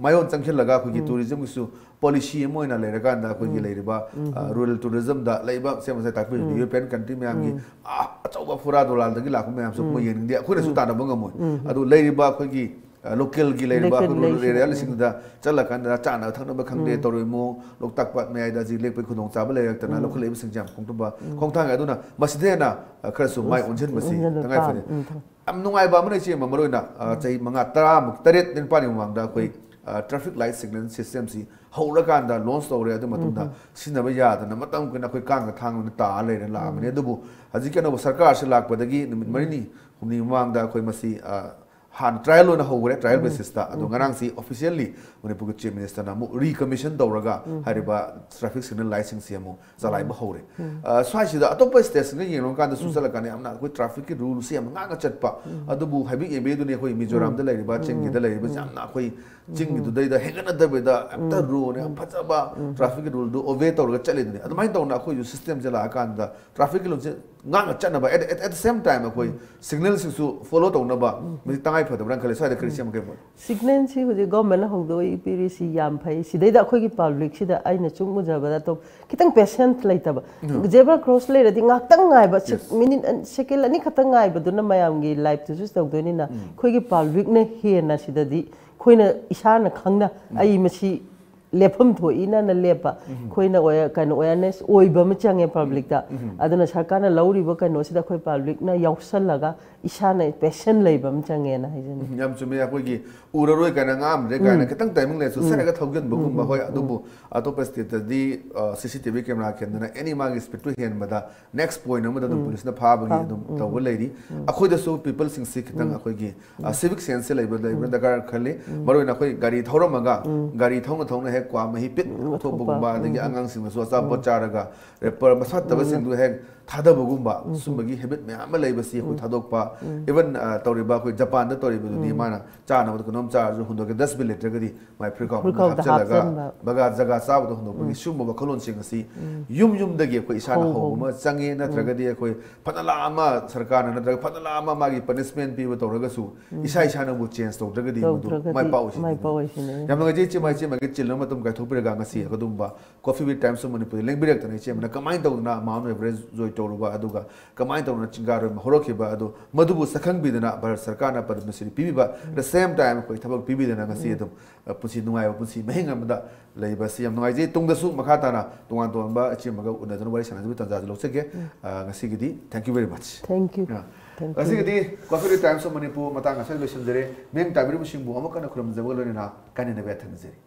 ꯃꯥꯏꯑꯣꯟ ꯆꯪꯁꯤꯜꯂꯒ ꯑꯩꯈꯣꯏꯒꯤ ꯇꯨꯔꯤꯖꯝꯒꯤꯁꯨ ꯄꯣꯂꯤꯁꯤ ꯑꯃ ꯑꯣꯏꯅ ꯂꯩꯔꯀꯥꯟꯗ ꯑꯩꯈꯣꯏꯒꯤ ꯂꯩꯔꯤꯕ, ꯑ, ꯔꯨꯔꯦꯜ ꯇꯨꯔꯤꯖꯝꯗ ꯂꯩꯕ ꯁꯦꯝ ꯁꯥ ꯇꯥꯛꯄꯤꯔꯤꯕ ꯌꯨꯔꯣꯄꯤꯌꯟ ꯀꯟꯇ꯭ꯔꯤ ꯃꯌꯥꯝꯒꯤ, ꯑ, ꯑꯆꯧꯕ ꯐꯨꯔꯥ ꯗꯣꯂꯥꯜꯗꯒꯤ ꯂꯥꯛꯄ ꯃꯌꯥꯝꯁꯨ ꯃꯣꯏ ꯌꯦꯡꯅꯤꯡꯗꯦ, ꯑꯩꯈꯣꯏꯅꯁꯨ ꯇꯥꯟꯅꯕ ꯉꯝꯃꯣꯏ꯫ ꯑꯗꯨ ꯂꯩꯔꯤꯕ ꯑꯩꯈꯣꯏꯒꯤ ꯂꯣꯀꯦꯜꯒꯤ ꯂꯩꯔꯤꯕ ꯂꯣꯀꯦꯜ ꯑꯩꯈꯣꯏ ꯔꯨꯔꯦꯜ ꯂꯩꯁꯤꯡ, ꯑꯦꯔꯤꯌꯥꯁꯤꯡꯗ ꯆꯠꯂꯀꯥꯟꯗ ꯆꯥꯅꯕ ꯊꯛꯅꯕ ꯈꯪꯗꯦ, ꯎꯝ꯫ ꯇꯧꯔꯣꯏꯃꯣ, ꯂꯣꯛꯇꯥꯛ ꯄꯥꯠ ꯃꯌꯥꯏꯗ ꯍꯧꯖꯤꯛ ꯂꯦꯛꯄꯒꯤ ꯈꯨꯗꯣꯡꯆꯥꯕ ꯂꯩꯔꯛꯇꯅ ꯎꯝ꯫ ꯂꯧꯈꯠꯂꯛꯏꯕꯁꯤꯡꯁꯦ ꯌꯥꯝ ꯈꯣꯡꯊꯕ, ꯎꯝ꯫ ꯈꯣꯡꯊꯥꯡ ꯑꯗꯨꯅ ꯃꯁꯤꯗ ꯍꯦꯟꯅ, ꯑ, ꯈꯔꯁꯨ ꯃꯥꯏ ꯎꯝ, ꯑꯣꯟꯁꯤꯟꯕꯁꯤ ꯎꯝ, ꯇꯉꯥꯏ ꯐꯗꯦ꯫ ꯎꯝ꯫ ꯌꯥꯝ ꯅꯨꯡꯉꯥꯏꯕ ꯑꯃꯅ, ꯏꯆꯦ ꯑꯃ, ꯃꯔꯨꯑꯣꯏꯅ, ꯑ, ꯎꯝ꯫ ꯆꯍꯤ ꯃꯉꯥ, ꯇꯔꯥꯃꯨꯛ, ꯇꯔꯦꯠ, ꯅꯤꯄꯥꯜꯒꯤ ꯃꯃꯥꯡꯗ ꯑꯩꯈꯣꯏ, ꯎꯝ꯫ ꯑ, traffic light signal system ꯁꯤ ꯍꯧꯔꯀꯥꯟꯗ launch ꯇꯧꯔꯦ꯫ ꯑꯗꯨ ꯃꯇꯨꯡꯗ ꯎꯝ꯫ ꯁꯤꯖꯤꯟꯅꯕ ꯌꯥꯗꯅ ꯃꯇꯝ ꯀꯨꯏꯅ ꯑꯩꯈꯣꯏ ꯀꯥꯡꯒ ꯊꯥꯡ ꯑꯣꯏꯅ ꯇꯥꯔ ꯂꯩꯔꯦ, ꯂꯥꯛꯑꯕꯅꯦ꯫ ꯎꯝ꯫ ꯑꯗꯨꯕꯨ ꯍꯧꯖꯤꯛꯀꯤ ꯑꯅꯧꯕ ꯁꯔꯀꯥꯔꯁꯤ ꯂꯥꯛꯄꯗꯒꯤ ꯅꯨꯃꯤꯠ ꯎꯝ꯫ ꯃꯔꯤꯅꯤ, ꯍꯨꯝꯅꯤ ꯃꯃꯥꯡꯗ ꯑꯩꯈꯣꯏ ꯃꯁꯤ, ꯑ, ꯍꯥꯟꯅ trial ꯑꯣꯏꯅ ꯍꯧꯈ꯭ꯔꯦ, trial ꯎꯝ꯫ Basis ꯇ꯫ ꯑꯗꯣ ꯎꯝ꯫ ꯉꯔꯥꯡꯁꯤ officially ꯃꯅꯤꯄꯨꯔꯒꯤ Chief Minister ꯅ ꯑꯃꯨꯛ recommission ꯇꯧꯔꯒ ꯎꯝ꯫ ꯍꯥꯏꯔꯤꯕ traffic signal light ꯁꯤꯡꯁꯤ ꯑꯃꯨꯛ ꯆꯂꯥꯏꯕ ꯎꯝ꯫ ꯍꯧꯔꯦ꯫ ꯎꯝ꯫ ꯑ, ꯁ꯭ꯋꯥꯏꯁꯤꯗ ꯑꯇꯣꯞꯄ state ꯁꯤꯡꯒ ꯌꯦꯡꯅꯕ ꯀꯥꯟꯗꯁꯨ ꯎꯝ꯫ ꯆꯠꯂꯀꯥꯟꯗ ꯌꯥꯝꯅ ꯑꯩꯈꯣꯏ traffic ꯀꯤ rule ꯁꯤ ꯌꯥꯝ ꯉꯥꯛꯅ ꯆꯠꯄ꯫ ꯎꯝ꯫ ꯑꯗꯨꯕꯨ ꯍꯥꯏꯕꯤꯛ ꯌꯦꯡꯕꯤꯗꯨꯅꯤ ꯑꯩꯈꯣꯏ ꯃꯤꯖꯣꯔꯥꯝꯗ ꯎꯝ꯫ ꯂꯩꯔꯤꯕ, ꯎꯝ꯫ ꯆꯤꯡꯒꯤꯗ ꯂꯩꯔꯤꯕ ꯎꯝ꯫ ꯌꯥꯝꯅ ꯑꯩꯈꯣꯏ ꯎꯝ꯫ ꯆꯤꯡꯒꯤꯗꯨꯗꯩꯗ ꯍꯦꯟꯒꯠꯅꯗꯕꯤꯗ ꯌꯥꯝꯇ ꯎꯝ꯫ Rule ꯅꯦ, ꯎꯝ꯫ ꯐꯖꯕ ꯎꯝ꯫ Traffic ꯀꯤ rule ꯗꯨ obey ꯇꯧꯔꯒ ꯆꯠꯂꯤꯗꯨꯅꯤ꯫ ꯑꯗꯨꯃꯥꯏꯅ ꯇꯧꯅ ꯑꯩꯈꯣꯏꯁꯨ system ꯁꯦ ꯂꯥꯛꯑꯀꯥꯟꯗ traffic ꯀꯤ rule ꯁꯦ ꯉꯥꯛꯅ ꯆꯠꯅꯕ, at, at, at the same time ꯑꯩꯈꯣꯏ ꯎꯝ꯫ Signal ꯁꯤꯡꯁꯨ follow ꯇꯧꯅꯕ, ꯎꯝ꯫ ꯃꯁꯤ ꯇꯉꯥꯏ ꯐꯗꯕ꯭ꯔꯥꯅ ꯈꯜꯂꯦ꯫ ꯁ꯭ꯋꯥꯏꯗ ꯀꯔꯤ ꯎꯝ꯫ ꯁꯦꯝꯒꯦ ꯃꯣꯏ? Signal ꯁꯤ ꯍꯧꯖꯤꯛ government ꯅ ꯍꯧꯗꯣꯛꯏ, ꯄꯤꯔꯤꯁꯤ ꯌꯥꯝ ꯐꯩ꯫ ꯁꯤꯗꯩꯗ ꯑꯩꯈꯣꯏꯒꯤ public ꯁꯤꯗ ꯑꯩꯅ ꯁꯨꯝ ꯎꯖꯕꯗ ꯑꯇꯣꯞ-, ꯈꯤꯇꯪ patient ꯂꯩꯇꯕ꯫ ꯎꯝ꯫ Zebra cross ꯂꯩꯔꯗꯤ ꯉꯥꯛꯇꯪ ꯉꯥꯏꯕ, ꯁꯤ-, Yes꯫ Minute ꯑꯅꯤ, second ꯑꯅꯤ ꯈꯛꯇꯪ ꯉꯥꯏꯕꯗꯨꯅ ꯃꯌꯥꯝꯒꯤ life ꯇꯁꯨ ꯇꯧꯗꯣꯏꯅꯤꯅ, ꯎꯝ꯫ ꯑꯩꯈꯣꯏꯒꯤ public ꯅ ꯍꯦꯟꯅ ꯁꯤꯗꯗꯤ ꯑꯩꯈꯣꯏꯅ ꯏꯁꯥꯅ ꯈꯪꯅ ꯎꯝ꯫ ꯑꯩ ꯃꯁꯤ ꯂꯦꯞꯐꯝ ꯊꯣꯛꯏꯅꯅ ꯂꯦꯞꯄ꯫ ꯎꯝ꯫ ꯑꯩꯈꯣꯏꯅ ꯑꯣꯏ-, ꯀꯩꯅꯣ, awareness ꯑꯣꯏꯕ ꯑꯃ ꯆꯪꯉꯦ public ꯇ꯫ ꯎꯝ꯫ ꯑꯗꯨꯅ ꯁꯔꯀꯥꯔꯅ ꯂꯧꯔꯤꯕ ꯀꯩꯅꯣꯁꯤꯗ ꯑꯩꯈꯣꯏ public ꯅ ꯌꯥꯎꯁꯜꯂꯒ ꯏꯁꯥꯅ patient ꯂꯩꯕ ꯑꯃ ꯆꯪꯉꯦꯅ ꯍꯥꯏꯖꯅꯤꯡꯉꯤ꯫ ꯎꯝ, ꯌꯥꯝ ꯆꯨꯝꯃꯦ꯫ ꯑꯩꯈꯣꯏꯒꯤ ꯎꯔꯔꯣꯏ ꯀꯥꯏꯅ, ꯉꯥꯡꯗ꯭ꯔꯦ ꯀꯥꯏꯅ ꯎꯝ꯫ ꯈꯤꯇꯪ timing ꯂꯩꯔꯁꯨ ꯎꯝ꯫ ꯁꯠ ꯍꯦꯛꯇ ꯊꯧꯖꯤꯟꯕꯒꯨꯝꯕ꯫ ꯎꯝ, ꯎꯝ, ꯍꯣꯏ, ꯎꯝ꯫ ꯑꯗꯨꯕꯨ ꯑꯇꯣꯞꯄ state ꯇꯗꯤ, ꯑ, C C T V camera ꯈꯦꯟꯗꯅ any ꯃꯥꯒꯤ speed ꯇꯨ ꯍꯦꯟꯕꯗ next point ꯑꯃꯗ ꯑꯗꯨꯝ ꯎꯝ꯫ Police ꯅ ꯐꯥꯕꯒꯤ ꯐꯥ-, ꯑꯗꯨꯝ ꯎꯝ꯫ ꯇꯧꯕ ꯂꯩꯔꯤ꯫ ꯎꯝ꯫ ꯑꯩꯈꯣꯏꯗꯁꯨ people ꯁꯤꯡꯁꯤ ꯈꯤꯇꯪ ꯎꯝ꯫ ꯑꯩꯈꯣꯏꯒꯤ, ꯑ, ꯎꯝ꯫ Civic sense ꯁꯦ ꯂꯩꯕ, ꯂꯩꯕꯅ ꯎꯝ꯫ ꯗꯔꯀꯥꯔ ꯈꯜꯂꯤ꯫ ꯎꯝ꯫ ꯃꯔꯨꯑꯣꯏꯅ ꯑꯩꯈꯣꯏ ꯒꯥꯔꯤ ꯊꯧꯔꯝꯃꯒ, ꯎꯝ꯫ ꯒꯥꯔꯤ ꯊꯧꯅ ꯊꯧꯅ ꯍꯦꯛ ꯀ꯭ꯋꯥ ꯃꯍꯤ ꯄꯤꯠ ꯎꯝ, ꯊꯣꯛꯄꯒꯨꯝꯕ, ꯊꯣꯛꯄ꯫ ꯑꯗꯒꯤ ꯎꯝ꯫ ꯑꯉꯥꯡꯁꯤꯡꯅꯁꯨ ꯑꯆꯥꯄꯣꯠ ꯎꯝ꯫ ꯆꯥꯔꯒ wrapper ꯃꯁꯥꯠꯇꯕꯁꯤꯡꯗꯨ ꯎꯝ꯫ ꯍꯦꯛ ꯊꯥꯗꯕꯒꯨꯝꯕ, ꯎꯝ꯫ ꯁꯨꯝꯕꯒꯤ habit ꯃꯌꯥꯝ ꯑꯃ ꯂꯩꯕꯁꯤ ꯑꯩꯈꯣꯏ ꯎꯝ꯫ ꯊꯥꯗꯣꯛꯄ꯫ ꯎꯝ꯫ Even, ꯑ, ꯇꯧꯔꯤꯕ ꯑꯩꯈꯣꯏ ꯖꯄꯥꯟꯗ ꯇꯧꯔꯤꯕꯗꯨꯗꯤ ꯎꯝ꯫ ꯃꯥꯅ ꯆꯥꯅꯕꯗ ꯀꯩꯅꯣꯝ ꯆꯥꯔꯁꯨ ꯍꯨꯟꯗꯣꯛꯀꯦ, dustbin ꯂꯩꯇ꯭ꯔꯒꯗꯤ ꯃꯥꯏ ꯐꯨꯔꯤꯠꯈꯥꯎ ꯐꯨꯔꯤꯠꯈꯥꯎꯗ ꯍꯥꯞꯆꯜꯂꯒ ꯍꯥꯞꯆꯟꯕ꯫ ꯕꯒꯥ ꯖꯒꯥ ꯆꯥꯕꯗ ꯍꯨꯟꯗꯣꯛꯄꯒꯤ ꯎꯝ꯫ ꯁꯤꯒꯨꯝꯕ ꯋꯥꯈꯜꯂꯣꯟꯁꯤꯡ ꯑꯁꯤ ꯎꯝ꯫ ꯌꯨꯝ ꯌꯨꯝꯗꯒꯤ ꯑꯩꯈꯣꯏ ꯏꯁꯥꯅ ꯍꯧ-, ꯍꯧꯕ ꯍꯧ-, ꯑꯃ ꯆꯪꯉꯦ꯫ ꯎꯝ꯫ ꯅꯠꯇ꯭ꯔꯒꯗꯤ ꯑꯩꯈꯣꯏ ꯐꯅ ꯂꯥꯛ ꯑꯃ ꯁꯔꯀꯥꯔꯅ ꯅꯠꯇ꯭ꯔꯒ ꯐꯅ ꯂꯥꯛ ꯑꯃ ꯃꯥꯒꯤ punishment ꯄꯤꯕ ꯇꯧꯔꯒꯁꯨ ꯎꯝ꯫ ꯏꯁꯥ ꯏꯁꯥꯅꯕꯨ change ꯇꯧꯗ꯭ꯔꯒꯗꯤ ꯃꯗꯨ ꯇꯧꯗ꯭ꯔꯒꯗꯤ ꯃꯥꯏ ꯄꯥꯛꯑꯣꯏꯁꯤꯅꯤ꯫ ꯃꯥꯏ ꯄꯥꯛꯑꯣꯏꯁꯤꯅꯤ꯫ ꯌꯥꯝ ꯅꯨꯡꯉꯥꯏꯖꯩ ꯏꯆꯦ, ꯃꯥꯏ ꯏꯆꯦ ꯃꯥꯒꯤ ꯆꯤꯜꯂꯕ ꯑꯗꯨꯝ ꯀꯥꯏꯊꯣꯛꯄꯤꯔꯒ ꯉꯁꯤ ꯑꯗꯨꯒꯨꯝꯕ Coffee with Times of Manipur ꯂꯦꯡꯕꯤꯔꯛꯇꯅ ꯏꯆꯦ ꯑꯃꯅ ꯀꯃꯥꯏꯅ ꯇꯧꯗꯅ Mount Everest ꯖꯣꯏ ꯇꯧꯔꯨꯕ, ꯑꯗꯨꯒ ꯀꯃꯥꯏꯅ ꯇꯧꯗꯅ ꯆꯤꯡꯀꯥꯔꯣꯏ ꯍꯧꯔꯛꯈꯤꯕ ꯑꯗꯨ, ꯃꯗꯨꯕꯨ ꯁꯛꯈꯪꯕꯤꯗꯅ ꯚꯥꯔꯠ ꯁꯔꯀꯥꯔꯅ ꯄꯗꯃ ꯁ꯭ꯔꯤ ꯄꯤꯕꯤꯕ, at the same time ꯑꯩꯈꯣꯏ ꯊꯕꯛ ꯄꯤꯕꯤꯗꯅ ꯉꯁꯤ ꯑꯗꯨꯝ, ꯑ, ꯄꯨꯟꯁꯤ ꯅꯨꯡꯉꯥꯏꯕ ꯄꯨꯟꯁꯤ ꯃꯍꯤꯡ ꯑꯃꯗ ꯂꯩꯕ ꯑꯁꯤ ꯌꯥꯝ ꯅꯨꯡꯉꯥꯏꯖꯩ꯫ ꯇꯨꯡꯗꯁꯨ ꯃꯈꯥ ꯇꯥꯅ ꯇꯣꯉꯥꯟ ꯇꯣꯉꯥꯟꯕ ꯏꯆꯦ ꯑꯃꯒ ꯎꯅꯗꯨꯅ ꯋꯥꯔꯤ ꯁꯥꯟꯅꯖꯕꯒꯤ ꯇꯥꯟꯖꯥꯗꯨ ꯂꯧꯖꯒꯦ꯫ ꯑ, ꯉꯁꯤꯒꯤꯗꯤ thank you very much꯫ Thank you꯫ ꯑ, Thank you꯫ ꯉꯁꯤꯒꯤꯗꯤ Coffee with Times of Manipur ꯃꯇꯥꯡ ꯑꯁꯤꯗ ꯂꯣꯏꯁꯤꯟꯖꯔꯦ꯫ ꯃꯤꯠꯌꯦꯡ ꯇꯥꯕꯤꯔꯤꯕꯁꯤꯡꯕꯨ ꯑꯃꯨꯛ ꯍꯟꯅ ꯈꯨꯔꯨꯝꯖꯕꯒ ꯂꯣꯏꯅꯅ ꯀꯥꯏꯅꯅꯕ ꯌꯥꯊꯪ ꯅꯤꯖꯔꯤ꯫